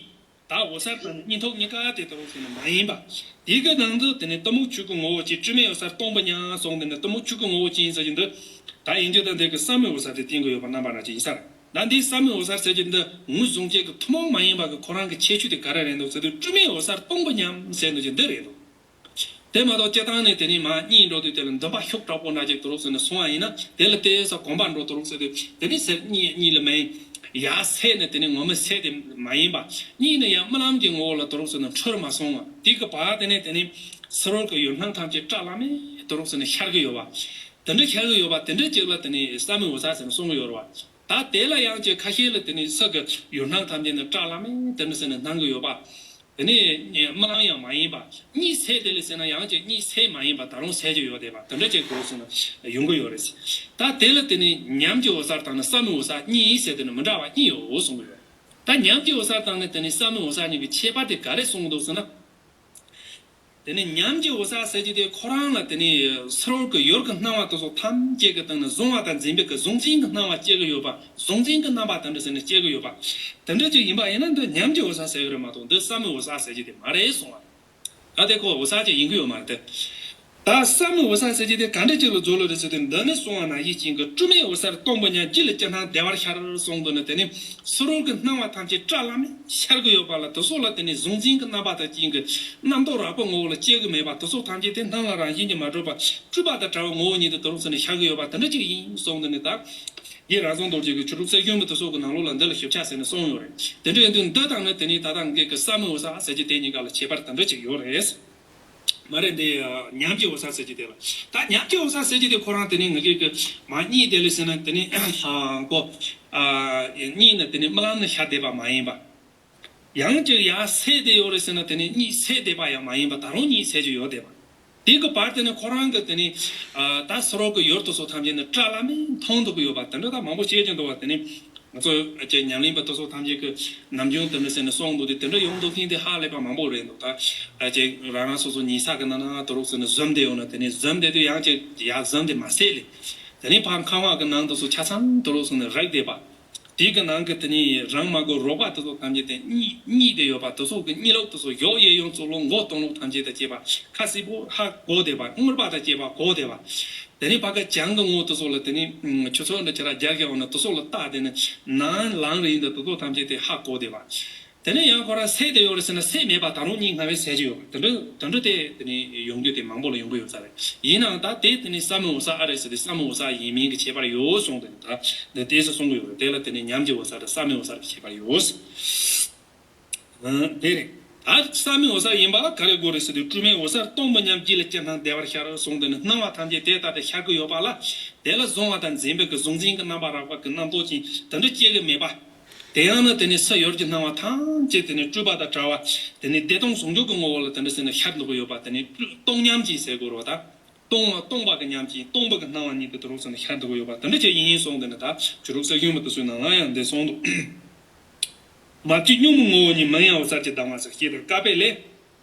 ད་འོད་གསལ་དང་གཉིད་འཐུག་གཉིས་ཀ་དེ་དུ་རུག་ཟེར་ན་མ་ཡེངས་པ། དེ་གི་ནང་དུ་དེ་ནི་གཏི་མུག་ཆོས་སྐུའི་ངོ་བོ་གཅིག་སྤྲོས་མེད་འོད་གསལ་སྟོང་པ་མཉམ་གསུངས། དེ་ནི་གཏི་མུག་ཆོས་སྐུའི་ངོ་བོ་གཅིག་ཟེར་གྱི་འདི། ད་ཡིན་རྒྱུ་དང་འདི་གི་ས་མུའི་འོད་གསལ་དེ་བསྟན་གྱི་ཡོད་པ་རྣམ་པ་རང་ཅིག་ཡིན་ས་རེད། ད་འདིའི་ས་མུའི་འོད་གསལ་ཟེར་གྱི་འདི་ངོས་བཟུང་བྱེད་ཀྱི་ཐུན་མོང་མ་ཡིན་པ་གི་ཁོ་རང་གི་ཁྱད་ཆོས་དེ་ག་རེ་རེད་འདུག་ཟེར་དུས་སྤྲོས་མེད་འོད་གསལ་སྟོང་པ་མཉམ་ཟེར་འདུག་ཅིག་འདི་རེད་འདུག་དེ་མ་གཏོགས་སྤྱིར་བཏང་ནས་དེ་ནི་མ་གཉིད་འགྲོ་དུས་དེ་ལ་འདུན་པ་ཤུགས་དྲག་པོ་འདྲ་ཅིག་དུ་རུག་ཟེར་ནས་སོང་བ་ཡིན་ན། དེ་ལ་དེ་ས་གོམས་པ་འགྲོ་དུ་རུག་ཟེར་དུས་དེ་ནི་ཟེར་གཉིད་གཉིད་ལ་མེད། ཡ་སད་ནས་དེ་ནི་ངོ་མ་སད་དེ་མ་ཡིན་པ། གཉིད་ནི་ཡང་རྨི་ལམ་གྱི་ངོ་བོ་ལ་དུ་རུག་ཟེར་ནས་འཁྲུལ་མ་སོང་བ། དེ་གི་བར་དེ་ནས་དེ་ནི་ཕྱི་རོལ་གྱི་ཡུལ་སྣང་ཐམས་ཅད་བཀྲག་ལམ་མེ་དུ་རུག་ཟེར་ནས་ཤར་གི་ཡོད་པ། དེ་འདྲ་ཤར་གི་ཡོད་པ་དེ་འདྲ་ཅིག་ལ་དེ་ནི་ས་མུའི་འོད་གསལ་ཟེར་ནས་གསུང་གི་ཡོད་རེད་བ། ད་དེ་ལ་ཡང་ཅིག་ཁ་ཤས་ལ་དེ་ནི་ས་གི་ཡུལ་སྣང་ཐམས་ཅད་ནི་བཀྲག་ལམ་མེ་དེ་འདྲ་ཟེར་ནས་སྣང་གི་ཡོད་པ། དེ་ནས་རྨི་ལམ་ཡང་མ་ཡིན་པ། གཉིད་སད་དེ་ལས་ཟེར་ན་ཡང་ཅིག་གཉིད་སད་མ་ཡིན་པ་ད་རུང་སད་ཀྱི་ཡོད་དེ་བ་དེ་འདྲ་ཅིག་གོ་སོང་ན་ཡོང་གི་ཡོད་རེད། ད་དེ་ལ་དེ་ནི་ཉམས་ཀྱི་འོད་གསལ་དང་ནི་ས་མུའི་འོད་གསལ་གཉིས་ཟེར་དེ་ནི་མི་འདྲ་བ་གཉིས་ཡོད་གསུང་གི་ཡོད། ད་ཉམས་ཀྱི་འོད་གསལ་དང་ནི་དེ་ནི་ས་མུའི་འོད་གསལ་གཉིས་ཀྱི་ཁྱད་པར་དེ་ག་རེ་གསུང་གི་འདུག་ཟེར་ན། དེ་ནི་ཉམས་ཀྱི་འོད་གསལ་ཟེར་གྱི་དེ་ཁོ་རང་ལ་དེ་ནི་ཕྱི་རོལ་གྱི་ཡུལ་གྱི་སྣང་བ་དེ་ཚོ་ཐམས་ཅད་ཀྱི་སྟེང་ནས་གཟུང་བ་དང་འཛིན་པའི་གི་གཟུང་འཛིན་གྱི་སྣང་བ་སྐྱེ་གི་ཡོད་པ། གཟུང་འཛིན་གྱི་རྣམ་པ་དེ་འདྲ་ཟེར་ནས་སྐྱེ་གི་ཡོད་པ། དེ་འདྲ་ཅིག་ཡིན་པ་ཡིན་ན་འདི་ཉམས་ཀྱི་འོད་གསལ་ཟེར་གི་རེད་མ་གཏོགས་འདི་ས་མུའི་འོད་གསལ་ཟེར་གྱི་དེ་མ་རེད་གསུང་བ། ད་དེ་ཁོ་འོད་གསལ་ཅིག་ཡིན་གི་ཡོད་མ་རེད་དེ། ད་ས་མུའི་འོད་གསལ་ཟེར་གྱི་དེ་ག་འདྲ་ཅིག་ལ་རྫོགས་ལོ་རེད་ཟེར་དུས་འདི་ནི་གསུང་བ་ནང་བཞིན་གྱི་སྤྲོས་མེད་འོད་གསལ་སྟོང་པ་ཉིད་རྒྱུད་ལ་ཅི་སྣང་བདེ་བར་ཤར་གསུངས་འདུག་ནི་དེ་ནི་ཕྱི་རོལ་གྱི་སྣང་བ་ཐམས་ཅད་བཀྲག་ལམ་མེ་ཤར་གྱི་ཡོད་པ་ལ་དེ་ཚོ་ལ་དེ་ནི་གཟུང་འཛིན་གྱི་རྣམ་པ་དང་ཅན་གྱི་རྣམ་རྟོག་རགས་པ་ངོ་བོ་ལ་སྐྱེ་གི་མེད་པ་དེ་ཚོ་ཐམས་ཅད་དེ་སྣང་ལ་རང་བཞིན་གྱིས་མ་གྲུབ་པ་སྤྲོས་པ་དང་བྲལ་བའི་ངོ་བོ་ཉིད་དུ་དུ་རུང་ཟེར་ནས་ཤར་གྱི་ཡོད་པ་དེ་འདྲ་ཅིག་ཡིན་གསུངས་འདུག་ནི་ད། རྗེ་རང་བྱུང་རྡོ་རྗེ་གི་ཆོས་དྲུག་གསེར་ཞུན་མའི་དུ་སོགས་ཀྱི་ནང་ལོགས་ལ་འདི་ལ་ཞིབ་ཆ་ཟེར་ནས་གསུངས་ཡོད་རེད། དེ་འདྲ་ཡིན་དུས་འདི་དང་ནི་དེ་ནི་ད་ལྟ་འགལ་གྱི་ས་མུའི་འོད་གསལ་ཟེར་གྱི་དེ་གཉིས་ཀ་ལ་ཁྱད་པར་དེ་འདྲ་ཅིག་ཡོད་རེད། མ་རེད་འདི་ཉམས་ཀྱི་འོད་གསལ་ཟེར་གྱི་དེ་ལ། ད་ཉམས་ཀྱི་འོད་གསལ་ཟེར་གྱི་དེ་ཁོ་རང་དེ་ནི་ང་གིས་གི་མ་གཉིད་དེ་ལས་ཟེར་ན་དེ་ནི་ཨ་ཁོ། ཨ་གཉིད་ནི་དེ་ནི་རྨི་ལམ་ནི་ཤར་བསྡད་པ་མ་ཡིན་པ། ཡང་ཅིག་ཡར་སད་བསྡད་ཡོད་རེད་ཟེར་ན་དེ་ནི་གཉིད་སད་བསྡད་པ་ཡང་མ་ཡིན་པ་ད་རུང་གཉིད་སད་ཀྱི་ཡོད་བསྡད་པ། དེ་གི་བར་དེ་ནི་ཁོ་རང་གི་དེ་ནི་ཨ་ད་ཕྱི་རོལ་གྱི་ཡུལ་དེ་ཚོ་ཐམས་ཅད་ནི་བཀྲག་ལམ་མེ་མཐོང་ཐུབ་ཀྱི་ཡོད་པ་དེ་འདྲ་ད་མང་པོ་བཤད་ཀྱི་འདུག་བ། དེ་ནི་ང་ཚོ་ཨ་ཅེ་ཉམས་ལེན་པ་དེ་ཚོ་ཐམས་ཅད་ཀྱི་ནམ་རྒྱུན་དེ་འདྲ་ཟེར་ནས་གསུངས་འདུག་དེ་དེ་འདྲ་ཡོང་འདུག་མཁན་དེ་ཧ་ལས་པ་མང་པོ་རེད་འདུག་ད་ཨ་ཅེ་རང་རང་སོ་སོ་ཉལ་ས་གི་ནང་ན་དུ་རུག་ཟེར་ནས་འཛོམས་བསྡད་ཡོད་ན་དེ་ནི་འཛོམས་བསྡད་དུས་ཡང་ཅིག་ཡར་འཛོམས་ཏེ་མ་སད་ལེ། དེ་ནི་ཕར་ཁང་བ་གི་ནང་དུ་སོ་ཆ་ཚང་དུ་རུག་ཟེར་ནས་རེག་བསྡད་པ། དེ་གི་ནང་གི་དེ་ནི་རང་མ་གོ་རོགས་པ་དེ་ཚོ་ཐམས་ཅད་དེ་གཉིད་གཉིད་དེ་ཡོད་པ་དེ་ཚོ་གི་གཉིད་ལོག་དེ་ཚོ་ཡོག་གཡས་གཡོན་གཙུག་ལོག་མགོ་སྟོང་ལོག་ཐམས་ཅད་དང་བཅས་པ་ཁ་སིལ་པོ་ཧ་གོ་བསྡད་པ། རྔུལ་པ་དང་བཅས་པ་གོ་བསྡད་པ། དེ་ནི་ཕ་གི་བྱང་གི་ངོ་དེ་ཚོ་ལ་དེ་ནི་ཆུ་ཚོད་འདྲ་ཅིག་ར་རྒྱག་རྒྱག་འོང་ན་དེ་ཚོ་ལ་བལྟ་དེ་ནི་ནང་ལངས་རེད་ཡིན་ད་དེ་ཚོ་ཐམས་ཅད་དེ་ཧ་གོ་བསྡད་པ། དེ་ནས་ཡང་ཁོ་རང་སད་དེ་ཡོད་རེད་ཟེར་ན་སད་མེད་པ་ད་རུང་གཉིད་སྔར་བས་སད་ཀྱི་ཡོད་པ་དེ་འདྲ་དེ་འདྲ་དེ་དེ་ནས་ཡོང་རྒྱུ་དེ་མང་པོ་ལ་ཡོང་གི་ཡོད་ས་རེད། ཡིན་ནའང་ད་དེ་དེ་ནས་ས་མུའི་འོད་གསལ་ཨ་རེད་ཟེར་ཏེ་ས་མུའི་འོད་གསལ་ཡིན་མིན་གྱི་ཁྱད་པར་ཡོད་གསུངས་ཏེ་ད་འདི་དེ་ཚོ་གསུང་གི་ཡོད་རེད། དེ་ལ་དེ་ནས་ཉམས་ཀྱི་འོད་གསལ་དང་ས་མུའི་འོད་གསལ་གྱི་ཁྱད་པར་ཡོད། ཨང་། དེ་རེད། ད་ས་མུའི་འོད་གསལ་ཡིན་པ་ལ་ག་རེ་དགོས་རེད་ཟེར་དུས་སྤྲོས་མེད་འོད་གསལ་སྟོང་པ་མཉམ་རྒྱུད་ལ་ཅི་སྣང་བདེ་བར་ཤར་གསུངས་ཏེ་ནི་སྣང་བ་ཐམས་ཅད་དེ་ལྟ་སྟེ་ཤར་གྱི་ཡོད་པ་ལ། དེ་ལ་གཟུང་བ་དང་འཛིན་པའི་གི་གཟུང་འཛིན་གྱི་རྣམ་པ་རགས་པ་གི་རྣམ་རྟོག་ཅན་དེ་འདྲ་སྐྱེ་གི་མེད་པ། དེ་ཡང་ན་དེ་ནི་ས་ཡོར་གྱི་སྣང་བ་ཐམས་ཅད་དེ་ནི་སྤྲོས་པ་དང་བྲལ་བ། དེ་ནི་བདེ་སྟོང་ཟུང་འཇུག་གི་ངོ་བོ་ལ་དེ་འདྲ་ཟེར་ནས་ཤར་འདུག་གི་ཡོད་པ་དེ་ནི་སྟོང་ཉམས་ཀྱིས་ཟེར་དགོས་རེད་བ་ད། སྟོང་བ་སྟོང་པ་གི་ཉམས་ཀྱིས་སྟོང་པ་གི་སྣང་བ་ཉིད་དུ་དུ་རུག་ཟེར་ནས་ཤར་འདུག་གི་ཡོད་པ་དེ་འདྲ་ཅིག་ཡིན་གསུངས་ཏེ་ནི་ད་ཆོས་དྲུག་གསེར་ཞུན་མའི་དུས་སུའི་ནང་ལ་ཡང་འདི་གསུངས་འདུག་མ་བཅོས་ཉོན་མོངས་ངོ་བོ་ཉིད་མི་གཡེང་འོད་གསལ་གྱི་གདམས་ངག་ཟེར་ཞེས་དང་བཀའ་པོད་ལས།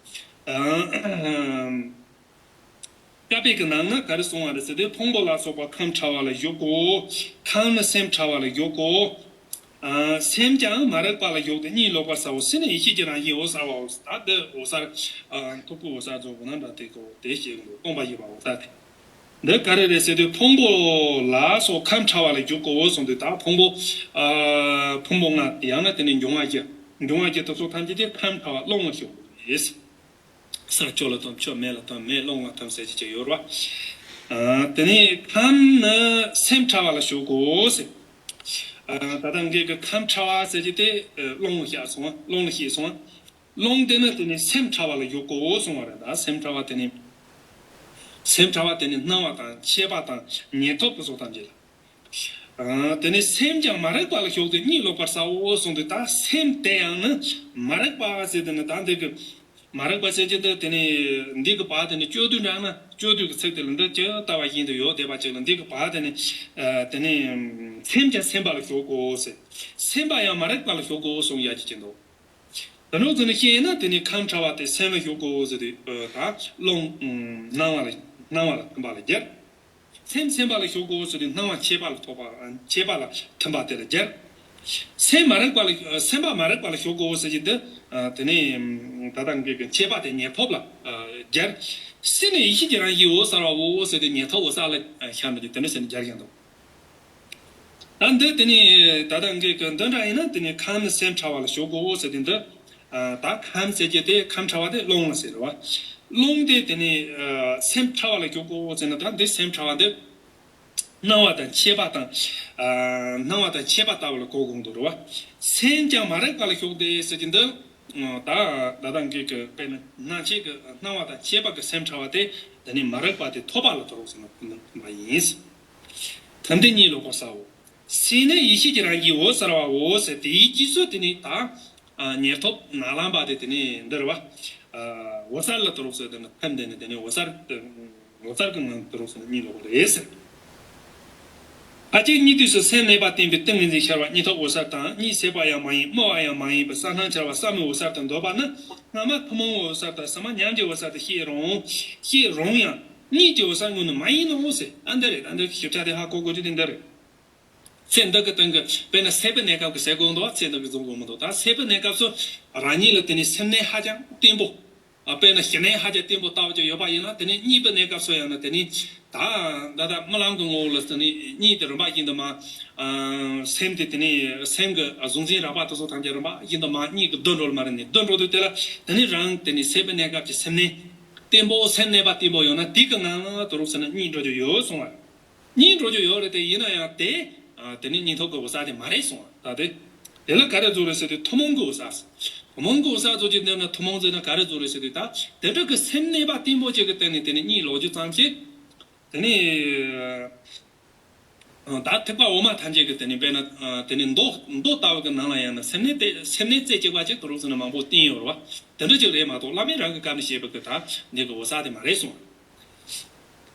ཨང་། བཀའ་པོད་ཀྱི་ནང་ན་ག་རེ་གསུངས་པ་རེད་ཟེར་དུས་ཕུང་པོ་ལ་སོགས་པ་ཁམས་ཕྲ་བ་ལ་བཞག་གོ། ཁམས་ནི་སེམས་ཕྲ་བ་ལ་བཞག་གོ། ཨ། སེམས་ཀྱང་མ་རིག་པ་ལ་ཞུགས་ཏེ་གཉིད་ལོག་པར་བྱའོ། སྲིད་ནི་ཡེ་ཤེས་ཀྱི་རང་བཞིན་འོད་གསལ་བའོ། ད་འདི་འོད་གསལ། ཨ། ཐོབ་གོ་འོད་གསལ་རྫོགས་པ་ན་འདྲ་དེ་གོ་དེ་ཤེས་གི་འདུག་སྟོང་པ་ཡིན་པ་འོད་གསལ་དེ། འདི་ག་རེ་རེད་ཟེར་དུས་ཕུང་པོ་ལ་སོགས་ཁམས་ཕྲ་བ་ལ་ཞུགས་གོ་གསུངས་དུས། ད་ཕུང་པོ། ཨ། ཕུང་པོ་ལྔ་ཡང་ན་དེ་ནི་འབྱུང་བ་བཞི། འབྱུང་བ་བཞི་དེ་ཚོ་ཐམས་ཅད་དེ་ཁམས་ཕྲ་བ་རླུང་ལ་ཞུགས་གོ་རེད། ས་ཆུ་ལ་ཐིམ། ཆུ་མེ་ལ་ཐིམ། མེ་རླུང་ལ་ཐིམ་ཟེར་གྱི་ཅིག་ཡོད་རེད་བ། ཨ། དེ་ནས་ཁམས་ནི་སེམས་ཕྲ་བ་ལ་ཞུགས་གོ་ཟེར། ཨ། ད་ལྟ་འགའ་གི་ཁམས་ཕྲ་བ་ཟེར་གྱི་དེ། ཨ། རླུང་ལ་བཤད་སོང་བ། རླུང་ལ་བཤད་སོང་བ། རླུང་དེ་ནི་དེ་ནི་སེམས་ཕྲ་བ་ལ་ཞུགས་གོ་གསུངས་པ་རེད། ད་སེམས་ཕྲ་བ་དེ་ནི། སེམས་ཕྲ་བ་དེ་ནི་སྣང་བ་དང་མཆེད་པ་དང་ཉེར་ཐོབ་ཀྱི་ཚོགས་ཐམས་ཅད་ལ། ཨ། དེ་ནས་སེམས་ཀྱང་མ་རིག་པ་ལ་ཞུགས་ཏེ་གཉིད་ལོག་པར་བྱའོ་གསུངས་ཏེ། ད་སེམས་དེ་ཡང་ནི་མ་རིག་པ་ཟེར་དེ་ནི་ད་འདི་གི་མ་རིག་པ་ཟེར་གྱི་འདི་དེ་ནི་འདི་གི་བར་དེ་ནི་སྤྱོད་བསྡུས་འདྲ་ན་སྤྱོད་བསྡུས་ཀྱི་ཚིག་དེ་ལ་འདི་ཇི་ལྟ་བ་བཞིན་དུ་ཡོད་བསྡད་པ་ཅིག་ལ་འདི་གི་བར་དེ་ནི། ཨ། དེ་ནི་སེམས་ཀྱང་སེམས་པ་ལ་ཞུགས་གོ་ཟེར། སེམས་པ་ཡང་མ་རིག་པ་ལ་ཞུགས་གོ་གསུངས་ཡ་གྱི་ཅི་འདུག་དེ་འདྲ་ཟེར་ནས་བཤད་ན་དེ་ནི་ཁམས་ཕྲ་བ་དེ་སེམས་ལ་ཞུགས་གོ་ཟེར་དུས། ཨ། ད་རླུང་། ཨ། སྣང་བ་ལ་སྣང་བ་ལ་ཐིམ་པ་ལ་སྦྱར། སེམས་སེམས་པ་ལ་ཞུགས་གོ་ཟེར་དུས་སྣང་བ་མཆེད་པ་ལ་ཐོབ་པ། ཨ། མཆེད་པ་ལ་ཐིམ་པ་དེ་ལ་སྦྱར། སེམས་མ་རིག་པ་ལ། ཨ། སེམས་པ་མ་རིག་པ་ལ་ཞུགས་གོ་ཟེར་གྱི་འདི། ཨ། དེ་ནི་ད་ལྟ་འགའ་གི་མཆེད་པ་དེ་ཉེར་ཐོབ་ལ། ཨ། སྦྱར། སྲིད་ནི་ཡེ་ཤེས་ཀྱི་རང་བཞིན་འོད་གསལ་བའོ་ཟེར་དུས་ཉེར་ཐོབ་འོད་གསལ་ལ། ཨ། ཤར་ནས་དེ་འདྲ་ཟེར་ནས་སྦྱར་ཡང་འདུག་ད་འདི་དེ་ནི་ད་ལྟ་འགའ་གི་འདི་འདྲ་ཡིན་ན་དེ་ནི་ཁམས་ནི་སེམས་ཕྲ་བ་ལ་ཞུགས་གོ་ཟེར་དུས་འདི། ཨ། ད་ཁམས་ཟེར་གྱི་དེ་ཁམས་ཕྲ་བ་དེ་རླུང་ལ་ཟེར་བ། རླུང་དེ་དེ་ནི། ཨ། སེམས་ཕྲ་བ་ལ་ཞུགས་གོ་ཟེར་ན་ད་འདི་སེམས་ཕྲ་བ་འདི་སྣང་བ་དང་མཆེད་པ་དང་། ཨ། སྣང་བ་དང་མཆེད་པ་ལྟ་བུ་ལ་གོ་དགོས་འདུག་རེད་བ། སེམས་ཀྱང་མ་རིག་པ་ལ་ཞུགས་ཏེ་ཟེར་གྱི་འདི། ད་ད་ལྟ་འགའ་གི་དཔེར་ན་སྣང་མཆེད་ཀྱི་སྣང་བ་དང་མཆེད་པ་གི་སེམས་ཕྲ་བ་དེ་དེ་ནི་མ་རིག་པ་དེ་ཐོབ་པ་ལ་དོར་ཟེར་ན་མ་ཡིན། ད་འདི་གཉིད་ལོག་པར་བྱའོ། སྲིད་ནི་ཡེ་ཤེས་ཀྱི་རང་བཞིན་འོད་གསལ་བའོ་ཟེར། དེའི་རྗེས་སུ་དེ་ནི་ད། ཨ། ཉེར་ཐོབ་ནག་ལངས་པ་དེ་དེ་ནི་འདི་རེད་བ། ཨ། འོད་གསལ་ལ་དོར་ཟེར་དེ་ནི་ཐིམ་དེ་ནི་དེ་ནི་འོད་གསལ། འོད་གསལ་གྱི་ངང་དུ་རོགས་ཟེར་ན་གཉིད་ལོག་པ་རེད་ཟེར། ཨ། ཅེ་གཉིད་དུས་སུ་སེམས་གནས་པ་བརྟན་པའི་ཏིང་ངེ་འཛིན་ཤར་བ་གཉིད་ཐོབ་འོད་གསལ་དང་། གཉིད་སད་པ་ཡང་མ་ཡིན་སྨོ་བ་ཡང་མ་ཡིན་པའི་གསལ་སྣང་འཆར་བ་གསལ་མོའི་འོད་གསལ་དུ་འདོད་པ་ནི། སྔ་མ་ཐུན་མོང་གི་འོད་གསལ་དང་གསུམ་པ་ཉམས་ཀྱི་འོད་གསལ་དུ་བཤད་རུང་། བཤད་རུང་ཡང་གཉིད་ཀྱི་འོད་གསལ་དངོས་ནི་མ་ཡིན་ནོ་ཟེར། ཨ། འདི་རེད། ད་འདི་ཞིབ་ཆ་དེ་ཧ་གོ་དགོས་རྒྱུ་དེ་འདི་རེད། ཚེ་འདི་གི་སྟེང་གི་དཔེར་ན་སད་པའི་གནས་སྐབས་ཀྱི་སད་དགོས་འདུག་ཚེ་འདི་གི་བཟུང་དགོས་མི་འདུག་ད་སད་པའི་གནས་སྐབས་སུ་རང་ཉིད་ལ་དེ་ནི་སེམས་གནས་ཧ་ཅང་བརྟན་པོ། ཨ། དཔེར་ན་ཞི་གནས་ཧ་ཅང་བརྟན་པོ་ལྟ་བུ་ཅིག་ཡོད་པ་ཡིན་ན། དེ་ནི་གཉིད་པའི་གནས་སྐབས་སུ་ཡང་ན་དེ་ནི་ད་ད་ལྟ་རྨི་ལམ་གྱི་ངོ་བོ་ལ་དེ་ནི་གཉིད་དེ་རིམ་པ་བཞིན་དུ་མར། ཨ། སེམས་དེ་དེ་ནི་སེམས་ཀྱི་གཟུང་འཛིན་རགས་པ་དེ་ཚོ་ཐམས་ཅད་རིམ་པ་བཞིན་དུ་མར་གཉིད་ཀྱི་བསྡུ་འགྲོ་ལ་མ་རེད་ནི། བསྡུ་འགྲོ་དུས་དེ་ལ་དེ་ནི་རང་དེ་ནི་སད་པའི་གནས་སྐབས་ཀྱི་སེམས་གནས་བརྟན་པོ། སེམས་གནས་པ་བརྟན་པོ་ཡོད་ན་དེ་གི་ངང་ལ་དུ་རུབ་ཟེར་ན་གཉིད་འགྲོ་རྒྱུ་ཡོད་གསུང་བ། གཉིད་འགྲོ་རྒྱུ་ཡོད་རེད་དེ། ཡིན་ན་ཡང་དེ། ཨ། དེ་ནི་གཉིད་ཐོབ་ཀྱི་འོད་གསལ་དེ་མ་རེད་གསུང་བ། ད་དེ་དེ་ལ་ག་རེ་རྫོགས་རེད་ཟེར་དུས་ཐུན་མོང་གི་འོད་གསལ། ཐུན་མོང་གི་འོད་གསལ་རྫོགས་ཀྱི་འདོད་ན་ཐུན་མོང་ཟེར་ན་ག་རེ་རྫོགས་རེད་ཟེར་དུས། ད་དེ་འདྲ་གི་སེམས་གནས་པ་བརྟན་པོ་ཅིག་གི་སྟེང་ནས་དེ་ནི་གཉིད་ལོག་རྒྱུ་ཙམ་ཞིག་དེ་ནི། ཨ། ད་ཐེག་པ་འོག་མ་ཐམས་ཅད་ཀྱི་དེ་ནི་དཔེར་ན། ཨ། དེ་ནི་མདོ་མདོ་ལྟ་བུ་གི་ནང་ལ་ཡང་ན་སེམས་གནས་དེ་སེམས་གནས་རྩེ་གཅིག་པ་ཅིག་དུ་རུབ་ཟེར་ན་མང་པོ་བསྟན་ཡོད་རེད་བ། དེ་འདྲ་ཅིག་རེད་མ་གཏོགས་བླ་མའི་རང་གི་སྐབས་ནས་བཤད་པའི་གི་ད་འདི་གི་འོད་གསལ་དེ་མ་རེད་གསུངས།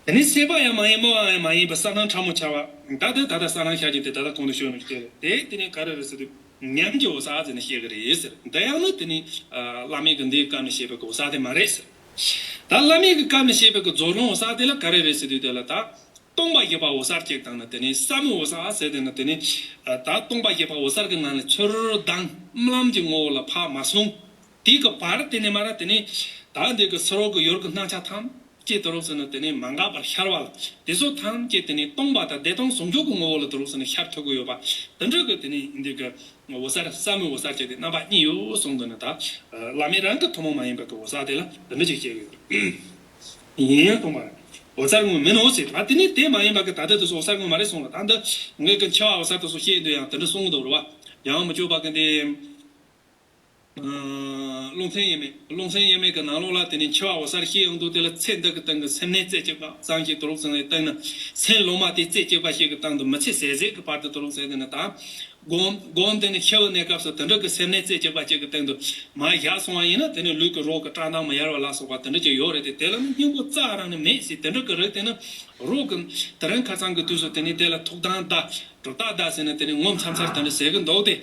དེ་ནི་སད་པ་ཡང་མ་ཡིན་སྨོ་བ་ཡང་མ་ཡིན་པའི་གསལ་སྣང་ཕྲ་མོ་འཆར་བ། ད་དེ་ད་ལྟ་གསལ་སྣང་ཤར་གྱི་དེ་ད་ལྟ་གོང་དུ་ཞུས་ནོ་དེ་རེད། དེ་དེ་ནི་ག་རེ་རེད་ཟེར་དུས་ཉམས་ཀྱི་འོད་གསལ་ཟེར་ནས་བཤད་གི་རེད་ཟེར། འདི་ཡང་ནི་དེ་ནི། ཨ། བླ་མའི་གི་འདིའི་སྐབས་ནས་བཤད་པའི་གི་འོད་གསལ་དེ་མ་རེད་ཟེར། ད་བླ་མའི་གི་སྐབས་ནས་བཤད་པའི་གི་རྫོགས་ལམ་འོད་གསལ་དེ་ལ་ག་རེ་རེད་ཟེར་དུས་དེ་ལ་ད། སྟོང་པ་བཞི་པ་འོད་གསལ་གཅིག་དང་ནི་དེ་ནི་གསལ་མོའི་འོད་གསལ་ཟེར་དེ་ནི་དེ་ནི། ཨ། ད་སྟོང་པ་བཞི་པ་འོད་གསལ་གྱི་ངང་ལས་ཚུར་ལྡང་རྨི་ལམ་གྱི་ངོ་བོ་ལ་ཕར་མ་སོང་། དེའི་གི་བར་དེ་ནས་མར་ར་དེ་ནི་ད་འདི་གི་ཕྱི་རོལ་གྱི་ཡུལ་གྱི་སྣང་ཆ་ཐམས་ཅད་དུ་རུབ་ཟེར་ན་དེ་ནི་མ་འགགས་པར་ཤར་བ་ལ། དེ་ཚོ་ཐམས་ཅད་དེ་ནི་སྟོང་པ་དང་བདེ་སྟོང་ཟུང་འཇུག་གི་ངོ་བོ་ལ་དུ་རུབ་ཟེར་ན་ཤར་ཐུབ་ཀྱི་ཡོད་པ། དེ་འདྲ་གི་དེ་ནི་འདི་གི་འོད་གསལ་གསལ་མོའི་འོད་གསལ་བྱས་ཏེ་རྣམ་པ་གཉིས་ཡོད་གསུངས་འདུག་ནི། ད་བླ་མའི་རང་གི་ཐུན་མོང་མ་ཡིན་པ་གི་འོད་གསལ་དེ་ལ་དེ་འདྲ་ཅིག་བཤད་ཀྱི་ཡོད། ཡིན་ཡང་སྟོང་པ་རེད། འོད་གསལ་དངོས་མིན་ནོ་ཟེར། ད་དེ་ནི་དེ་མ་ཡིན་པ་གི་ད་ལྟ་དེ་ཚོ་འོད་གསལ་དངོས་མ་རེད་གསུངས་ལ། ད་འདི་ངས་གི་འཆི་བ་འོད་གསལ་དེ་ཚོ་བཤད་འདོད་ཡང་དེ་འདྲ་གསུང་གི་འདུག་རེད་བ། ཡང་མི་སྐྱོ་བ་གི་འདི། ཨ། རླུང་སེམས་དབྱེར་མེད། རླུང་སེམས་དབྱེར་མེད་ཀྱི་ནང་ལོགས་ལ་དེ་ནི་འཆི་བ་འོད་གསལ་བཤད་ཡོང་དུས། དེ་ལ་ཚེ་འདི་གི་སྟེང་གི་སེམས་གནས་རྩེ་གཅིག་པ་ཙམ་ཞིག་དུ་རུབ་ཟེར་ནས་བསྟན་ན། སེམས་ལོ་མ་དེ་རྩེ་གཅིག་པ་ཞིག་གི་སྟེང་དུ་མི་ཚེ་ཟད་ཟད་ཀྱི་བར་དུ་དུ་རུབ་ཟེར་དེ་ནི་ད། སྒོམ་སྒོམ་དེ་ནི་འཆི་བའི་གནས་སྐབས་སུ་དེ་འདྲ་གི་སེམས་གནས་རྩེ་གཅིག་པ་གཅིག་གི་སྟེང་དུ་མར་བཞག་སོང་བ་ཡིན་ན། དེ་ནི་ལུས་ཀྱི་རོ་གི་བཀྲག་མདངས་མི་ཡལ་བ་ལ་སོགས་པ་དེ་འདྲ་ཅིག་ཡོད་རེད་དེ། དེ་ལ་ནི་སྙིང་པོ་རྩ་རང་ནས་མེད་ཟེར། དེ་འདྲ་གི་རིགས་དེ་ནི་རོ་གི་དེ་རིང་ཁ་སང་གི་དུས་སུ་དེ་ནི་དེ་ལ་ཐུགས་དམ་ད། གྲུབ་རྟགས་ད་ཟེར་ན་དེ་ནི་ངོ་མཚར་མཚར་དེ་འདྲ་ཟེར་གི་འདུག་སྟེ།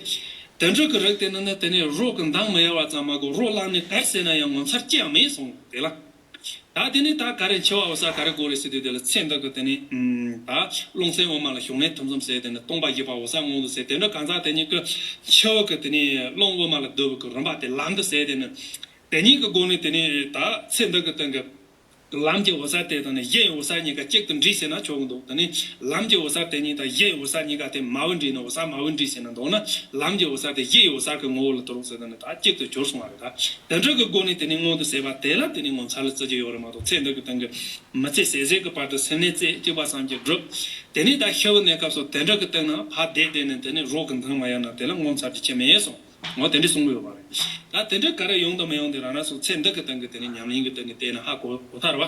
དེ་འདྲ་གི་རིགས་དེ་ནི་ནི་དེ་ནི་རོ་གི་མདངས་མི་ཡལ་བ་ཙམ་མ་གོ་རོ་ལངས་ནས་གར་ཟེར་ན་ཡང་ངོ་མཚར་ཅི་ཡང་མེད་གསུངས་དེ་ལ། ད་དེ་ནས་ད་ག་རེ་འཆི་བ་འོད་གསལ་ག་རེ་དགོས་རེད་ཟེར་དུས། དེ་ལ་ཚེ་འདི་གི་དེ་ནས་ཨུམ་ད་རླུང་སེམས་དབུ་མ་ལ་ཞུགས་གནས་ཐུན་མཚམས་ཟེར། དེ་ནས་སྟོང་པ་བཞི་པ་འོད་གསལ་མངོན་དུ་གསལ། དེ་འདྲ་གང་ཟག་དེ་ཉིད་ཀྱི་འཆི་བ་གི་དེ་ནས་རླུང་དབུ་མ་ལ་བསྡུ་བའི་གི་རིམ་པ་དེ་ལམ་དུ་ཟེར། དེ་ནས་དེ་ཉིད་ཀྱི་སྒོ་ནས་དེ་ནས་ད་ཚེ་འདི་གི་སྟེང་གི་ལམ་གྱི་འོད་གསལ་དེ་དང་ནི་གཞིའི་འོད་གསལ་གཉིས་ཀ་གཅིག་ཏུ་འདྲེས་ཟེར་ན་ཆོག་གི་འདུག་དེ་ནི་ལམ་གྱི་འོད་གསལ་དེ་གཉིས་དང་གཞིའི་འོད་གསལ་གཉིས་ཀ་དེ་མ་བུ་འདྲེས་ནི་འོད་གསལ་མ་བུ་འདྲེས་ཟེར་ན་འདུག་ན། ལམ་གྱི་འོད་གསལ་དེ་གཞིའི་འོད་གསལ་གྱི་ངོ་བོ་ལ་དུ་རུང་ཟེར་ན་ནི་ད་གཅིག་ཏུ་གྱུར་སོང་བ་རེད། ད་དེ་འདྲ་གི་སྒོ་ནས་དེ་ནི་མངོན་དུ་གསལ་བ་དེ་ལ་དེ་ནི་ངོ་མཚར་ལ་བརྩི་རྒྱུ་ཡོད་རེད་མ་གཏོགས། ཚེ་འདི་གི་སྟེང་གི་མི་ཚེ་ཟད་ཟད་ཀྱི་བར་དུ་སེམས་ནས་རྩེ་གཅིག་པ་བསམ་གྱི་སྒྲུབ། དེ་ནས་ད་ཤི་བའི་གནས་སྐབས་སུ་དེ་འདྲ་གི་སྟེང་ན་ཕར་བསྡད་བསྡད་ནས་དེ་ནི་རོ་གི་མདངས་མ་ཡལ་ན་དེ་ལ་ངོ་མཚར་དེ་ཅི་མེད་སོང་། འོ་དེ་འདྲ་གསུང་གི་ཡོད་པ་རེད། ད་དེ་འདྲ་ག་རེ་ཡོང་དང་མི་ཡོང་དེ་རང་རང་སོ་ཚེ་འདི་གི་སྟེང་གི་དེ་ནི་ཉམས་ལེན་གི་སྟེང་གི་བལྟས་ན་ཧ་གོ་གོ་ཐལ་བ།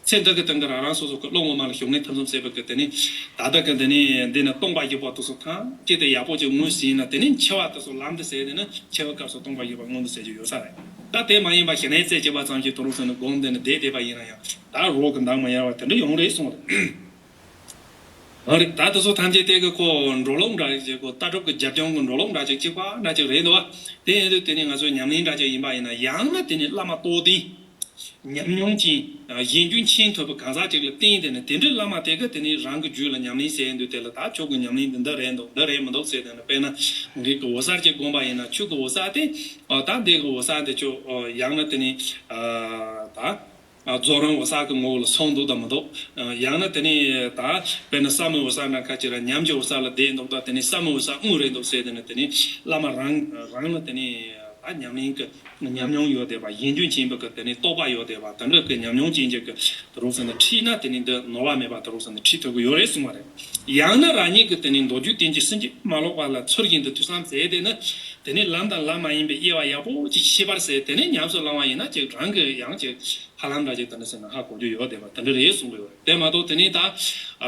ཚེ་འདི་གི་སྟེང་གི་རང་རང་སོ་སོ་གི་རླུང་དབུ་མ་ལ་ཞུགས་གནས་ཐུན་མཚམས་ཟེར་བ་གི་དེ་ནི་ད་ལྟ་གི་དེ་ནི་འདི་ནི་སྟོང་པ་བཞི་པ་དེ་ཚོ་ཐམས་ཅད་དེ་ཡག་པོ་ཅིག་ངོས་ཟིན་ན། དེ་ནི་འཆི་བ་དེ་ཚོ་ལམ་དུ་ཟེར། དེ་ནི་འཆི་བའི་སྐབས་སུ་སྟོང་པ་བཞི་པ་མངོན་དུ་གསལ་རྒྱུ་ཡོད་ས་རེད། ད་དེ་མ་ཡིན་པ་ཞི་གནས་རྩེ་གཅིག་པ་ཙམ་ཞིག་དུ་རུང་ཟེར་ནས་སྒོམ་དེ་ནི་བསྡད་བསྡད་པ་ཡིན་ན་ཡང་ད་རོ་གི་མདངས་མ་ཡལ་བ་དེ་འདྲ་ཡོང་རེད་གསུངས་རེད། ཨ་རེད། ད་དེ་ཚོ་ཐམས་ཅད་དེ་གི་ཁོ་འགྲོ་ལུགས་འདྲ་ཞིག་ཅིག་ཁོ་ལྟ་གྲུབ་ཀྱི་རྒྱབ་ལྗོངས་ཀྱི་འགྲོ་ལུགས་འདྲ་ཅིག་གཅིག་པ་འདྲ་ཅིག་རེད་འདུག་བ། དེ་ཡིན་དུས་དེ་ནི་ང་ཚོའི་ཉམས་ལེན་འདྲ་ཅིག་ཡིན་པ་ཡིན་ན། ཡང་ན་དེ་ནི་བླ་མ་རྟོགས་ལྡན་ཉམས་མྱོང་ཅན་གཞན་རྒྱུད་མཁྱེན་ཐུབ་པའི་གང་ཟག་ཅིག་ལ་བརྟེན་ཏེ་ནི་དེ་འདྲའི་བླ་མ་དེ་གི་དེ་ནི་རང་གི་རྒྱུད་ལ་ཉམས་ལེན་ཟེར་དུས། དེ་ལ་ད་ཁྱོད་ཀྱི་ཉམས་ལེན་འདི་འདི་རེད་འདུག་འདི་རེད་མི་འདུག་ཟེར་དེ་ནི། དཔེར་ན་རིགས་ཀྱི་འོད་གསལ་ཅིག་བསྒོམ་པ་ཡིན་ན། ཆོས་ཀྱི་འོད་གསལ་དེ་ཨ་ད་འདི་གི་འོད་གསལ་དེ་ཁྱོད་ཨ་ཡང་ན་དེ་ནི་ཨ་ད། རྫོགས་རིམ་འོད་གསལ་གྱི་ངོ་བོ་ལ་སོང་འདུག་དང་མི་འདུག་ཡང་ན་དེ་ནི་ད་དཔེར་ན་ཟབ་མོའི་འོད་གསལ་འདྲ་ཁ་ཅིག་ར་ཉམས་ཀྱི་འོད་གསལ་ལ་བསྡད་འདུག་ད་དེ་ནི་ཟབ་མོའི་འོད་གསལ་དངོས་རེད་འདུག་ཟེར། དེ་ནི་དེ་ནི་བླ་མ་རང་རང་ལ་དེ་ནི་ད་ཉམས་ལེན་གྱི་ཉམས་མྱོང་ཡོད་བསྡད་པ། གཞན་རྒྱུད་མཁྱེན་པ་གི་དེ་ནི་རྟོགས་པ་ཡོད་བསྡད་པ། དེ་འདྲ་གི་ཉམས་མྱོང་ཅན་ཅིག་གི་དུ་རུང་ཟེར་ན་ཁྲིད་ན་དེ་ནི་འདི་ནོར་བ་མེད་པ་དུ་རུང་ཟེར་ན་ཁྲིད་ཐུབ་ཀྱི་ཡོད་རེད་གསུངས་པ་རེད། ཡང་ན་རང་ཉིད་ཀྱི་དེ་ནི་མདོ་རྒྱུད་བསྟན་བཅོས་ཟིན་གྱིས་མ་ལོག་པ་ལ་ཚུལ་བཞིན་དུ་ཐོས་བསམ་མཛད་དེ་ནི་དེ་ནི་ལམ་དང་ལམ་མ་ཡིན་པའི་དབྱེ་བ་ཡག་པོ་ཅིག་ཤེས་པར་ཟེར། དེ་ནི་ཉམས་སུ་བླང་བ་ཡིན་ན་ཅིག་རང་གི་ཡང་ཅིག་ཧ་ལམ་འདྲ་ཅིག་དེ་འདྲ་ཟེར་ན་ཧ་གོ་རྒྱུ་ཡོད་བསྡད་པ་དེ་འདྲ་རེད་གསུང་གི་ཡོད་རེད། དེ་མ་གཏོགས་དེ་ནས་ད་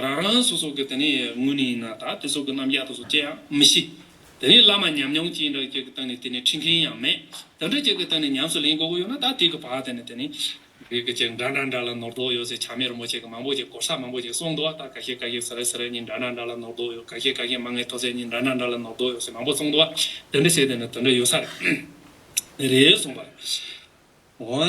རང་རང་སོ་སོ་གི་དེ་ནས་ངོས་ནས་ཡིན་ན་ད་དེ་ཚོ་གི་རྣམ་གཞག་དེ་ཚོ་ཅི་ཡང་མི་ཤེས། དེ་ནས་བླ་མ་ཉམས་མྱོང་ཅན་འདྲ་ཅིག་གི་སྟེང་ནས་དེ་ནས་ཁྲིད་མཁན་ཡང་མེད། དེ་འདྲ་ཅིག་གི་སྟེང་ནས་ཉམས་སུ་ལེན་དགོས་ཀྱི་ཡོད་ན་ད་དེ་གི་བར་དེ་ནས་དེ་ནས་རིགས་ཀྱི་ཅིག་འདྲ་འདྲ་འདྲ་ལ་ནོར་དོགས་ཡོད་ཟེར་ཆགས་མེད་རིན་པོ་ཆེ་གི་མང་པོ་ཅིག་གོ་ས་མང་པོ་ཅིག་གསུངས་འདུག་ད་ཁ་ཤས་ཁ་ཤས་ཟེར་རེ་ཟེར་རེ་གཉིས་འདྲ་འདྲ་འདྲ་ལ་ནོར་དོགས་ཡོད། ཁ་ཤས་ཁ་ཤས་མ་ངེས་ཐོག་ཟེར་གཉིས་འདྲ་འདྲ་འདྲ་ལ་ནོར་དོགས་ཡོད་ཟེར་མང་པོ་གསུངས་འདུག་དེ་འདྲ་ཟེར་དེ་ནས་དེ་འདྲ་ཡོད་ས་རེད། རེད་གསུངས་པ་རེད། འོ།